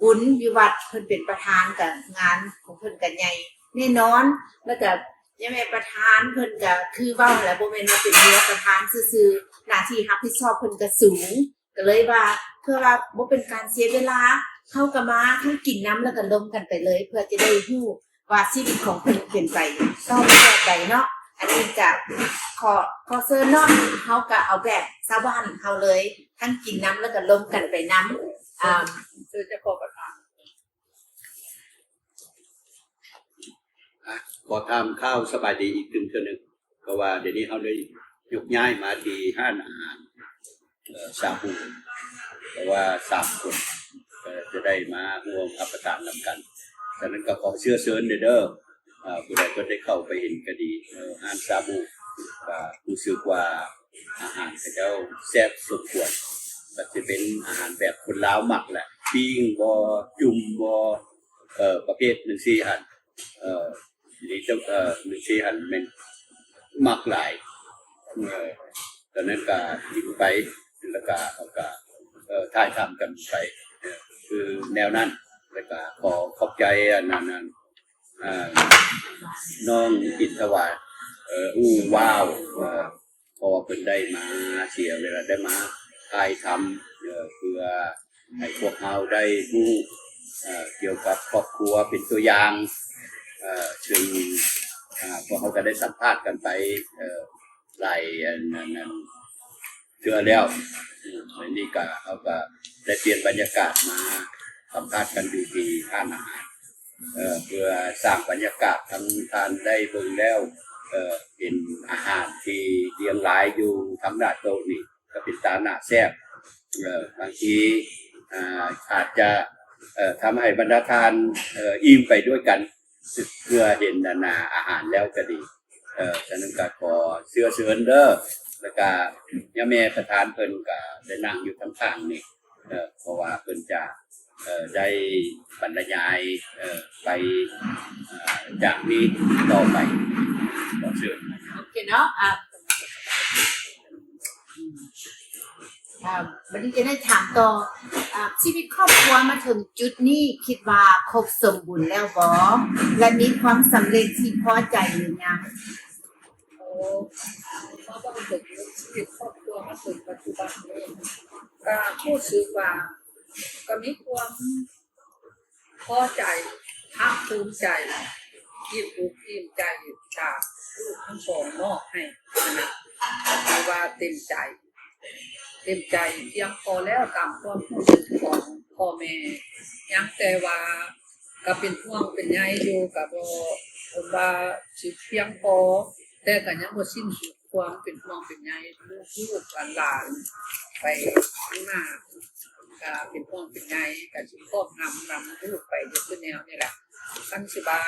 ບຸນຢູ່ວັດ, ເພິ່ນເປັນປະທານ ກະງານຂອງເພິ່ນກະໃຫຍ່ແນ່ນອນ. ແລ້ວກະຍາແມ່ປະທານເພິ່ນກະຄືເວົ້າຫັ້ນແຫຼະ ບໍ່ແມ່ນວ່າເປັນເຮືອປະທານຊື່ໆ, ໜ້າທີ່ຮັບຜິດຊອບເພິ່ນກະສູງ. ກໍເລີຍວ່າ ເພື່ອວ່າບໍ່ເປັນການເສຍເວລາ ເຮົາກໍມາທັງກິນນ້ຳ ແລ້ວກໍລົມກັນໄປເລີຍ ເພື່ອຈະໄດ້ຮູ້ວ່າຊີວິດຂອງເພິ່ນເປັນໄປຕໍ່ແບບໃດເນາະ. ອັນນີ້ກໍຂໍ ຂໍເຊີນເນາະ, ເຮົາກໍເອົາແບບຊາວບ້ານເຮົາເລີຍ ທັງກິນນ້ຳ ແລ້ວກໍລົມກັນໄປນຳ. ອາ ເຊີນເຈົ້າຂອງປະທານ. ອ່ະ ຂໍຖາມຂ່າວສະບາຍດີອີກເທື່ອໜຶ່ງ ເພາະວ່າດຽວນີ້ເຮົາໄດ້ຍົກຍ້າຍມາທີ່ຮ້ານອາຫານ ເອີ ຊາບູ ເພາະວ່າສາມຄົນ ເອີ ຈະໄດ້ມາຮ່ວມຮັບປະທານນຳກັນ. ສະນັ້ນກໍຂໍເຊື້ອເຊີນເດີ ເອີ ຜູ້ໃດເພິ່ນໄດ້ເຂົ້າໄປເຫັນກໍດີ ເອີ ຮ້ານຊາບູ ກໍຮູ້ສຶກວ່າ ອາຫານເຂົາເຈົ້າແຊບສົມຄວນ, ກໍຈະເປັນອາຫານແບບຄົນລາວມັກແຫຼະ, ປີ້ງບໍ ຈຸ່ມບໍ ເອີ ປະເພດຈັ່ງຊີ້ຫັ້ນ ເອີ ນີ້ເຈົ້າ ເອີ ຈັ່ງຊີ້ຫັ້ນແມ່ນມັກຫຼາຍ. ເອີ ຕອນນັ້ນກະກິນໄປ ແລ້ວກະເຮົາກະ ເອີ ຖ່າຍທຳກັນໄປ ເອີ ຄືແນວນັ້ນ. ແລ້ວກະຂໍຂອບໃຈອັນນັ້ນ ອັນ ອ່າ ນ້ອງອິນທະວານ ເອີ ອູ້ ວ້າວ ເອີ ເພາະວ່າເພິ່ນໄດ້ມາເສຍເວລາ ໄດ້ມາຖ່າຍທຳ ເອີ ເພື່ອໃຫ້ພວກເຮົາໄດ້ຮູ້ ເອີ ກ່ຽວກັບຄອບຄົວເປັນຕົວຢ່າງ ເອີ ເຊິ່ງ ອາ ພວກເຮົາກໍໄດ້ສຳພາດກັນໄປ ເອີ ຫຼາຍ ອັນ ອັນ ອັນ ເທື່ອແລ້ວ. ອັນນີ້ກໍ ເຮົາກໍໄດ້ປ່ຽນບັນຍາກາດມາສຳພາດກັນຢູ່ທີ່ຮ້ານອາຫານ ເອີ ເພື່ອສ້າງບັນຍາກາດ ທັງທ່ານໄດ້ເບິ່ງແລ້ວ ເອີ ເຫັນອາຫານທີ່ລຽງລາຍຢູ່ທາງໜ້າໂຕະນີ້ ກໍເປັນຕາໜ້າແຊບ. ເອີ ບາງທີ ອາ ອາດຈະ ເອີ ທຳໃຫ້ບັນດາທ່ານ ເອີ ອີ່ມໄປດ້ວຍກັນ ເພື່ອເຫັນ ອັນນ່າ ອາຫານແລ້ວກໍດີ. ເອີ ສະນັ້ນກໍຂໍເຊື້ອເຊີນເດີ ແລ້ວກໍຍາແມ່ປະທານເພິ່ນກໍໄດ້ນັ່ງຢູ່ທາງຂ້າງນີ້ ເອີ ເພາະວ່າເພິ່ນຈະ ເອີ ໄດ້ບັນລະຍາຍ ເອີ ໄປ ເອີ ຈາກນີ້ຕໍ່ໄປ. ຂໍເຊີນ. ໂອເຄເນາະ ອ່າ ອ່າ ບັດນີ້ຈະໄດ້ຖາມຕໍ່ ອ່າ ຊີວິດຄອບຄົວມາເຖິງຈຸດນີ້ ຄິດວ່າຄົບສົມບູນແລ້ວບໍ່ ແລະ ມີຄວາມສຳເລັດທີ່ພໍໃຈຫຼືຍັງ? ໂອ້ ມາເບິ່ງເຖິງຊີວິດຄອບຄົວມາເຖິງປັດຈຸບັນນີ້ ກໍຮູ້ສຶກວ່າ ກໍມີຄວາມພໍໃຈ ພາກພູມໃຈ ອີ່ມອົກອີ່ມໃຈ ຈາກລູກທັງສອງມອບໃຫ້ຫັ້ນນະ ຖືວ່າເຕັມໃຈ ເຕັມໃຈພຽງພໍແລ້ວ ຕາມຄວາມຮູ້ສຶກຂອງພໍ່ແມ່. ຍັງແຕ່ວ່າກໍເປັນຫ່ວງເປັນໃຍຢູ່ ກໍບໍ່ ເອີ້ນວ່າຊິພຽງພໍ ແຕ່ກໍຍັງບໍ່ສິ້ນສຸດຄວາມເປັນຫ່ວງເປັນໃຍ ລູກໆຫຼານໆໄປຂ້າງໜ້າ ກໍເປັນຫ່ວງເປັນໃຍ ກໍຊິຄອບງຳນຳລູກໄປຢູ່ຄືແນວນີ້ແຫຼະ. ຄັນຊິວ່າ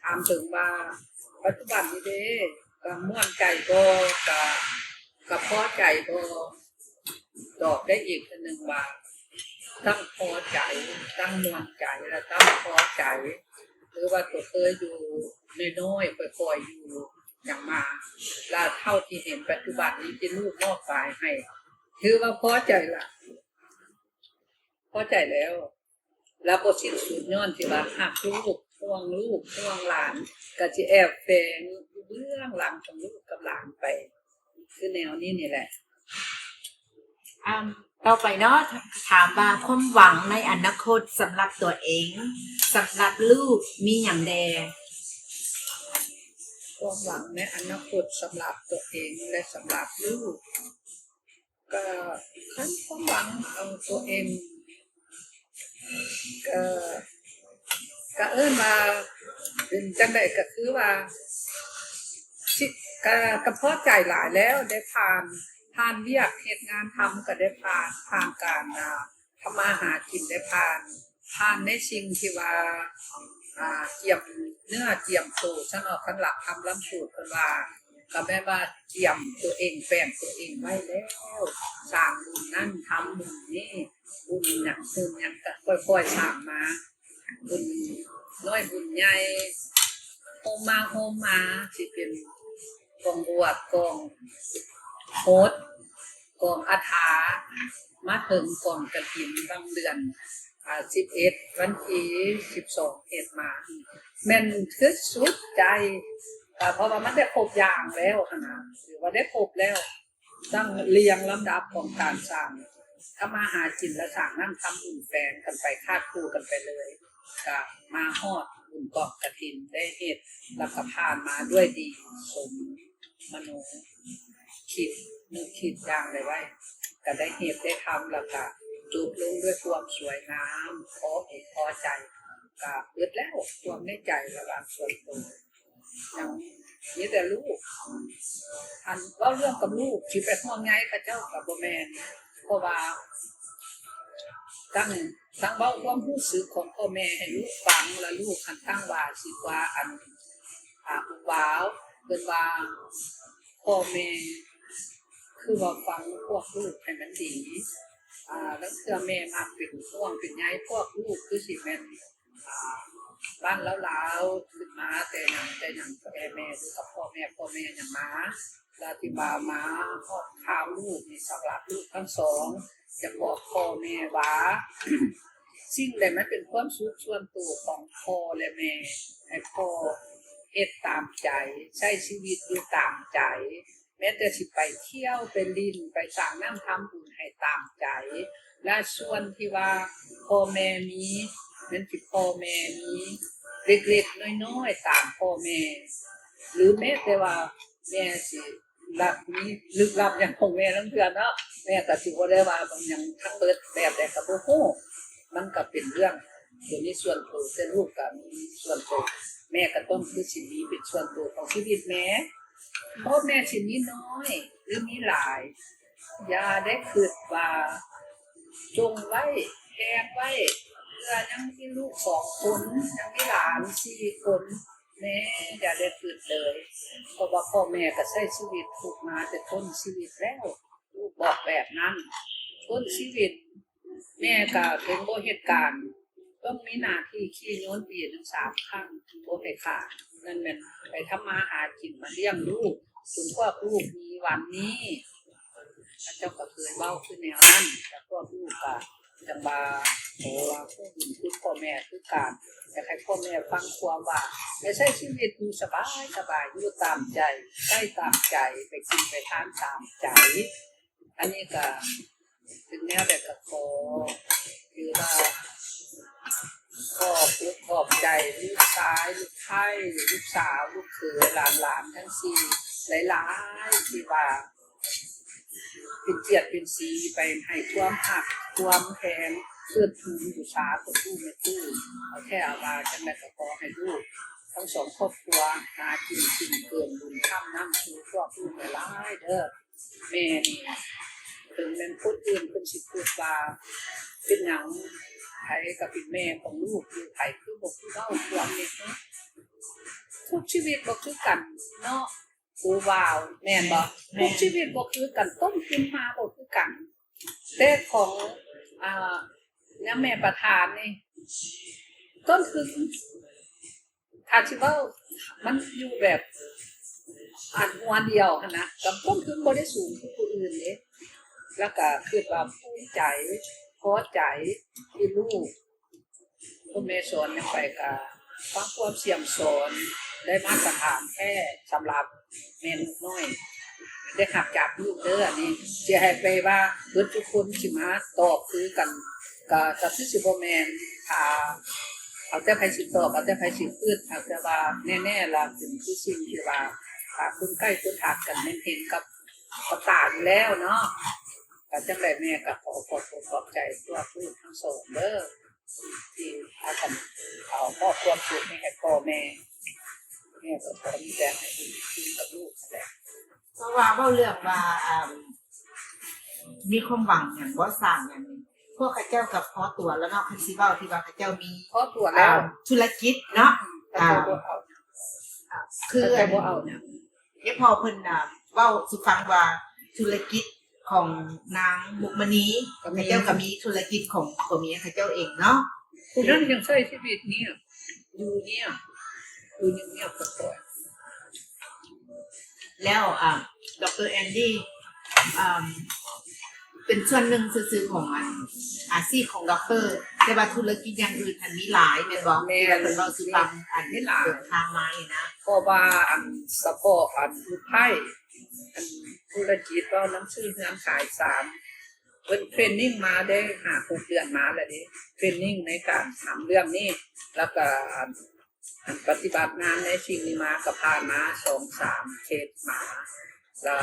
ຖາມເຖິງວ່າປັດຈຸບັນນີ້ເດ້ ກໍມ່ວນໃຈບໍ່ ກໍ ກໍພໍໃຈບໍ່ ຕອບໄດ້ອີກເທື່ອໜຶ່ງວ່າ ທັງພໍໃຈ ທັງມ່ວນໃຈ ແລະ ທັງພໍໃຈ ຫຼືວ່າຕົວເຄີຍຢູ່ນ້ອຍໆ ຄ່ອຍໆຢູ່ຫຍັງມາ ລະເທົ່າທີ່ເຫັນປັດຈຸບັນນີ້ທີ່ລູກມອບກາຍໃຫ້ ຖືວ່າພໍໃຈລະ ພໍໃຈແລ້ວ ລະບໍ່ສິ້ນສຸດ ຍ້ອນທີ່ວ່າຮັກລູກ ຫ່ວງລູກ ຫ່ວງຫຼານ ກະຊິແອບແຝງຢູ່ເບື້ອງຫຼັງຂອງລູກກັບຫຼານໄປ ຄືແນວນີ້ນີ້ແຫຼະ. ອາ ຕໍ່ໄປເນາະ ຖາມວ່າຄວາມຫວັງໃນອະນາຄົດສຳລັບຕົວເອງ ສຳລັບລູກມີຫຍັງແດ່? ຄວາມຫວັງໃນອະນາຄົດສຳລັບຕົວເອງ ແລະ ສຳລັບລູກ ກໍຄັນຄວາມຫວັງຂອງຕົວເອງ ກໍ ກໍເອີ້ນວ່າເປັນຈັ່ງໃດ ກໍຄືວ່າ ຊິ ກໍ ກໍພໍໃຈຫຼາຍແລ້ວ ໄດ້ຜ່ານ ຜ່ານວຽກເຮັດງານທຳ ກໍໄດ້ຜ່ານ ຜ່ານການ ອ່າ ທຳມາຫາກິນ ໄດ້ຜ່ານ ຜ່ານໃນສິ່ງທີ່ວ່າ ອ່າ ກຽມເນື້ອກຽມໂຕຊັ້ນເນາະ ຄັນຫຼັກທຳຫຼັກສູດເພິ່ນວ່າ ກໍແມ່ນວ່າກຽມຕົວເອງ ແປງຕົວເອງໄວ້ແລ້ວ ສ້າງບຸນນັ້ນ ທຳບຸນນີ້ ບຸນຫຍັງ ບຸນຫຍັງກໍຄ່ອຍໆສ້າງມາ ບຸນນ້ອຍບຸນໃຫຍ່ ໂຮມມາ ໂຮມມາ ຊິເປັນກອງບວກ ກອງໂຫດ ກອງອາຖາ ມາເຖິງກອງກະຖິນ ບາງເດືອນ ອາ ສິບເອັດ ວັນທີສິບສອງເຮັດມາ ແມ່ນຄືສຸດໃຈ ກະເພາະວ່າມັນໄດ້ຄົບຢ່າງແລ້ວຫັ້ນນະ ຖືວ່າໄດ້ຄົບແລ້ວ ຕັ້ງລຽງລຳດັບຂອງການສ້າງທຳມາຫາກິນ ແລະ ສ້າງນ້ຳທຳບຸນແຝງກັນໄປ ຄາບຄູ່ກັນໄປເລີຍ ກະມາຮອດບຸນກອງກະຖິນ ໄດ້ເຮັດ ແລ້ວກະຜ່ານມາດ້ວຍດີ ສົມມະໂນຄິດ ນຶກຄິດຢ່າງໃດໄວ້ ກະໄດ້ເຮັດໄດ້ທຳ ແລ້ວກະຈົບລົງດ້ວຍຄວາມສວຍງາມ ພໍອົກພໍໃຈ ກະເບິດແລ້ວ ຄວາມໃນໃຈລະຫວ່າງສ່ວນໂຕ ຍັງມີແຕ່ລູກ ອັນເວົ້າເລື່ອງກັບລູກ ຊິໄປຫ່ວງໃຍເຂົາເຈົ້າກະບໍ່ແມ່ນ ເພາະວ່າ ຕັ້ງ ຕັ້ງເວົ້າຄວາມຮູ້ສຶກຂອງພໍ່ແມ່ໃຫ້ລູກຟັງ ລະລູກຫັ້ນຕັ້ງວ່າ ຊິວ່າ ອັນ ອາ ຜູ້ບ່າວ ເພິ່ນວ່າ ພໍ່ແມ່ຄືວ່າຟັງພວກລູກໃຫ້ມັນດີ ອາ ລາງເທື່ອແມ່ມັກເປັນຫ່ວງເປັນໃຍພວກລູກ ຄືຊິແມ່ນ ອາ ບ້ານລາວໆ ຂຶ້ນມາແຕ່ຫຍັງແຕ່ຫຍັງ ແຕ່ແມ່ຢູ່ກັບພໍ່ແມ່ ພໍ່ແມ່ຫຍັງມາ ລະທີ່ວ່າມາຮອດຄາວລູກນີ້ ສຳລັບລູກທັງສອງ ຢາກບອກພໍ່ແມ່ວ່າ ສິ່ງໃດມັນເປັນຄວາມສຸກສ່ວນໂຕຂອງພໍ່ ແລະ ແມ່ ໃຫ້ພໍ່ເຮັດຕາມໃຈ ໃຊ້ຊີວິດຢູ່ຕາມໃຈ ແມ້ແຕ່ຊິໄປທ່ຽວ ໄປຫຼິ້ນ ໄປສ້າງນ້ຳທຳບຸນໃຫ້ຕາມໃຈ ແລະ ສ່ວນທີ່ວ່າພໍ່ແມ່ມີ ແມ່ນທີ່ພໍ່ແມ່ມີເລັກໆນ້ອຍໆຕາມພໍ່ແມ່ ຫຼື ແມ້ແຕ່ວ່າແມ່ຊິລັບ ມີລຶກລັບຫຍັງຂອງແມ່ລາງເທື່ອເນາະ ແມ່ກະຊິບໍ່ໄດ້ວ່າຫຍັງທັງເບິດ ແບບໃດກະບໍ່ຮູ້ ມັນກະເປັນເລື່ອງໂຕນີ້ສ່ວນໂຕ ແຕ່ລູກກະມີສ່ວນໂຕ ແມ່ກະຕ້ອງຄືຊິມີເປັນສ່ວນໂຕຂອງຊີວິດແມ່ ເພາະແມ່ຊິມີນ້ອຍ ຫຼື ມີຫຼາຍ ຢ່າໄດ້ຄິດວ່າ ຈົ່ງໄວ້ ແພງໄວ້ ເພື່ອຍັງມີລູກສອງຄົນ ຍັງມີຫຼານສີ່ຄົນ ແມ່ຢ່າໄດ້ຄິດເລີຍ ເພາະວ່າພໍ່ແມ່ກະໃຊ້ຊີວິດທຸກມາແຕ່ຕົ້ນຊີວິດແລ້ວ ລູກບອກແບບນັ້ນ ຕົ້ນຊີວິດ ແມ່ກະເຖິງບໍ່ເຮັດການ ຕ້ອງມີໜ້າທີ່ຂີ່ຍົນປີໜຶ່ງສາມຄັ້ງ ບໍ່ໄດ້ຂາດ ນັ້ນແມ່ນໄປທຳມາຫາກິນມາລ້ຽງລູກ ຈົນພວກລູກມີວັນນີ້ ເຂົາເຈົ້າກະເຄີຍເວົ້າຄືແນວນັ້ນ ແຕ່ພວກລູກກະຈັ່ງວ່າ ໂອ ວ່າຮູ້ບຸນຄຸນພໍ່ແມ່ຄືກັນ ຢາກໃຫ້ພໍ່ແມ່ຟັງຄວາມວ່າ ໄປໃຊ້ຊີວິດຢູ່ສະບາຍໆ ຢູ່ຕາມໃຈ ໃຊ້ຕາມໃຈ ໄປກິນໄປທານຕາມໃຈ ອັນນີ້ກະເປັນແນວໃດກະຂໍ ຄືວ່າ ຂອບອົກຂອບໃຈລູກຊາຍ ລູກໃພ້ ລູກສາວ ລູກເຂີຍ ຫຼານໆທັງສີ່ ຫຼາຍໆ ທີ່ວ່າ ເປັນກຽດເປັນສີໄປ ໃຫ້ຄວາມຮັກຄວາມແພງເທີດທູນບູຊາພໍ່ຕູ້ແມ່ຕູ້ ເອົາແທ້ເອົາວ່າ ຈັ່ງໃດກະຂໍໃຫ້ລູກທັງສອງຄອບຄົວ ຫາກິນກິນເກີນບຸນຄ້ຳນຳສູ່ພວກລູກຫຼາຍໆເດີ. ແມ່ນີ້ ເຖິງແມ່ນຄົນອື່ນເພິ່ນຊິຄິດວ່າ ເປັນຫຍັງໃຜກະເປັນແມ່ຂອງລູກຢູ່ ໃຜຄືບໍ່ຄືເວົ້າຄວາມນີ້ ທຸກຊີວິດບໍ່ຄືກັນເນາະ ຜູ້ບ່າວ ແມ່ນບໍ່? ແມ່ນ ທຸກຊີວິດບໍ່ຄືກັນ ຕົ້ນທຶນມາບໍ່ຄືກັນ ແຕ່ຂອງ ອ່າ ນຳແມ່ປະທານນີ້ ຕົ້ນທຶນ ຖ້າຊິເວົ້າ ມັນຢູ່ແບບ ອັນຫົວດຽວຫັ້ນນະ ກະຕົ້ນທຶນບໍ່ໄດ້ສູງຄືຜູ້ອື່ນເດ້ ລະກະຄິດວ່າພູມໃຈ ພໍໃຈທີ່ລູກ ຄຸນແມ່ສອນຫຍັງໄປກະ ຟັງຄວາມສ່ຽມສອນ ໄດ້ມາດຕະຖານແທ້ ສຳລັບແມ່ນົກນ້ອຍ ໄດ້ຮັບຈາກລູກເດີ ອັນນີ້ ຊິໃຫ້ໄປວ່າເບິດທຸກຄົນຊິມາຕອບຄືກັນ ກະ ກະຄືຊິບໍ່ແມ່ນ ຖ້າ ເອົາແຕ່ໃຜຊິຕອບ ເອົາແຕ່ໃຜຊິຄິດ ຫາກແຕ່ວ່າແນ່ໆລະ ເປັນຄືສິ່ງທີ່ວ່າ ຖ້າຄົນໃກ້ຄົນຮັກກັນແມ່ນເຫັນກັບ ກັບຕາຢູ່ແລ້ວເນາະ ກະຈັ່ງໃດແມ່ກະຂໍຂອບອົກຂອບໃຈພວກລູກທັງສອງເດີ ທີ່ພາກັນເອົາມອບຄວາມສຸກນີ້ໃຫ້ພໍ່ແມ່ ແມ່ກະຂໍມີແຕ່ໃຫ້ດີກັບລູກຫັ້ນແຫຼະ. ເພາະວ່າເວົ້າເລື່ອງວ່າ ອ່າ ມີຄວາມຫວັງຫຍັງບໍ່ ສ້າງຫຍັງນີ້ ພວກເຂົາເຈົ້າກະພໍຕົວແລ້ວເນາະ ຄັນຊິເວົ້າທີ່ວ່າເຂົາເຈົ້າມີ ພໍຕົວແລ້ວ ອ່າ ທຸລະກິດເນາະ ອືມ ເຂົາເຈົ້າບໍ່ເອົາ ອ່າ ຄື ເຂົາເຈົ້າບໍ່ເອົາຫຍັງ ຍາຍພໍ່ເພິ່ນ ອ່າ ເວົ້າສູ່ຟັງວ່າ ທຸລະກິດຂອງນາງມຸກມະນີ ກະມີ ເຂົາເຈົ້າກະມີທຸລະກິດຂອງຜົວເມຍເຂົາເຈົ້າເອງເນາະ ຜູ້ນັ້ນຍັງໃຊ້ຊີວິດງຽບ ຢູ່ງຽບ ຢູ່ງຽບໆ ກໍປ່ອຍ. ແລ້ວ ອາ ດຣ. ແອນດີ ອາ ເປັນສ່ວນໜຶ່ງຊື່ໆ ຂອງອັນ ອາຊີບຂອງດຣ. ແຕ່ວ່າທຸລະກິດຢ່າງອື່ນຫັ້ນມີຫຼາຍແມ່ນບໍ່? ແມ່ນ ທີ່ວ່າເພິ່ນເວົ້າສູ່ຟັງ ອັນ ມີຫຼາຍ ເດີນທາງມານີ້ນະ. ເພາະວ່າອັນ ສະເພາະອັນຜູ້ໄພ້ ອັນທຸລະກິດເວົ້ານຳຊື້ເຮືອນຂາຍຊານ ເພິ່ນເທຣນນິງມາໄດ້ຫ້າຫົກເດືອນມາແລ້ວເດ້ ເທຣນນິງໃນການທຳເລື່ອງນີ້ ແລ້ວກໍ ອັນປະຕິບັດງານໃນສິ່ງນີ້ມາກໍຜ່ານມາສອງສາມເຄສມາ ລະ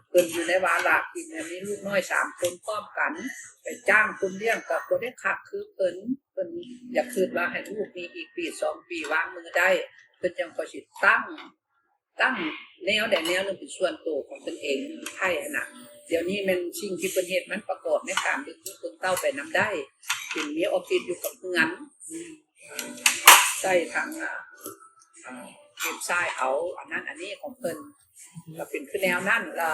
ເພິ່ນຢູ່ໃນວາລະທີ່ແມ່ນມີລູກນ້ອຍສາມຄົນພ້ອມກັນ ໄປຈ້າງຄົນລ້ຽງກໍບໍ່ໄດ້ຄັກຄືເພິ່ນ. ເພິ່ນຢາກຄິດວ່າໃຫ້ລູກມີອີກປີສອງປີວາງມືໄດ້ ເພິ່ນຈັ່ງຄ່ອຍຊິຕັ້ງ ຕັ້ງແນວໃດແນວໜຶ່ງເປັນສ່ວນໂຕຂອງຕົນເອງ ໄທຫັ້ນນະ. ດຽວນີ້ແມ່ນສິ່ງທີ່ເພິ່ນເຮັດ ມັນປະກອບໃນການເບິ່ງລູກເບິ່ງເຕົ້າໄປນຳໄດ້ ເປັນມີອອບຟິດຢູ່ກັບເຮືອນ ໃຊ້ທາງ ອາ ອາ ເວັບໄຊເອົາອັນນັ້ນອັນນີ້ຂອງເພິ່ນ ກໍເປັນຄືແນວນັ້ນ. ລະ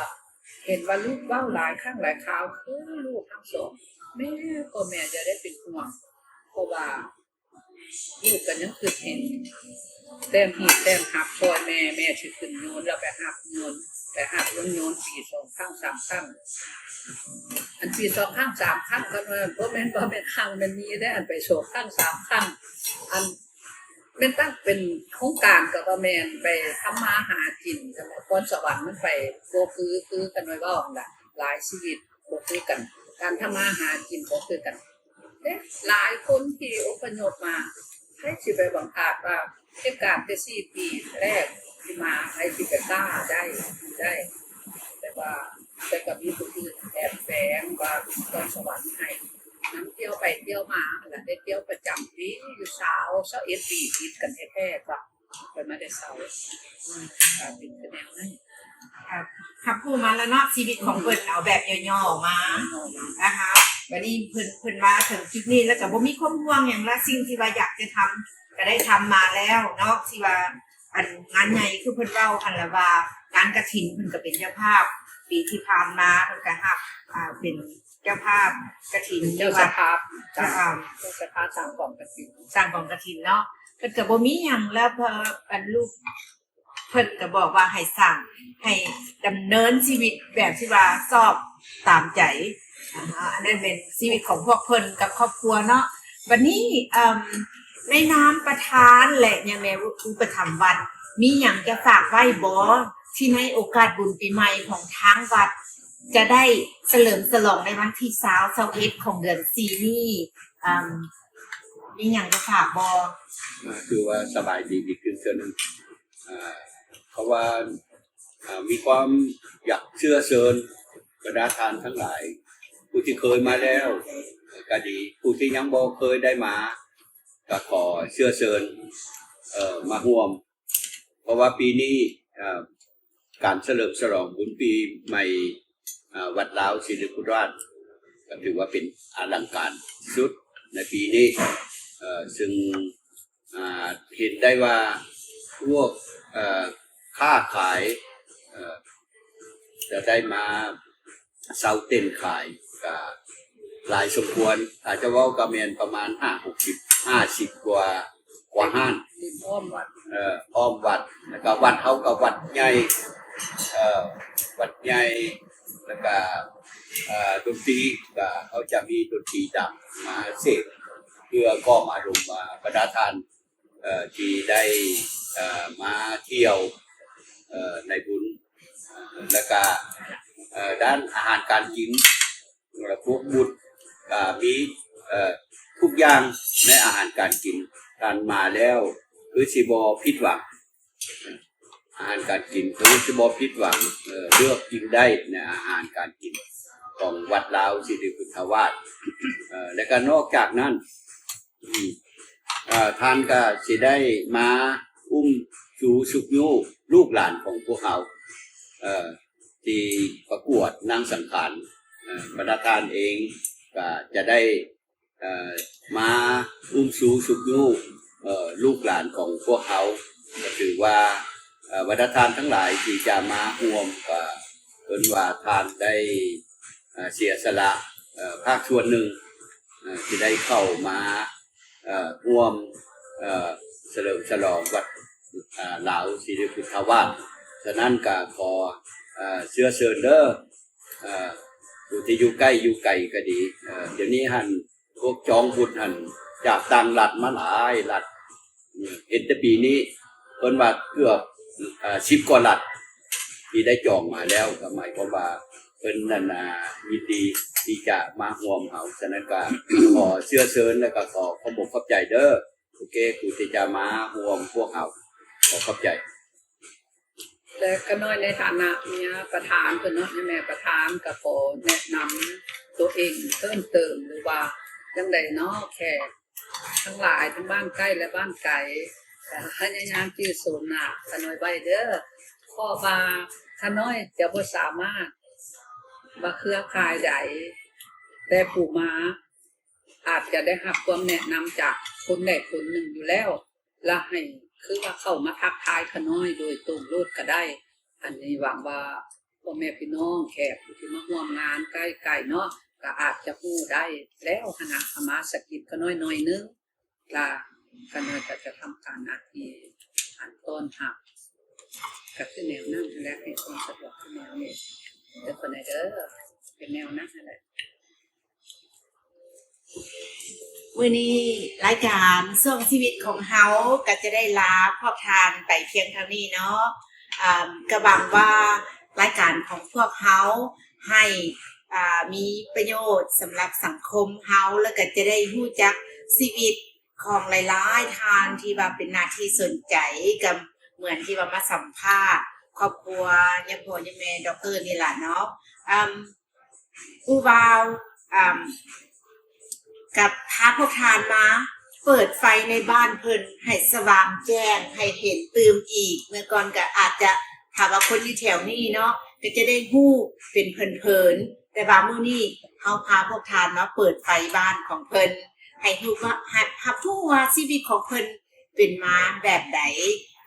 ເຫັນວ່າລູກເວົ້າຫຼາຍຄັ້ງຫຼາຍຄາວ ຄືລູກທັງສອງ ແມ່ກໍແມ່ຢ່າໄດ້ເປັນຫ່ວງ ເພາະວ່າ ລູກກໍຍັງຄິດເຫັນ ແຕ້ມຮີບແຕ້ມຮັບຊ່ອຍແມ່ ແມ່ຊິຂຶ້ນໂຍນ ແລ້ວໄປຮັບໂຍນ ໄປຮັບລົງໂຍນປີສອງຄັ້ງສາມຄັ້ງ. ອັນປີສອງຄັ້ງສາມຄັ້ງ ຄັນວ່າບໍ່ແມ່ນ ບໍ່ແມ່ນຄັ້ງ ແມ່ນມີໄດ້ ອັນໄປສອງຄັ້ງສາມຄັ້ງ ອັນແມ່ນຕັ້ງເປັນໂຄງການກໍວ່າແມ່ນ ໄປທຳມາຫາກິນ ກັບພອນສະຫວັນມັນໄປບໍ່ຄື ຄືກັນໄວ້ເວົ້າຫັ້ນລະ ຫຼາຍຊີວິດບໍ່ຄືກັນ ການທຳມາຫາກິນບໍ່ຄືກັນ. ເດ້ ຫຼາຍຄົນທີ່ອົບພະຍົບມາ ໃຜຊິໄປບັງອາດວ່າເຮັດການແຕ່ສີ່ປີແລກທີ່ມາ ໃຜຊິໄປກ້າໄດ້ ຢູ່ໄດ້ ແຕ່ວ່າ ແຕ່ກໍມີຜູ້ອື່ນແອບແຝງວ່າມີພອນສະຫວັນໃຫ້ ນຳທ່ຽວໄປທ່ຽວມາ ແລ້ວໄດ້ທ່ຽວປະຈຳປີຢູ່ຊາວ ຊາວເອັດປີຕິດກັນແທ້ໆ ກໍ ເພິ່ນມາແຕ່ເຊົ້າ ອືມ ກໍເປັນຄືແນວນັ້ນ ກໍຮັບຮູ້ມາແລ້ວເນາະ ຊີວິດຂອງເພິ່ນ ເອົາແບບຫຍໍ້ໆມາ ຫຍໍ້ໆມາ ນະຄະ. ບັດນີ້ເພິ່ນ ເພິ່ນມາເຖິງຈຸດນີ້ແລ້ວ ກໍບໍ່ມີຄວາມຫ່ວງຫຍັງລະ ສິ່ງທີ່ວ່າຢາກຈະທຳກໍໄດ້ທຳມາແລ້ວເນາະ ທີ່ວ່າ ອັນ ງານໃຫຍ່ຄືເພິ່ນເວົ້າຫັ້ນລະວ່າ ງານກະຖິນເພິ່ນກໍເປັນເຈົ້າພາບ ປີທີ່ຜ່ານມາເພິ່ນກໍຮັບ ອ່າ ເປັນ ເຈົ້າພາບກະຖິນ ເຈົ້າສະພາ ຢູ່ວັດ ເຈົ້າ ເຈົ້າສະພາສ້າງກອງກະຖິນ ສ້າງກອງກະຖິນເນາະ ເພິ່ນກໍບໍ່ມີຫຍັງແລ້ວ ເພິ່ນ ອັນລູກເພິ່ນກໍບອກວ່າໃຫ້ສ້າງ ໃຫ້ດຳເນີນຊີວິດແບບທີ່ວ່າຊອບຕາມໃຈ ອາ ອັນນັ້ນແມ່ນຊີວິດຂອງພວກເພິ່ນກັບຄອບຄົວເນາະ. ບັດນີ້ ເອີ່ມ ໃນນາມປະທານ ແລະ ຍາແມ່ອຸປະຖຳວັດ ມີຫຍັງຈະຝາກໄວ້ບໍ່ ທີ່ໃນໂອກາດບຸນປີໃໝ່ຂອງທາງວັດ ຈະໄດ້ສະເຫຼີມສະຫຼອງໃນວັນທີຊາວ ຊາວເອັດ ຂອງເດືອນສີ່ນີ້ ອາ ມີຫຍັງຈະຝາກບໍ່? ອາ ຄືວ່າສະບາຍດີອີກຄືເທື່ອໜຶ່ງ ອາ ເພາະວ່າ ອາ ມີຄວາມຢາກເຊື້ອເຊີນບັນດາທ່ານທັງຫຼາຍ ຜູ້ທີ່ເຄີຍມາແລ້ວກໍດີ ຜູ້ທີ່ຍັງບໍ່ເຄີຍໄດ້ມາ ກໍຂໍເຊື້ອເຊີນ ເອີ ມາຮ່ວມ ເພາະວ່າປີນີ້ ເອີ ການສະເຫຼີມສະຫຼອງບຸນປີໃໝ່ ອາ ວັດລາວສິລິຄຸນລາດ ກໍຖືວ່າເປັນອະລັງການສຸດໃນປີນີ້ ເຊິ່ງ ອາ ເຫັນໄດ້ວ່າພວກ ເອີ ຄ້າຂາຍ ເອີ ຈະໄດ້ມາ ເຊົ່າເຕັນຂາຍກະຫຼາຍສົມຄວນ ຖ້າຈະເວົ້າກະແມ່ນປະມານຫ້າຫົກສິບ ຫ້າສິບກວ່າ ກວ່າຮ້ານ ອ້ອມວັດ ເອີ ອ້ອມວັດ ແລ້ວກະວັດເຮົາກະວັດໃຫຍ່ ເອີ ວັດໃຫຍ່ ແລ້ວກະ ເອີ ດົນຕີກະເຮົາຈະມີດົນຕີດຳມາເສບ ເພື່ອກ່ອມອາລົມວ່າບັນດາທ່ານ ເອີ ທີ່ໄດ້ ເອີ ມາທ່ຽວ ເອີ ໃນບຸນ ແລ້ວກະ ເອີ ດ້ານອາຫານການກິນ ເອີ ພວກບຸດກະມີ ເອີ ທຸກຢ່າງໃນອາຫານການກິນ ທ່ານມາແລ້ວຄືຊິບໍ່ຜິດຫວັງ ອາຫານການກິນຄືຊິບໍ່ຜິດຫວັງ ເອີ ເລືອກກິນໄດ້ໃນອາຫານການກິນຂອງວັດລາວສິລິພຸດທະວາດ ເອີ ແລ້ວກະນອກຈາກນັ້ນ ອືມ ເອີ ທ່ານກໍຊິໄດ້ມາອຸ້ມຊູຊຸກຍູ້ລູກຫຼານຂອງພວກເຮົາ ເອີ ທີ່ປະກວດນາງສັງຂານ ເອີ ບັນດາທ່ານເອງກໍຈະໄດ້ ເອີ ມາອຸ້ມຊູຊຸກຍູ້ ເອີ ລູກຫຼານຂອງພວກເຮົາ ກໍຖືວ່າ ເອີ ບັນດາທ່ານທັງຫຼາຍທີ່ຈະມາຮ່ວມ ກໍເພິ່ນວ່າທ່ານໄດ້ ເອີ ເສຍສະຫຼະ ເອີ ພາກສ່ວນໜຶ່ງ ເອີ ທີ່ໄດ້ເຂົ້າມາ ເອີ ຮ່ວມ ເອີ ສະເຫຼີມສະຫຼອງວັດ ອ່າ ລາວສິລິພຸດທະວາດ. ສະນັ້ນກໍຂໍ ເອີ ເຊື້ອເຊີນເດີ ເອີ ຜູ້ທີ່ຢູ່ໃກ້ຢູ່ໄກກໍດີ. ເອີ ດຽວນີ້ຫັ້ນ ພວກຈອງບຸນຫັ້ນຈາກຕ່າງລັດມາຫຼາຍລັດ. ເຫັນແຕ່ປີນີ້ເພິ່ນວ່າເກືອບ ເອີ ສິບກວ່າລັດທີ່ໄດ້ຈອງມາແລ້ວ, ກໍໝາຍຄວາມວ່າເພິ່ນນັ້ນ ອ່າ ຍິນດີທີ່ຈະມາຮ່ວມເຮົາ. ສະນັ້ນກໍຂໍເຊື້ອເຊີນ ແລ້ວກໍຂໍຂອບອົກຂອບໃຈເດີ. ໂອເຄ ຜູ້ທີ່ຈະມາຮ່ວມພວກເຮົາ ຂໍຂອບໃຈ. ແລະ ຂ້ານ້ອຍໃນຖານະເມຍປະທານເພິ່ນເນາະ, ແມ່ປະທານກໍຂໍແນະນຳຕົວເອງເພີ່ມເຕີມ ຫຼືວ່າຈັ່ງໃດເນາະ, ແຂກທັງຫຼາຍ ທັງບ້ານໃກ້ ແລະ ບ້ານໄກ ກໍພະຍາຍາມຈື່ໂສມໜ້າຂ້ານ້ອຍໄວ້ເດີ. ເພາະວ່າຂ້ານ້ອຍຈະບໍ່ສາມາດວ່າເຄືອຂ່າຍໃດ ແຕ່ຜູ້ມາ ອາດຈະໄດ້ຮັບຄວາມແນະນຳຈາກຄົນໃດຄົນໜຶ່ງຢູ່ແລ້ວ ລະໃຫ້ຄືວ່າເຂົ້າມາທັກທາຍຂ້ານ້ອຍໂດຍຕົງໂລດກໍໄດ້. ອັນນີ້ຫວັງວ່າພໍ່ແມ່ພີ່ນ້ອງແຂກຜູ້ທີ່ມາຮ່ວມງານໃກ້ໄກເນາະ ກໍອາດຈະຮູ້ໄດ້ແລ້ວຫັ້ນນະ, ເຂົ້າມາສະກິດຂ້ານ້ອຍໜ້ອຍໜຶ່ງ ລະຂ້ານ້ອຍກໍຈະທຳການໜ້າທີ່ອັນຕ້ອນຮັບ ກໍຄືແນວນັ້ນຫັ້ນແຫຼະ, ໃຫ້ຄວາມສະດວກຄືແນວນີ້ເດີ ເປັນແນວນັ້ນຫັ້ນແຫຼະ. ມື້ນີ້ລາຍການຊ່ວງຊີວິດຂອງເຮົາກໍຈະໄດ້ລາພວກທ່ານໄປພຽງເທົ່ານີ້ເນາະ. ອາ ກໍຫວັງວ່າລາຍການຂອງພວກເຮົາໃຫ້ ອາ ມີປະໂຫຍດສຳລັບສັງຄົມເຮົາ ແລ້ວກໍຈະໄດ້ຮູ້ຈັກຊີວິດຂອງຫຼາຍໆທ່ານທີ່ວ່າເປັນໜ້າທີ່ສົນໃຈ, ກໍເໝືອນທີ່ວ່າມາສຳພາດຄອບຄົວຍາພໍ່ຍາແມ່ດັອກເຕີນີ້ລະເນາະ. ອາ ອູ່ບ່າວ ອາ ກັບພາພວກທ່ານມາເປີດໄຟໃນບ້ານເພິ່ນໃຫ້ສະຫວ່າງແຈ້ງ ໃຫ້ເຫັນຕື່ມອີກ. ເມື່ອກ່ອນກໍອາດຈະ ຖ້າວ່າຄົນຢູ່ແຖວນີ້ເນາະ ກໍຈະໄດ້ຮູ້ເປັນເພີນໆ, ແຕ່ວ່າມື້ນີ້ເຮົາພາພວກທ່ານມາເປີດໄຟບ້ານຂອງເພິ່ນ ໃຫ້ຮູ້ວ່າ ໃຫ້ຮັບຮູ້ວ່າຊີວິດຂອງເພິ່ນເປັນມາແບບໃດ.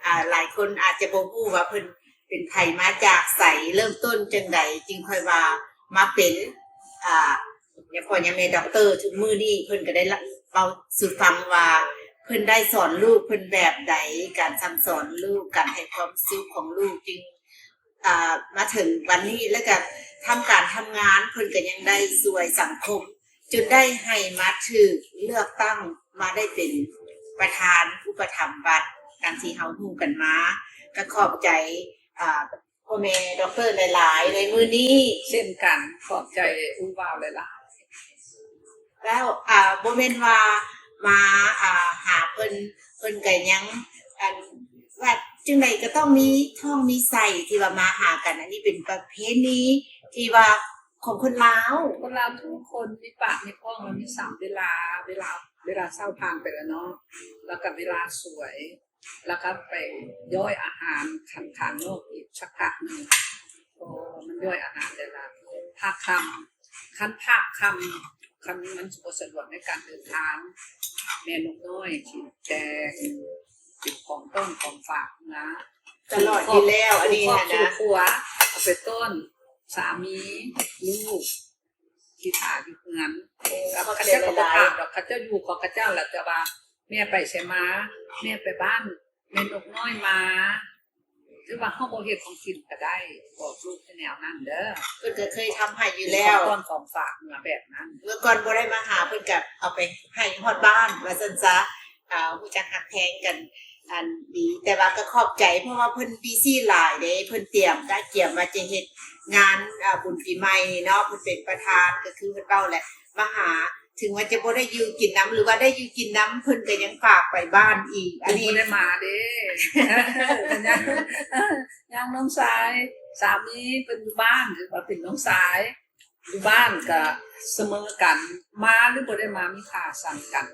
ອາ ຫຼາຍຄົນອາດຈະບໍ່ຮູ້ວ່າເພິ່ນ ເປັນໃຜມາຈາກໃສ ເລີ່ມຕົ້ນຈັ່ງໃດ ຈຶ່ງຄ່ອຍວ່າມາເປັນ ອາ ຍາພໍ່ຍາແມ່ດັອກເຕີ. ທຸກມື້ນີ້ເພິ່ນກໍໄດ້ເວົ້າສູ່ຟັງວ່າ ເພິ່ນໄດ້ສອນລູກເພິ່ນແບບໃດ, ການສັ່ງສອນລູກ, ການໃຫ້ຄວາມສຸກຂອງລູກ ຈຶ່ງ ອາ ມາເຖິງວັນນີ້ ແລ້ວກໍທຳການທຳງານ ເພິ່ນກໍຍັງໄດ້ຊ່ວຍສັງຄົມ ຈົນໄດ້ໃຫ້ມາຖືກເລືອກຕັ້ງມາໄດ້ເປັນປະທານອຸປະຖຳວັດ ດັ່ງທີ່ເຮົາຮູ້ກັນມາ. ກໍຂອບໃຈ ອາ ພໍ່ແມ່ດັອກເຕີຫຼາຍໆ ໃນມື້ນີ້ເຊັ່ນກັນ. ຂອບໃຈອູ່ບ່າວຫຼາຍໆ. ແລ້ວ ອາ ບໍ່ແມ່ນວ່າມາ ອາ ຫາເພິ່ນ ເພິ່ນກໍຍັງ ອັນ ວ່າຈັ່ງໃດກໍຕ້ອງມີທ້ອງມີໄສ້ທີ່ວ່າມາຫາກັນ. ອັນນີ້ເປັນປະເພນີທີ່ວ່າ ຂອງຄົນລາວ ຄົນລາວທຸກຄົນມີປາກມີທ້ອງ ແລ້ວມີສາມເວລາ, ເວລາ ເວລາເຊົ້າຜ່ານໄປແລ້ວເນາະ ແລ້ວກໍເວລາສວຍ ແລ້ວກໍໄປຍ່ອຍອາຫານຂ້າງນອກອີກສັກພັກໜຶ່ງ ເພາະມັນຍ່ອຍອາຫານໄດ້ຫຼາຍ. ພາກຄ່ຳ ຄັນພາກຄ່ຳ ຄັນມັນບໍ່ສະດວກໃນການເດີນທາງ ແມ່ນົກນ້ອຍຊິແຕ່ງເປັນຂອງຕ້ອນຂອງຝາກນະ ຕະຫຼອດຢູ່ແລ້ວ ອັນນີ້ນະ ສູ່ຄອບສູ່ຄົວ ເອົາໄປຕ້ອນ ສາມີ ລູກທີ່ຖ້າຢູ່ເຮືອນ. ເຂົາເຈົ້າກໍບໍ່ພາດອກ ເຂົາເຈົ້າຢູ່ຂອງເຂົາເຈົ້າແຫຼະ, ແຕ່ວ່າແມ່ໄປໃສມາ ແມ່ໄປບ້ານແມ່ນົກນ້ອຍມາ ຫຼືວ່າເຮົາບໍ່ເຮັດຂອງກິນກໍໄດ້ ບອກລູກແນວນັ້ນເດີ. ເພິ່ນກໍເຄີຍທຳໃຫ້ຢູ່ແລ້ວ ຂອງຕ້ອນຂອງຝາກມາແບບນັ້ນ. ເມື່ອກ່ອນບໍ່ໄດ້ມາຫາ ເພິ່ນກໍເອົາໄປໃຫ້ຮອດບ້ານວ່າຊັ້ນຊະ. ອາ ຮູ້ຈັກຮັກແພງກັນ ອັນ ດີ ແຕ່ວ່າກໍຂອບໃຈ ເພາະວ່າເພິ່ນບີຊີຫຼາຍເດ້ ເພິ່ນຕຽມກະກຽມວ່າຈະເຮັດງານ ອາ ບຸນປີໃໝ່ເນາະ ເພິ່ນເປັນປະທານ ກໍຄືເພິ່ນເວົ້າແຫຼະ ມາຫາ ເຖິງວ່າຈະບໍ່ໄດ້ຢູ່ກິນນຳ ຫຼືວ່າໄດ້ຢູ່ກິນນຳ ເພິ່ນກໍຍັງຝາກໄປບ້ານອີກ. ອັນນີ້ບໍ່ໄດ້ມາເດ້ ຍາມນ້ອງຊາຍ ສາມີເພິ່ນຢູ່ບ້ານ ຖືວ່າເປັນນ້ອງຊາຍ ຢູ່ບ້ານກະສະເໝີກັນ ມາຫຼືບໍ່ໄດ້ມາມີຄ່າສ່ຳກັນ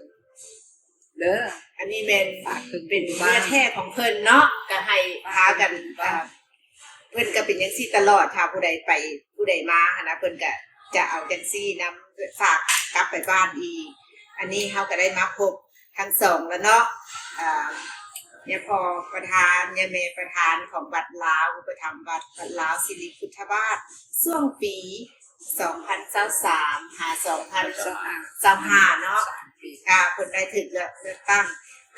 ເດີ. ອັນນີ້ແມ່ນເປັນເນື້ອແທ້ຂອງເພິ່ນເນາະ ກະໃຫ້ພາກັນ ເພິ່ນກະເປັນຈັ່ງຊີ້ຕະຫຼອດ ຖ້າຜູ້ໃດໄປຜູ້ໃດມາຫັ້ນນະ ເພິ່ນກະຈະເອົາຈັ່ງຊີ້ນຳ ຝາກກັບໄປບ້ານອີກ. ອັນນີ້ເຮົາກະໄດ້ມາພົບ ທັງສອງລະເນາະ ຍາພໍ່ປະທານ ຍາແມ່ປະທານຂອງວັດລາວ ອຸປະຖຳວັດ ວັດລາວສິລິພຸດທະວາດ ຊ່ວງປີສອງພັນຊາວສາມ ຫາສອງພັນຊາວຫ້າເນາະ ເພິ່ນໄດ້ຖືກເລືອກ ເລືອກຕັ້ງ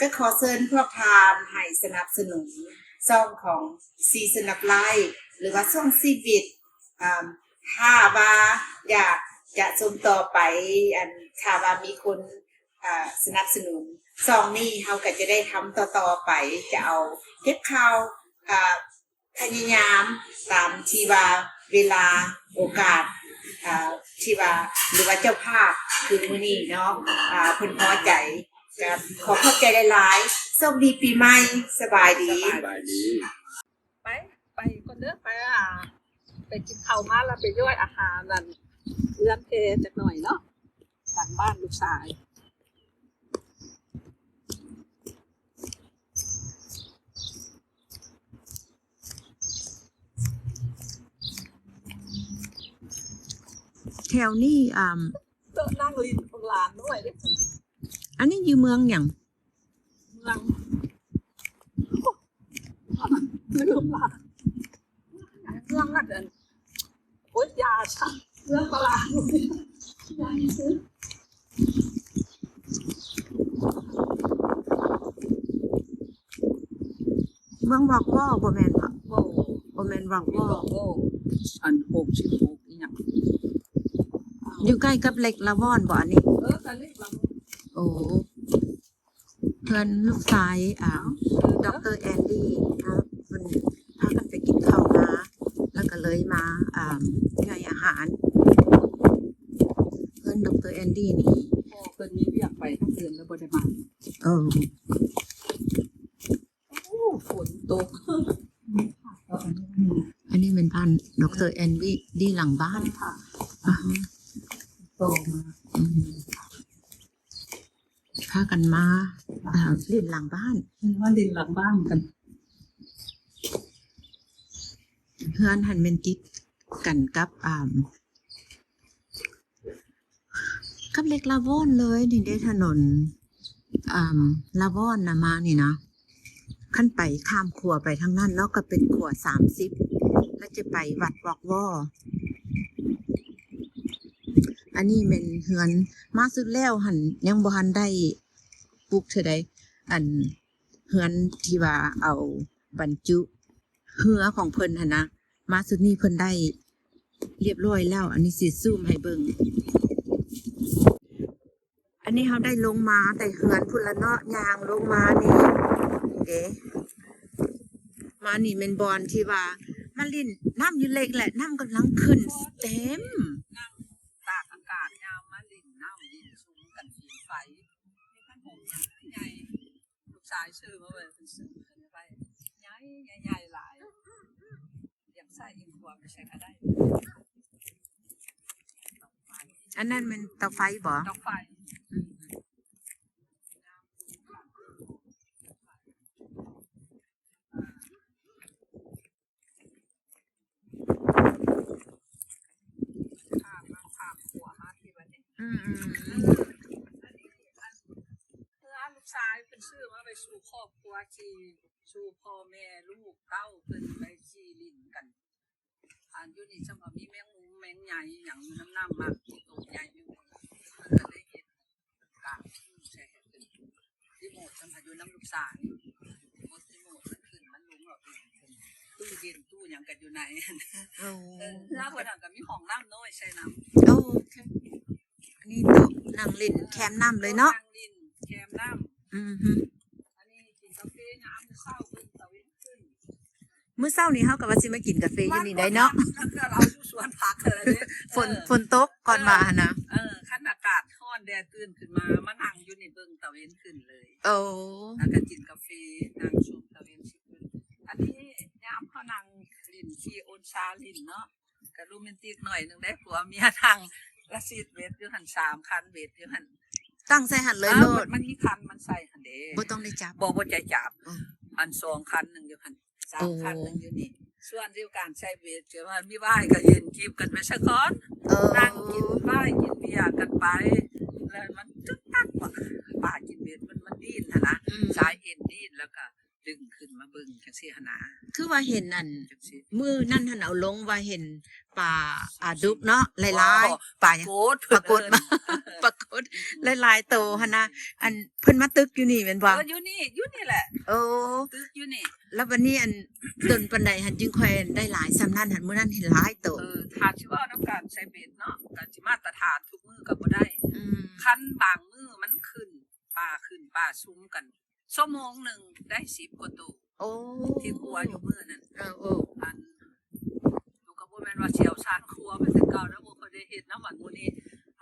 ກໍຂໍເຊີນພວກທ່ານໃຫ້ສະໜັບສະໜູນຊ່ອງຂອງຊີສະໜັບໄລ ຫຼືວ່າຊ່ອງຊີວິດ ອາ ຖ້າວ່າຢາກຈະຊົມຕໍ່ໄປ ອັນ ຖ້າວ່າມີຄົນ ອາ ສະໜັບສະໜູນຊ່ອງນີ້ ເຮົາກໍຈະໄດ້ທຳຕໍ່ໆໄປ ຈະເອົາເກັບຂ່າວ ອາ ພະຍາຍາມຕາມທີ່ວ່າເວລາໂອກາດ ອາ ທີ່ວ່າ ຫຼືວ່າເຈົ້າພາບຄືມື້ນີ້ເນາະ ອາ ເພິ່ນພໍໃຈ ກໍຂໍຂອບໃຈຫຼາຍໆ ໂຊກດີປີໃໝ່ ສະບາຍດີ. ສະບາຍດີ. ໄປ ໄປກ່ອນເດີ ໄປ ອາ ໄປກິນເຂົ້າມາແລ້ວໄປຢອຍອາຫານນັ້ນ ເຮືອນແພຈັກໜ່ອຍເນາະ ຫຼັງບ້ານລູກຊາຍ. ແຖວນີ້ ອາ ໂຕະນັ່ງຫຼິ້ນຂອງຫຼານນ້ອຍເດ້. ອັນນີ້ຢູ່ເມືອງຫຍັງ? ເມືອງ ລືມລະ ເມືອງລະ ໂອ້ຍ ຢ່າຊະ ເມືອງປະລານ ເມືອງວອກວໍ ບໍ່ແມ່ນບໍ? ບໍ່ ບໍ່ແມ່ນວອກວໍ ວອກວໍ ອັນ ຫົກສິບຫົກ ອີ່ຫຍັງ ຢູ່ໃກ້ກັບເລັກລາວອນບໍ ອັນນີ້? ເອີ ກັບເລັກລາວອນ. ໂອ້ ເພື່ອນລູກຊາຍ ອາ ດອກເຕີແອນດີ ເພິ່ນພາກັນໄປກິນເຂົ້າມາ ແລ້ວກໍເລີຍມາ ອາ ໃຫ້ອາຫານ. ເພື່ອນດອກເຕີແອນດີນີ້ ເພິ່ນມີວຽກໄປທັງເດືອນແລ້ວບໍ່ໄດ້ມາ. ເອີ ໂອ້ ຝົນຕົກ. ອັນນີ້ແມ່ນບ້ານດອກເຕີແອນດີ ຫຼັງບ້ານ. ອາ ຕໍ່ມາ ອືມ ພາກັນມາ ອ່າ ຫຼິ້ນຫຼັງບ້ານ ມາຫຼິ້ນຫຼັງບ້ານກັນ. ເຮືອນຫັ້ນແມ່ນຕິດກັນກັບ ອ່າ ກັບເລັກລາວອນເລີຍນີ້ເດ້ ຖະໜົນ ອ່າ ລາວອນນະ ມານີ້ນະ. ຄັນໄປຂ້າມຂົວໄປທາງນັ້ນເນາະ ກໍເປັນຂົວສາມສິບ ແລ້ວຈະໄປວັດວອກວໍ. ອັນນີ້ແມ່ນເຮືອນ ມາສຸດແລ້ວຫັ້ນ ຍັງບໍ່ທັນໄດ້ປຸກເທື່ອໃດ ອັນເຮືອນທີ່ວ່າເອົາບັນຈຸເຮືອຂອງເພິ່ນຫັ້ນນະ ມາສຸດນີ້ເພິ່ນໄດ້ ລຽບລ້ອຍແລ້ວ. ອັນນີ້ຊິຊູມໃຫ້ເບິ່ງ. ອັນນີ້ເຮົາໄດ້ລົງມາແຕ່ເຮືອນພຸ້ນລະເນາະ ຍ່າງລົງມານີ້ເດ້. ມານີ້ແມ່ນບ່ອນທີ່ວ່າມາຫຼິ້ນນ້ຳຢູ່ເລັກແຫຼະ ນ້ຳກຳລັງຂຶ້ນເຕັມ. ຕາກອາກາດຍາມມາຫຼິ້ນນ້ຳ ຫຼິ້ນຊຸມກັນຜິງໄຟ ມີພັດລົມໃຫຍ່ ລູກຊາຍຊື້ມາໄວ້ ເພິ່ນຊື້ເປັນໄວ້ ໃຫຍ່ ໃຫຍ່ໆຫຼາຍ. ຢາກໃສ່ອີກ ຂົວໄປໃສ່ກໍໄດ້. ອັນນັ້ນແມ່ນເຕົາໄຟບໍ? ເຕົາໄຟ. ອືມ. ຂ້າມມາ ຂ້າມຂົວມາທີ່ວັດນີ້. ອືມໆ. ເອີ ອັນນີ້ ອັນ ເພື່ອລູກຊາຍເພິ່ນຊື້ມາໄວ້ສູ່ຄອບຄົວຂີ່ ສູ່ພໍ່ແມ່ລູກເຕົ້າເພິ່ນໄປຂີ່ຫຼິ້ນກັນ. ອັນຢູ່ນີ້ຊ່ຳວ່າມີແມງມຸມແມງໄຍຫຍັງຢູ່ນຳນ້ຳ ມັກມີໂຕໃຫຍ່ຢູ່ ເພິ່ນກໍເລີຍເຮັດກາງຢູ່ໃສ່ໃຫ້ເພິ່ນ. ຣີໂມດຊ່ຳວ່າຢູ່ນຳລູກຊາຍ ກົດຣີໂມດມັນຂຶ້ນມັນລົງ ເອົາເອງ. ຕູ້ເຢັນຕູ້ຫຍັງກໍຢູ່ໃນ. ໂອ້ ເອີ ເຮືອເພິ່ນຫັ້ນກໍມີຫ້ອງນ້ຳນ້ອຍໃສ່ນຳ. ໂອ້ ໂອເຄ. ອັນນີ້ໂຕະນັ່ງຫຼິ້ນແຄມນ້ຳເລີຍເນາະ. ໂຕະນັ່ງຫຼິ້ນແຄມນ້ຳ. ອືຮຶ. ອັນນີ້ກິນກາເຟຍາມເຊົ້າ ເບິ່ງຕາເວັນຂຶ້ນ. ມື້ເຊົ້ານີ້ເຮົາກໍວ່າຊິມາກິນກາເຟຢູ່ນີ້ໄດ້ເນາະ. ມາກ່ອນນະ ເຮົາຢູ່ສວນຜັກຫັ້ນແຫຼະເດ້. ຝົນ ເອີ ຝົນຕົກກ່ອນມາຫັ້ນນະ. ເອີ ຄັນອາກາດຮ້ອນແດ່ຕື່ນຂຶ້ນມາ ມານັ່ງຢູ່ນີ້ເບິ່ງຕາເວັນຂຶ້ນເລີຍ. ໂອ້ ແລ້ວກໍກິນກາເຟ ນັ່ງຊົມຕາເວັນຂຶ້ນ. ອັນນີ້ຍາມເຮົານັ່ງຫຼິ້ນ ຂີ່ໂອນຊາຫຼິ້ນເນາະ ກະໂຣແມນຕິກໜ້ອຍໜຶ່ງເດ້ ຜົວເມຍນັ່ງລະຊິດເບັດຢູ່ຫັ້ນ ສາມຄັນເບັດຢູ່ຫັ້ນ ຕັ້ງໃສ່ຫັ້ນເລີຍໂລດ. ເອີ ມັນມີຄັນມັນໃສ່ຫັ້ນເດ້ ບໍ່ຕ້ອງໄດ້ຈັບ. ບໍ່ ບໍ່ໃຈຈັບ. ອືມ ອັນສອງຄັນໜຶ່ງຢູ່ຫັ້ນ ສາມ ໂອ້ ຄັນໜຶ່ງຢູ່ນີ້. ສ່ວນດຽວກັນໃສ່ເບັດ ເຈົ້າວ່າມີວາຍກໍເຫັນຈີບກັນໄປສາກ່ອນ. ເອີ ນັ່ງກິນວາຍກິນເບຍກັນໄປ ແລ້ວມັນຕຶກຕັກວ່າ ປາກິນເບັດ ມັນ ມັນດີ້ນຫັ້ນນະ. ອືມ ສາຍເອັນດີ້ນ ແລ້ວກໍ ດຶງຂຶ້ນ ມາເບິ່ງຈັ່ງຊີ້ຫັ້ນນະ ຄືວ່າເຫັນອັນ ຈັ່ງຊີ້ ມື້ນັ້ນຫັ້ນເອົາລົງວ່າເຫັນປາ ອາ ດຸກເນາະ ຫຼາຍໆ ປາ ປາກົດ ປາກົດ ປາກົດ ຫຼາຍໆໂຕຫັ້ນນະ ອັນ ເພິ່ນມາຕຶກຢູ່ນີ້ແມ່ນບໍ່? ເອີ ຢູ່ນີ້ ຢູ່ນີ້ແຫຼະ ໂອ້ ຕຶກຢູ່ນີ້ ແລ້ວບັດນີ້ອັນ ດົນປານໃດຫັ້ນຈຶ່ງຄ່ອຍໄດ້ຫຼາຍສ່ຳນັ້ນຫັ້ນ? ມື້ນັ້ນເຫັນຫຼາຍໂຕ ເອີ ຖ້າຊິເວົ້ານຳການໃສ່ເບັດເນາະ ກໍຊິມາດຕະຖານທຸກມື້ກໍບໍ່ໄດ້ ອືມ ຄັນບາງມື້ມັນຂຶ້ນ ປາຂຶ້ນປາຊຸມກັນ ຊົ່ວໂມງໜຶ່ງໄດ້ສິບກວ່າໂຕ ໂອ້ ທີ່ຄົວຢູ່ມື້ນັ້ນ ເອີ ເອີ ອັນ ໜູກໍບໍ່ແມ່ນວ່າຊ່ຽວຊານຄົວມາແຕ່ເກົ່ານະ ບໍ່ຄ່ອຍໄດ້ເຮັດນຳ ອັນມື້ນີ້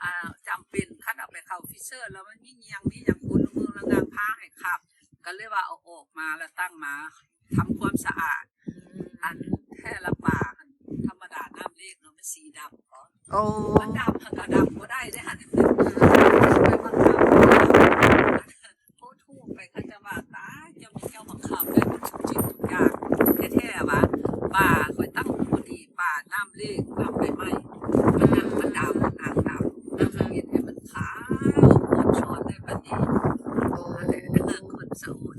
ອ່າ ຈຳເປັນ ຄັນເອົາໄປເຂົ້າຟີເຊີແລ້ວມັນມີຫຍັງ ມີຫຍັງ ຄົນລະເມືອງລະງາມພາໃຫ້ຂັບ ກໍເລີຍວ່າເອົາອອກມາແລ້ວຕັ້ງມາ ທຳຄວາມສະອາດ ອືມ ອັນແທ້ລະປາ ອັນທຳມະດານ້ຳເລກເນາະ ມັນສີດຳບໍ ໂອ້ ມັນດຳ ມັນກໍດຳບໍ່ໄດ້ເດ້ຫັ້ນ ໄປບັງຄັບ ໂອ້ ໂທດໄປ ເຂົາຈະວ່າ ຕາຍ ເຈົ້າ ເຈົ້າບັງຄັບໄດ້ໝົດທຸກສິ່ງທຸກຢ່າງ ແທ້ໆວ່າ ປາຂ້ອຍຕັ້ງຢູ່ບໍ່ດີ ປານ້ຳເລກ ນ້ຳໃບໄມ້ ມັນ ອືມ ນ້ຳມັນດຳ ນ້ຳດຳ ອືມ ເຮັດໃຫ້ມັນຂາວ ໂອດຊອນໄດ້ປານນີ້ ໂອ້ ເອີ ຄົນສະອອດ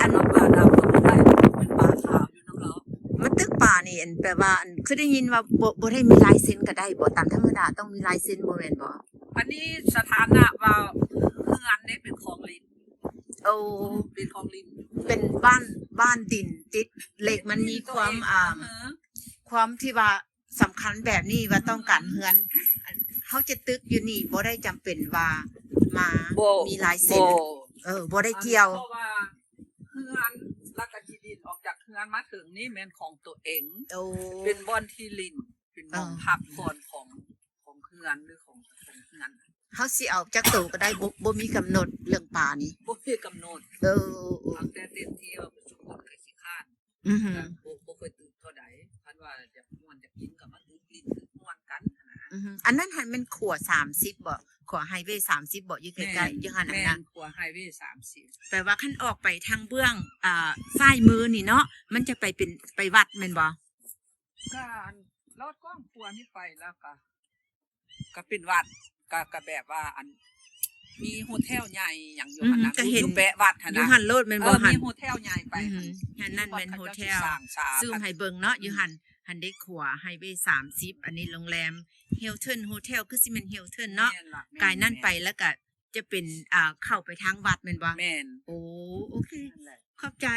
ອັນ ປາດຳກໍບໍ່ໄດ້ ເປັນປາຂາວຢູ່ນຳລາວ ມາຕຶກປານີ້ ອັນ ແປວ່າ ອັນ ຄືໄດ້ຍິນວ່າ ບໍ່ ບໍ່ໄດ້ມີລາຍເຊັນກໍໄດ້ບໍ? ຕາມທຳມະດາຕ້ອງມີລາຍເຊັນບໍ່ແມ່ນບໍ? ອັນນີ້ສະຖານະວ່າເຮືອນນີ້ເປັນຂອງຫຼິ້ນ ໂອ້ ເປັນຂອງຫຼິ້ນ ເປັນບ້ານ ບ້ານດິນຕິດເລກ ມັນມີຄວາມ ອາ ຄວາມທີ່ວ່າ ສຳຄັນແບບນີ້ວ່າຕ້ອງການເຮືອນ ອັນ ເຮົາຈະຕຶກຢູ່ນີ້ບໍ່ໄດ້ຈຳເປັນວ່າມາມີລາຍເຊັນ ເອີ ບໍ່ໄດ້ກ່ຽວ ເພາະວ່າເຮືອນ ແລ້ວກໍທີ່ດິນອອກຈາກເຮືອນມາເຖິງນີ້ແມ່ນຂອງໂຕເອງ ໂອ້ ເປັນບ່ອນທີ່ຫຼິ້ນ ເປັນບ່ອນພັກຜ່ອນຂອງ ຂອງເຮືອນ ຫຼືຂອງ ຂອງເຮືອນ ເຮົາຊິເອົາຈັກໂຕກໍໄດ້ ບໍ່ ບໍ່ມີກຳນົດເລື່ອງປານີ້ ບໍ່ມີກຳນົດ ເອີ ເອົາແຕ່ເຕັມທີ່ວ່າສຸກຄົນກໍຂີ້ຄ້ານ ອືຮຶ ບໍ່ ບໍ່ຄ່ອຍຕຶກເທົ່າໃດ ຄັນວ່າຢາກມ່ວນຢາກກິນກໍມາຕຶກຫຼິ້ນຕຶກມ່ວນກັນຫັ້ນນະ ອືຮຶ ອັນນັ້ນຫັ້ນແມ່ນຂົວສາມສິບບໍ? ຂົວໄຮເວສາມສິບບໍ? ຢູ່ໃກ້ໆ ຢູ່ຫັ້ນນະ ແມ່ນ ຂົວໄຮເວສາມສິບ ແປວ່າຄັນອອກໄປທາງເບື້ອງ ອ່າ ຊ້າຍມືນີ້ເນາະ ມັນຈະໄປເປັນ ໄປວັດແມ່ນບໍ? ກໍອັນລອດກ້ອງຂົວນີ້ໄປແລ້ວກໍ ກໍເປັນວັດ ກໍ ກໍແບບວ່າ ອັນ ມີໂຮເທວໃຫຍ່ຫຍັງຢູ່ຫັ້ນນະ ກໍເຫັນຢູ່ແປະວັດຫັ້ນນະ ຢູ່ຫັ້ນໂລດແມ່ນບໍ່? ເອີ ຫັ້ນ ມີໂຮເທວໃຫຍ່ໄປ ອືຮຶ ຫັ້ນ ຫັ້ນນັ້ນແມ່ນໂຮເທວ ເຂົາເຈົ້າຊິສ້າງສາ ຊູມໃຫ້ເບິ່ງເນາະ ອືມ ຢູ່ຫັ້ນ ຫັ້ນເດ້ຂົວໄຮເວສາມສິບ ອັນນີ້ໂຮງແຮມ Hilton Hotel ຄືຊິແມ່ນ Hilton ເນາະ ແມ່ນລະ ກາຍນັ້ນໄປແລ້ວກໍ ຈະເປັນ ອ່າ ເຂົ້າໄປທາງວັດແມ່ນບໍ່? ແມ່ນ ໂອ້ ໂອເຄ ນັ້ນແຫຼະ ຂອບໃຈ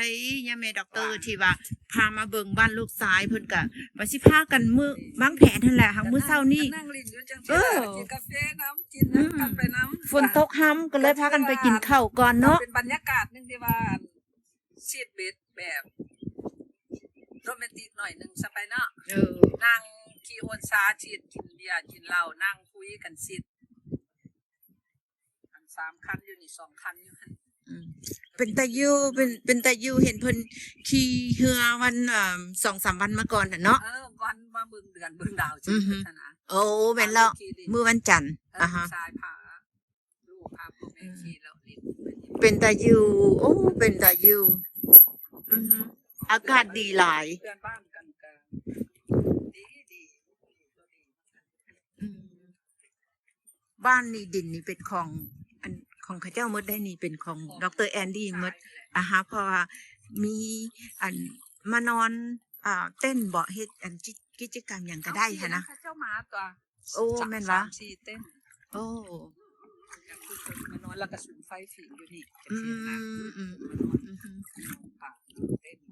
ຍາແມ່ດັອກເຕີ ວ່າ ທີ່ວ່າພາມາເບິ່ງບ້ານລູກຊາຍ ເພິ່ນກະວ່າຊິພາກັນມື້ ອືມ ວາງແຜນຫັ້ນແຫຼະ ຫາກມື້ເຊົ້ານີ້ ນັ່ງຫຼິ້ນຢູ່ຈັ່ງຊີ້ ເອີ ລະ ກິນກາເຟນຳ ກິນ ອືມ ນຳກັນໄປນຳ ຝົນຕົກຮຳ ກໍເລີຍພາກັນໄປກິນເຂົ້າກ່ອນເນາະ ກໍເປັນບັນຍາກາດໜຶ່ງທີ່ວ່າ ຊີດເບັດແບບໂຣແມນຕິກໜ້ອຍໜຶ່ງຊະໄປເນາະ ເອີ ນັ່ງຂີ່ໂຮນຊາ ຊີດ ກິນເບຍ ກິນເຫຼົ້າ ນັ່ງຄຸຍກັນຊີດ ອັນສາມຄັນຢູ່ນີ້ ສອງຄັນຢູ່ຫັ້ນ ອືມ ເປັນຕາຢູ່ ເປັນ ເປັນຕາຢູ່ ເຫັນເພິ່ນຂີ່ເຮືອວັນ ເອີ່ມ ສອງສາມວັນມາກ່ອນຫັ້ນເນາະ ເອີ ວັນມາເບິ່ງເດືອນເບິ່ງດາວ ອືຮຶ ຫັ້ນນະ ໂອ້ ແມ່ນແລ້ວ ມື້ວັນຈັນ ເອີ ອາຮະ ລູກຊາຍພາ ລູກພາພໍ່ແມ່ ອືມ ຂີ່ເລາະຫຼິ້ນ ເປັນຕາຢູ່ ໂອ້ ເປັນຕາຢູ່ ອືຮຶ ອາກາດດີຫຼາຍ ເພື່ອນບ້ານກັນກະດີ ດີ ອືມ ບ້ານນີ້ ດິນນີ້ເປັນຂອງ ອັນ ຂອງເຂົາເຈົ້າໝົດໄດ໋ນີ້ ເປັນຂອງ ຂອງ ດຣ. ແອນດີ ໝົດ ອາຮະ ເພາະວ່າມີ ອັນ ມານອນ ອ່າ ເຕັ້ນເບາະ ເຮັດ ອັນ ກິ ກິດຈະກຳຫຍັງກໍໄດ້ຫັ້ນນະ ເຂົາເຈົ້າມາຕົວະ ໂອ້ ສາມ ແມ່ນຫວາ? ສາມສີ່ເຕັນ ໂອ້ ມານອນແລ້ວກໍສຸມໄຟຜິງຢູ່ນີ້ ອືມ ຈັ່ງຊີ້ນະ ອືມ ອືມ ອືມ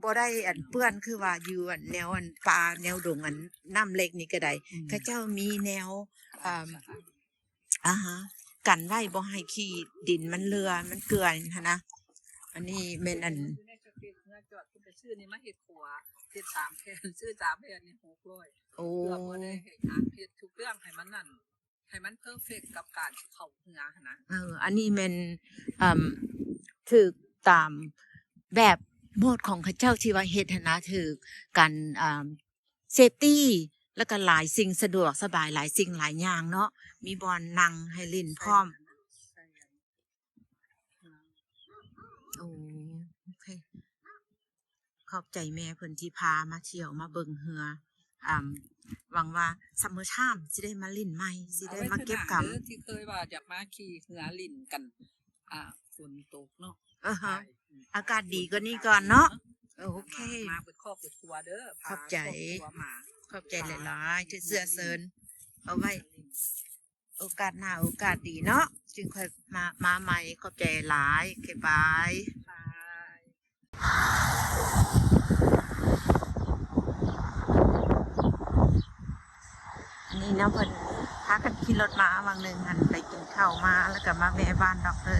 ບໍ່ໄດ້ອັນເປື້ອນ ຄືວ່າຢູ່ອັນແນວອັນປ່າແນວດົງອັນນ້ຳເລັກນີ້ກໍໄດ້ ອືມ ເຂົາເຈົ້າມີແນວ ອ່າ ອ່າຮະ ກັນໄວ້ບໍ່ໃຫ້ຂີ້ດິນມັນເຫຼືອ ມັນເກືອຫັ້ນນະ ອັນນີ້ແມ່ນອັນ ຊື້ນີ້ມາເຮັດຂົວ ເຮັດສາມແຜ່ນ ຊື້ສາມແຜ່ນນີ້ຫົກຮ້ອຍ ໂອ້ ເພື່ອບໍ່ໄດ້ເຮັດຫຍັງ ເຮັດທຸກເລື່ອງໃຫ້ມັນນັ້ນ ໃຫ້ມັນເພີເຟັກກັບການເຂົ້າເຮືອຫັ້ນນະ ເອີ ອັນນີ້ແມ່ນ ເອີ່ມ ຖືກຕາມແບບໂໝດຂອງເຂົາເຈົ້າທີ່ວ່າເຮັດຫັ້ນນະ ຖືກການ ເອີ່ມ ເຊຟຕີ ແລ້ວກໍຫຼາຍສິ່ງ ສະດວກສະບາຍ ຫຼາຍສິ່ງຫຼາຍຢ່າງເນາະ ມີບ່ອນນັ່ງໃຫ້ຫຼິ້ນພ້ອມ ໂອ້ ໂອເຄ ຂອບໃຈແມ່ເພິ່ນທີ່ພາມາທ່ຽວມາເບິ່ງເຮືອ ອາ ຫວັງວ່າ summer time ຊິໄດ້ມາຫຼິ້ນໃໝ່ ຊິໄດ້ມາເກັບກຳ ເອົາໄວ້ເທື່ອໜ້າເດີ ທີ່ເຄີຍວ່າຢາກມາຂີ່ເຮືອຫຼິ້ນກັນ ອາ ຝົນຕົກເນາະ ອາຮະ ໄປ ອາກາດດີກວ່ານີ້ກ່ອນເນາະ. ໂອເຄ ມາເບິດຄອບເບິດຄົວເດີ ຂອບໃຈ ພາຄອບຄົວມາ ຂອບໃຈຫຼາຍໆ ທີ່ເຊື້ອເຊີນ. ເອົາໄວ້ໂອກາດໜ້າໂອກາດດີເນາະ ຈຶ່ງຄ່ອຍມາ ມາໃໝ່. ຂອບໃຈຫຼາຍ ໂອເຄ ບາຍ. ອັນນີ້ເນາະ ເພິ່ນພາກັນຂີ່ລົດມາ ຫວ່າງໜຶ່ງຫັ້ນໄປກິນເຂົ້າມາ ແລ້ວກໍມາແວ່ບ້ານດອກເຕີ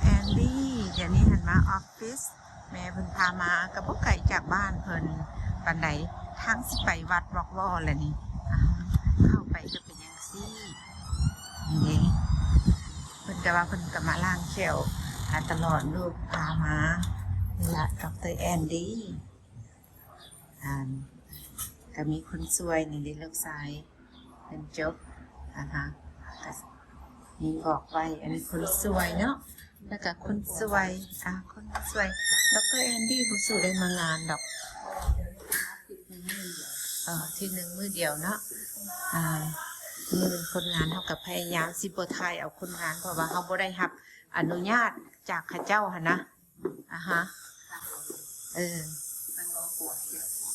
ແອນດີ. ດຽວນີ້ຫັ້ນມາອອບຟິດ ແມ່ເພິ່ນພາມາ ກໍບໍ່ໄກຈາກບ້ານເພິ່ນປານໃດ ທາງຊິໄປວັດວອກວໍແຫຼະນີ້. ອ່າ ເຂົ້າໄປກໍເປັນຈັ່ງຊີ້ ນີ້ເດ້ ເພິ່ນກໍວ່າເພິ່ນກໍມາລ້າງແຂ້ວ ອ່າ ຕະຫຼອດ ລູກພາມາ ນີ້ລະ ດອກເຕີແອນດີ. ອ່າ ກໍມີຄົນຊ່ວຍນີ້ເດ້ ລູກຊາຍເພິ່ນຈົບ ອ່າຮະ ກໍມີບອກໄວ້ ອັນນີ້ຄົນຊ່ວຍເນາະ ແລ້ວກໍຄົນຊ່ວຍ ອ່າ ຄົນຊ່ວຍ ດອກເຕີແອນດີບໍ່ສູ້ໄດ້ມາງານດອກ ເອີ ອາທິດໜຶ່ງມື້ດຽວເນາະ. ອ່າ ນີ້ເປັນຄົນງານ ເຮົາກໍພະຍາຍາມຊິບໍ່ຖ່າຍເອົາຄົນງານ ເພາະວ່າເຮົາບໍ່ໄດ້ຮັບອະນຸຍາດຈາກເຂົາເຈົ້າຫັ້ນນະ. ອ່າຮະ ເອີ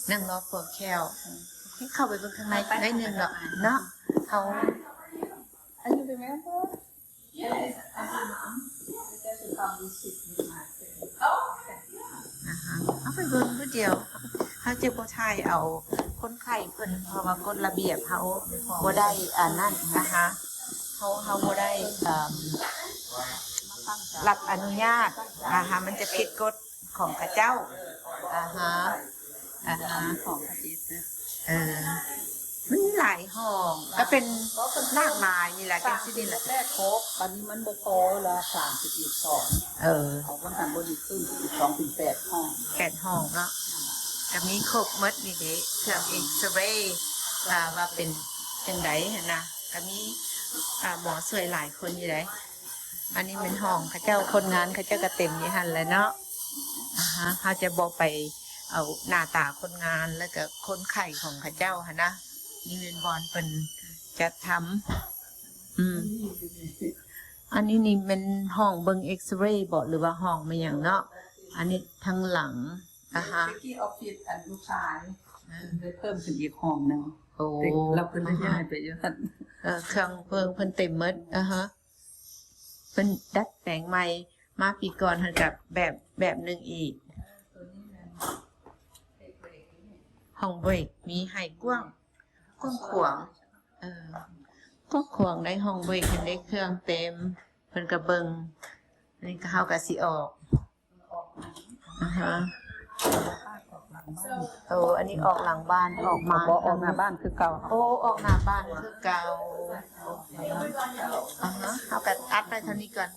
ນັ່ງລໍປົວແຂ້ວ ເຂົ້າໄປເບິ່ງຂ້າງໃນໜ້ອຍໜຶ່ງເນາະ ເນາະ ເຮົາ ອ່າຮະ ເຮົາໄປເບິ່ງຜູ້ດຽວ ເຮົາຈະບໍ່ຖ່າຍເອົາຄົນໄຂ້ເພິ່ນ ເພາະວ່າກົດລະບຽບເຮົາບໍ່ໄດ້ອັນນັ້ນ ອ່າຮະ ເຮົາ ເຮົາບໍ່ໄດ້ ເອີ່ມ ຮັບອະນຸຍາດ ອ່າຮະ ມັນຈະຜິດກົດຂອງເຂົາເຈົ້າ ອ່າຮະ ອ່າຮະ ຂອງເຂົາເຈົ້າ ເອີ ມັນຫຼາຍຫ້ອງ ກໍເປັນຫຼາກຫຼາຍນີ້ແຫຼະ ຈັ່ງຊີ້ນີ້ແຫຼະ ແລກຄົບ ບັດນີ້ມັນບໍ່ພໍລະ ສາມສິບເອັດຫ້ອງ ເອີ ເອົາບ່ອນຫັ້ນບ່ອນນີ້ຄືນ ສິບສອງເປັນແປດຫ້ອງ ແປດຫ້ອງເນາະ ກໍມີຄົບໝົດນີ້ເດ້ ເຄື່ອງເອັກສະເຣ ອ່າ ວ່າເປັນຈັ່ງໃດຫັ້ນນະ ກໍມີ ອ່າ ໝໍຊ່ວຍຫຼາຍຄົນຢູ່ໃດ. ອັນນີ້ແມ່ນຫ້ອງເຂົາເຈົ້າ ຄົນງານເຂົາເຈົ້າກໍເຕັມຢູ່ຫັ້ນແຫຼະເນາະ ອ່າຮະ ເຮົາຈະບໍ່ໄປເອົາໜ້າຕາຄົນງານ ແລ້ວກໍຄົນໄຂ້ຂອງເຂົາເຈົ້າຫັ້ນນະ ນີ້ແມ່ນບ່ອນເພິ່ນຈັດທຳ ອືມ ອັນນີ້ນີ້ແມ່ນຫ້ອງເບິ່ງເອັກສະເຣບໍ ຫຼືວ່າຫ້ອງແມ່ນຫຍັງເນາະ ອັນນີ້ທາງຫຼັງ ອ່າຮະ ເປັກກີ້ອອບຟິດອັນລູກຊາຍ ເອີ ໄດ້ເພີ່ມຂຶ້ນອີກຫ້ອງໜຶ່ງ ໂອ້ ແລ້ວເພິ່ນໄດ້ຍ້າຍໄປຢູ່ຫັ້ນ ເອີ ເຄື່ອງເພິ່ນ ເພິ່ນເຕັມໝົດ ອ່າຮະ ເພິ່ນດັດແປງໃໝ່ ມາປີກ່ອນຫັ້ນກໍແບບ ແບບໜຶ່ງອີກ ຫ້ອງເບຣກ ມີໃຫ້ກວ້າງ ກວ້າງຂວາງ ເອີ ກວ້າງຂວາງໃນຫ້ອງເບຣກ ເຫັນໄດ້ເຄື່ອງເຕັມ ເພິ່ນກໍເບິ່ງ ອັນນີ້ກໍ ເຮົາກໍຊິອອກ ອ່າຮະ ໂອ້ ອັນນີ້ອອກຫຼັງບ້ານ ອອກມາ ບໍ່ອອກໜ້າບ້ານຄືເກົ່າ ໂອ້ ອອກໜ້າບ້ານຄືເກົ່າ ອ່າຮະ ເຮົາກໍອັດໄວ້ເທົ່ານີ້ກ່ອນ.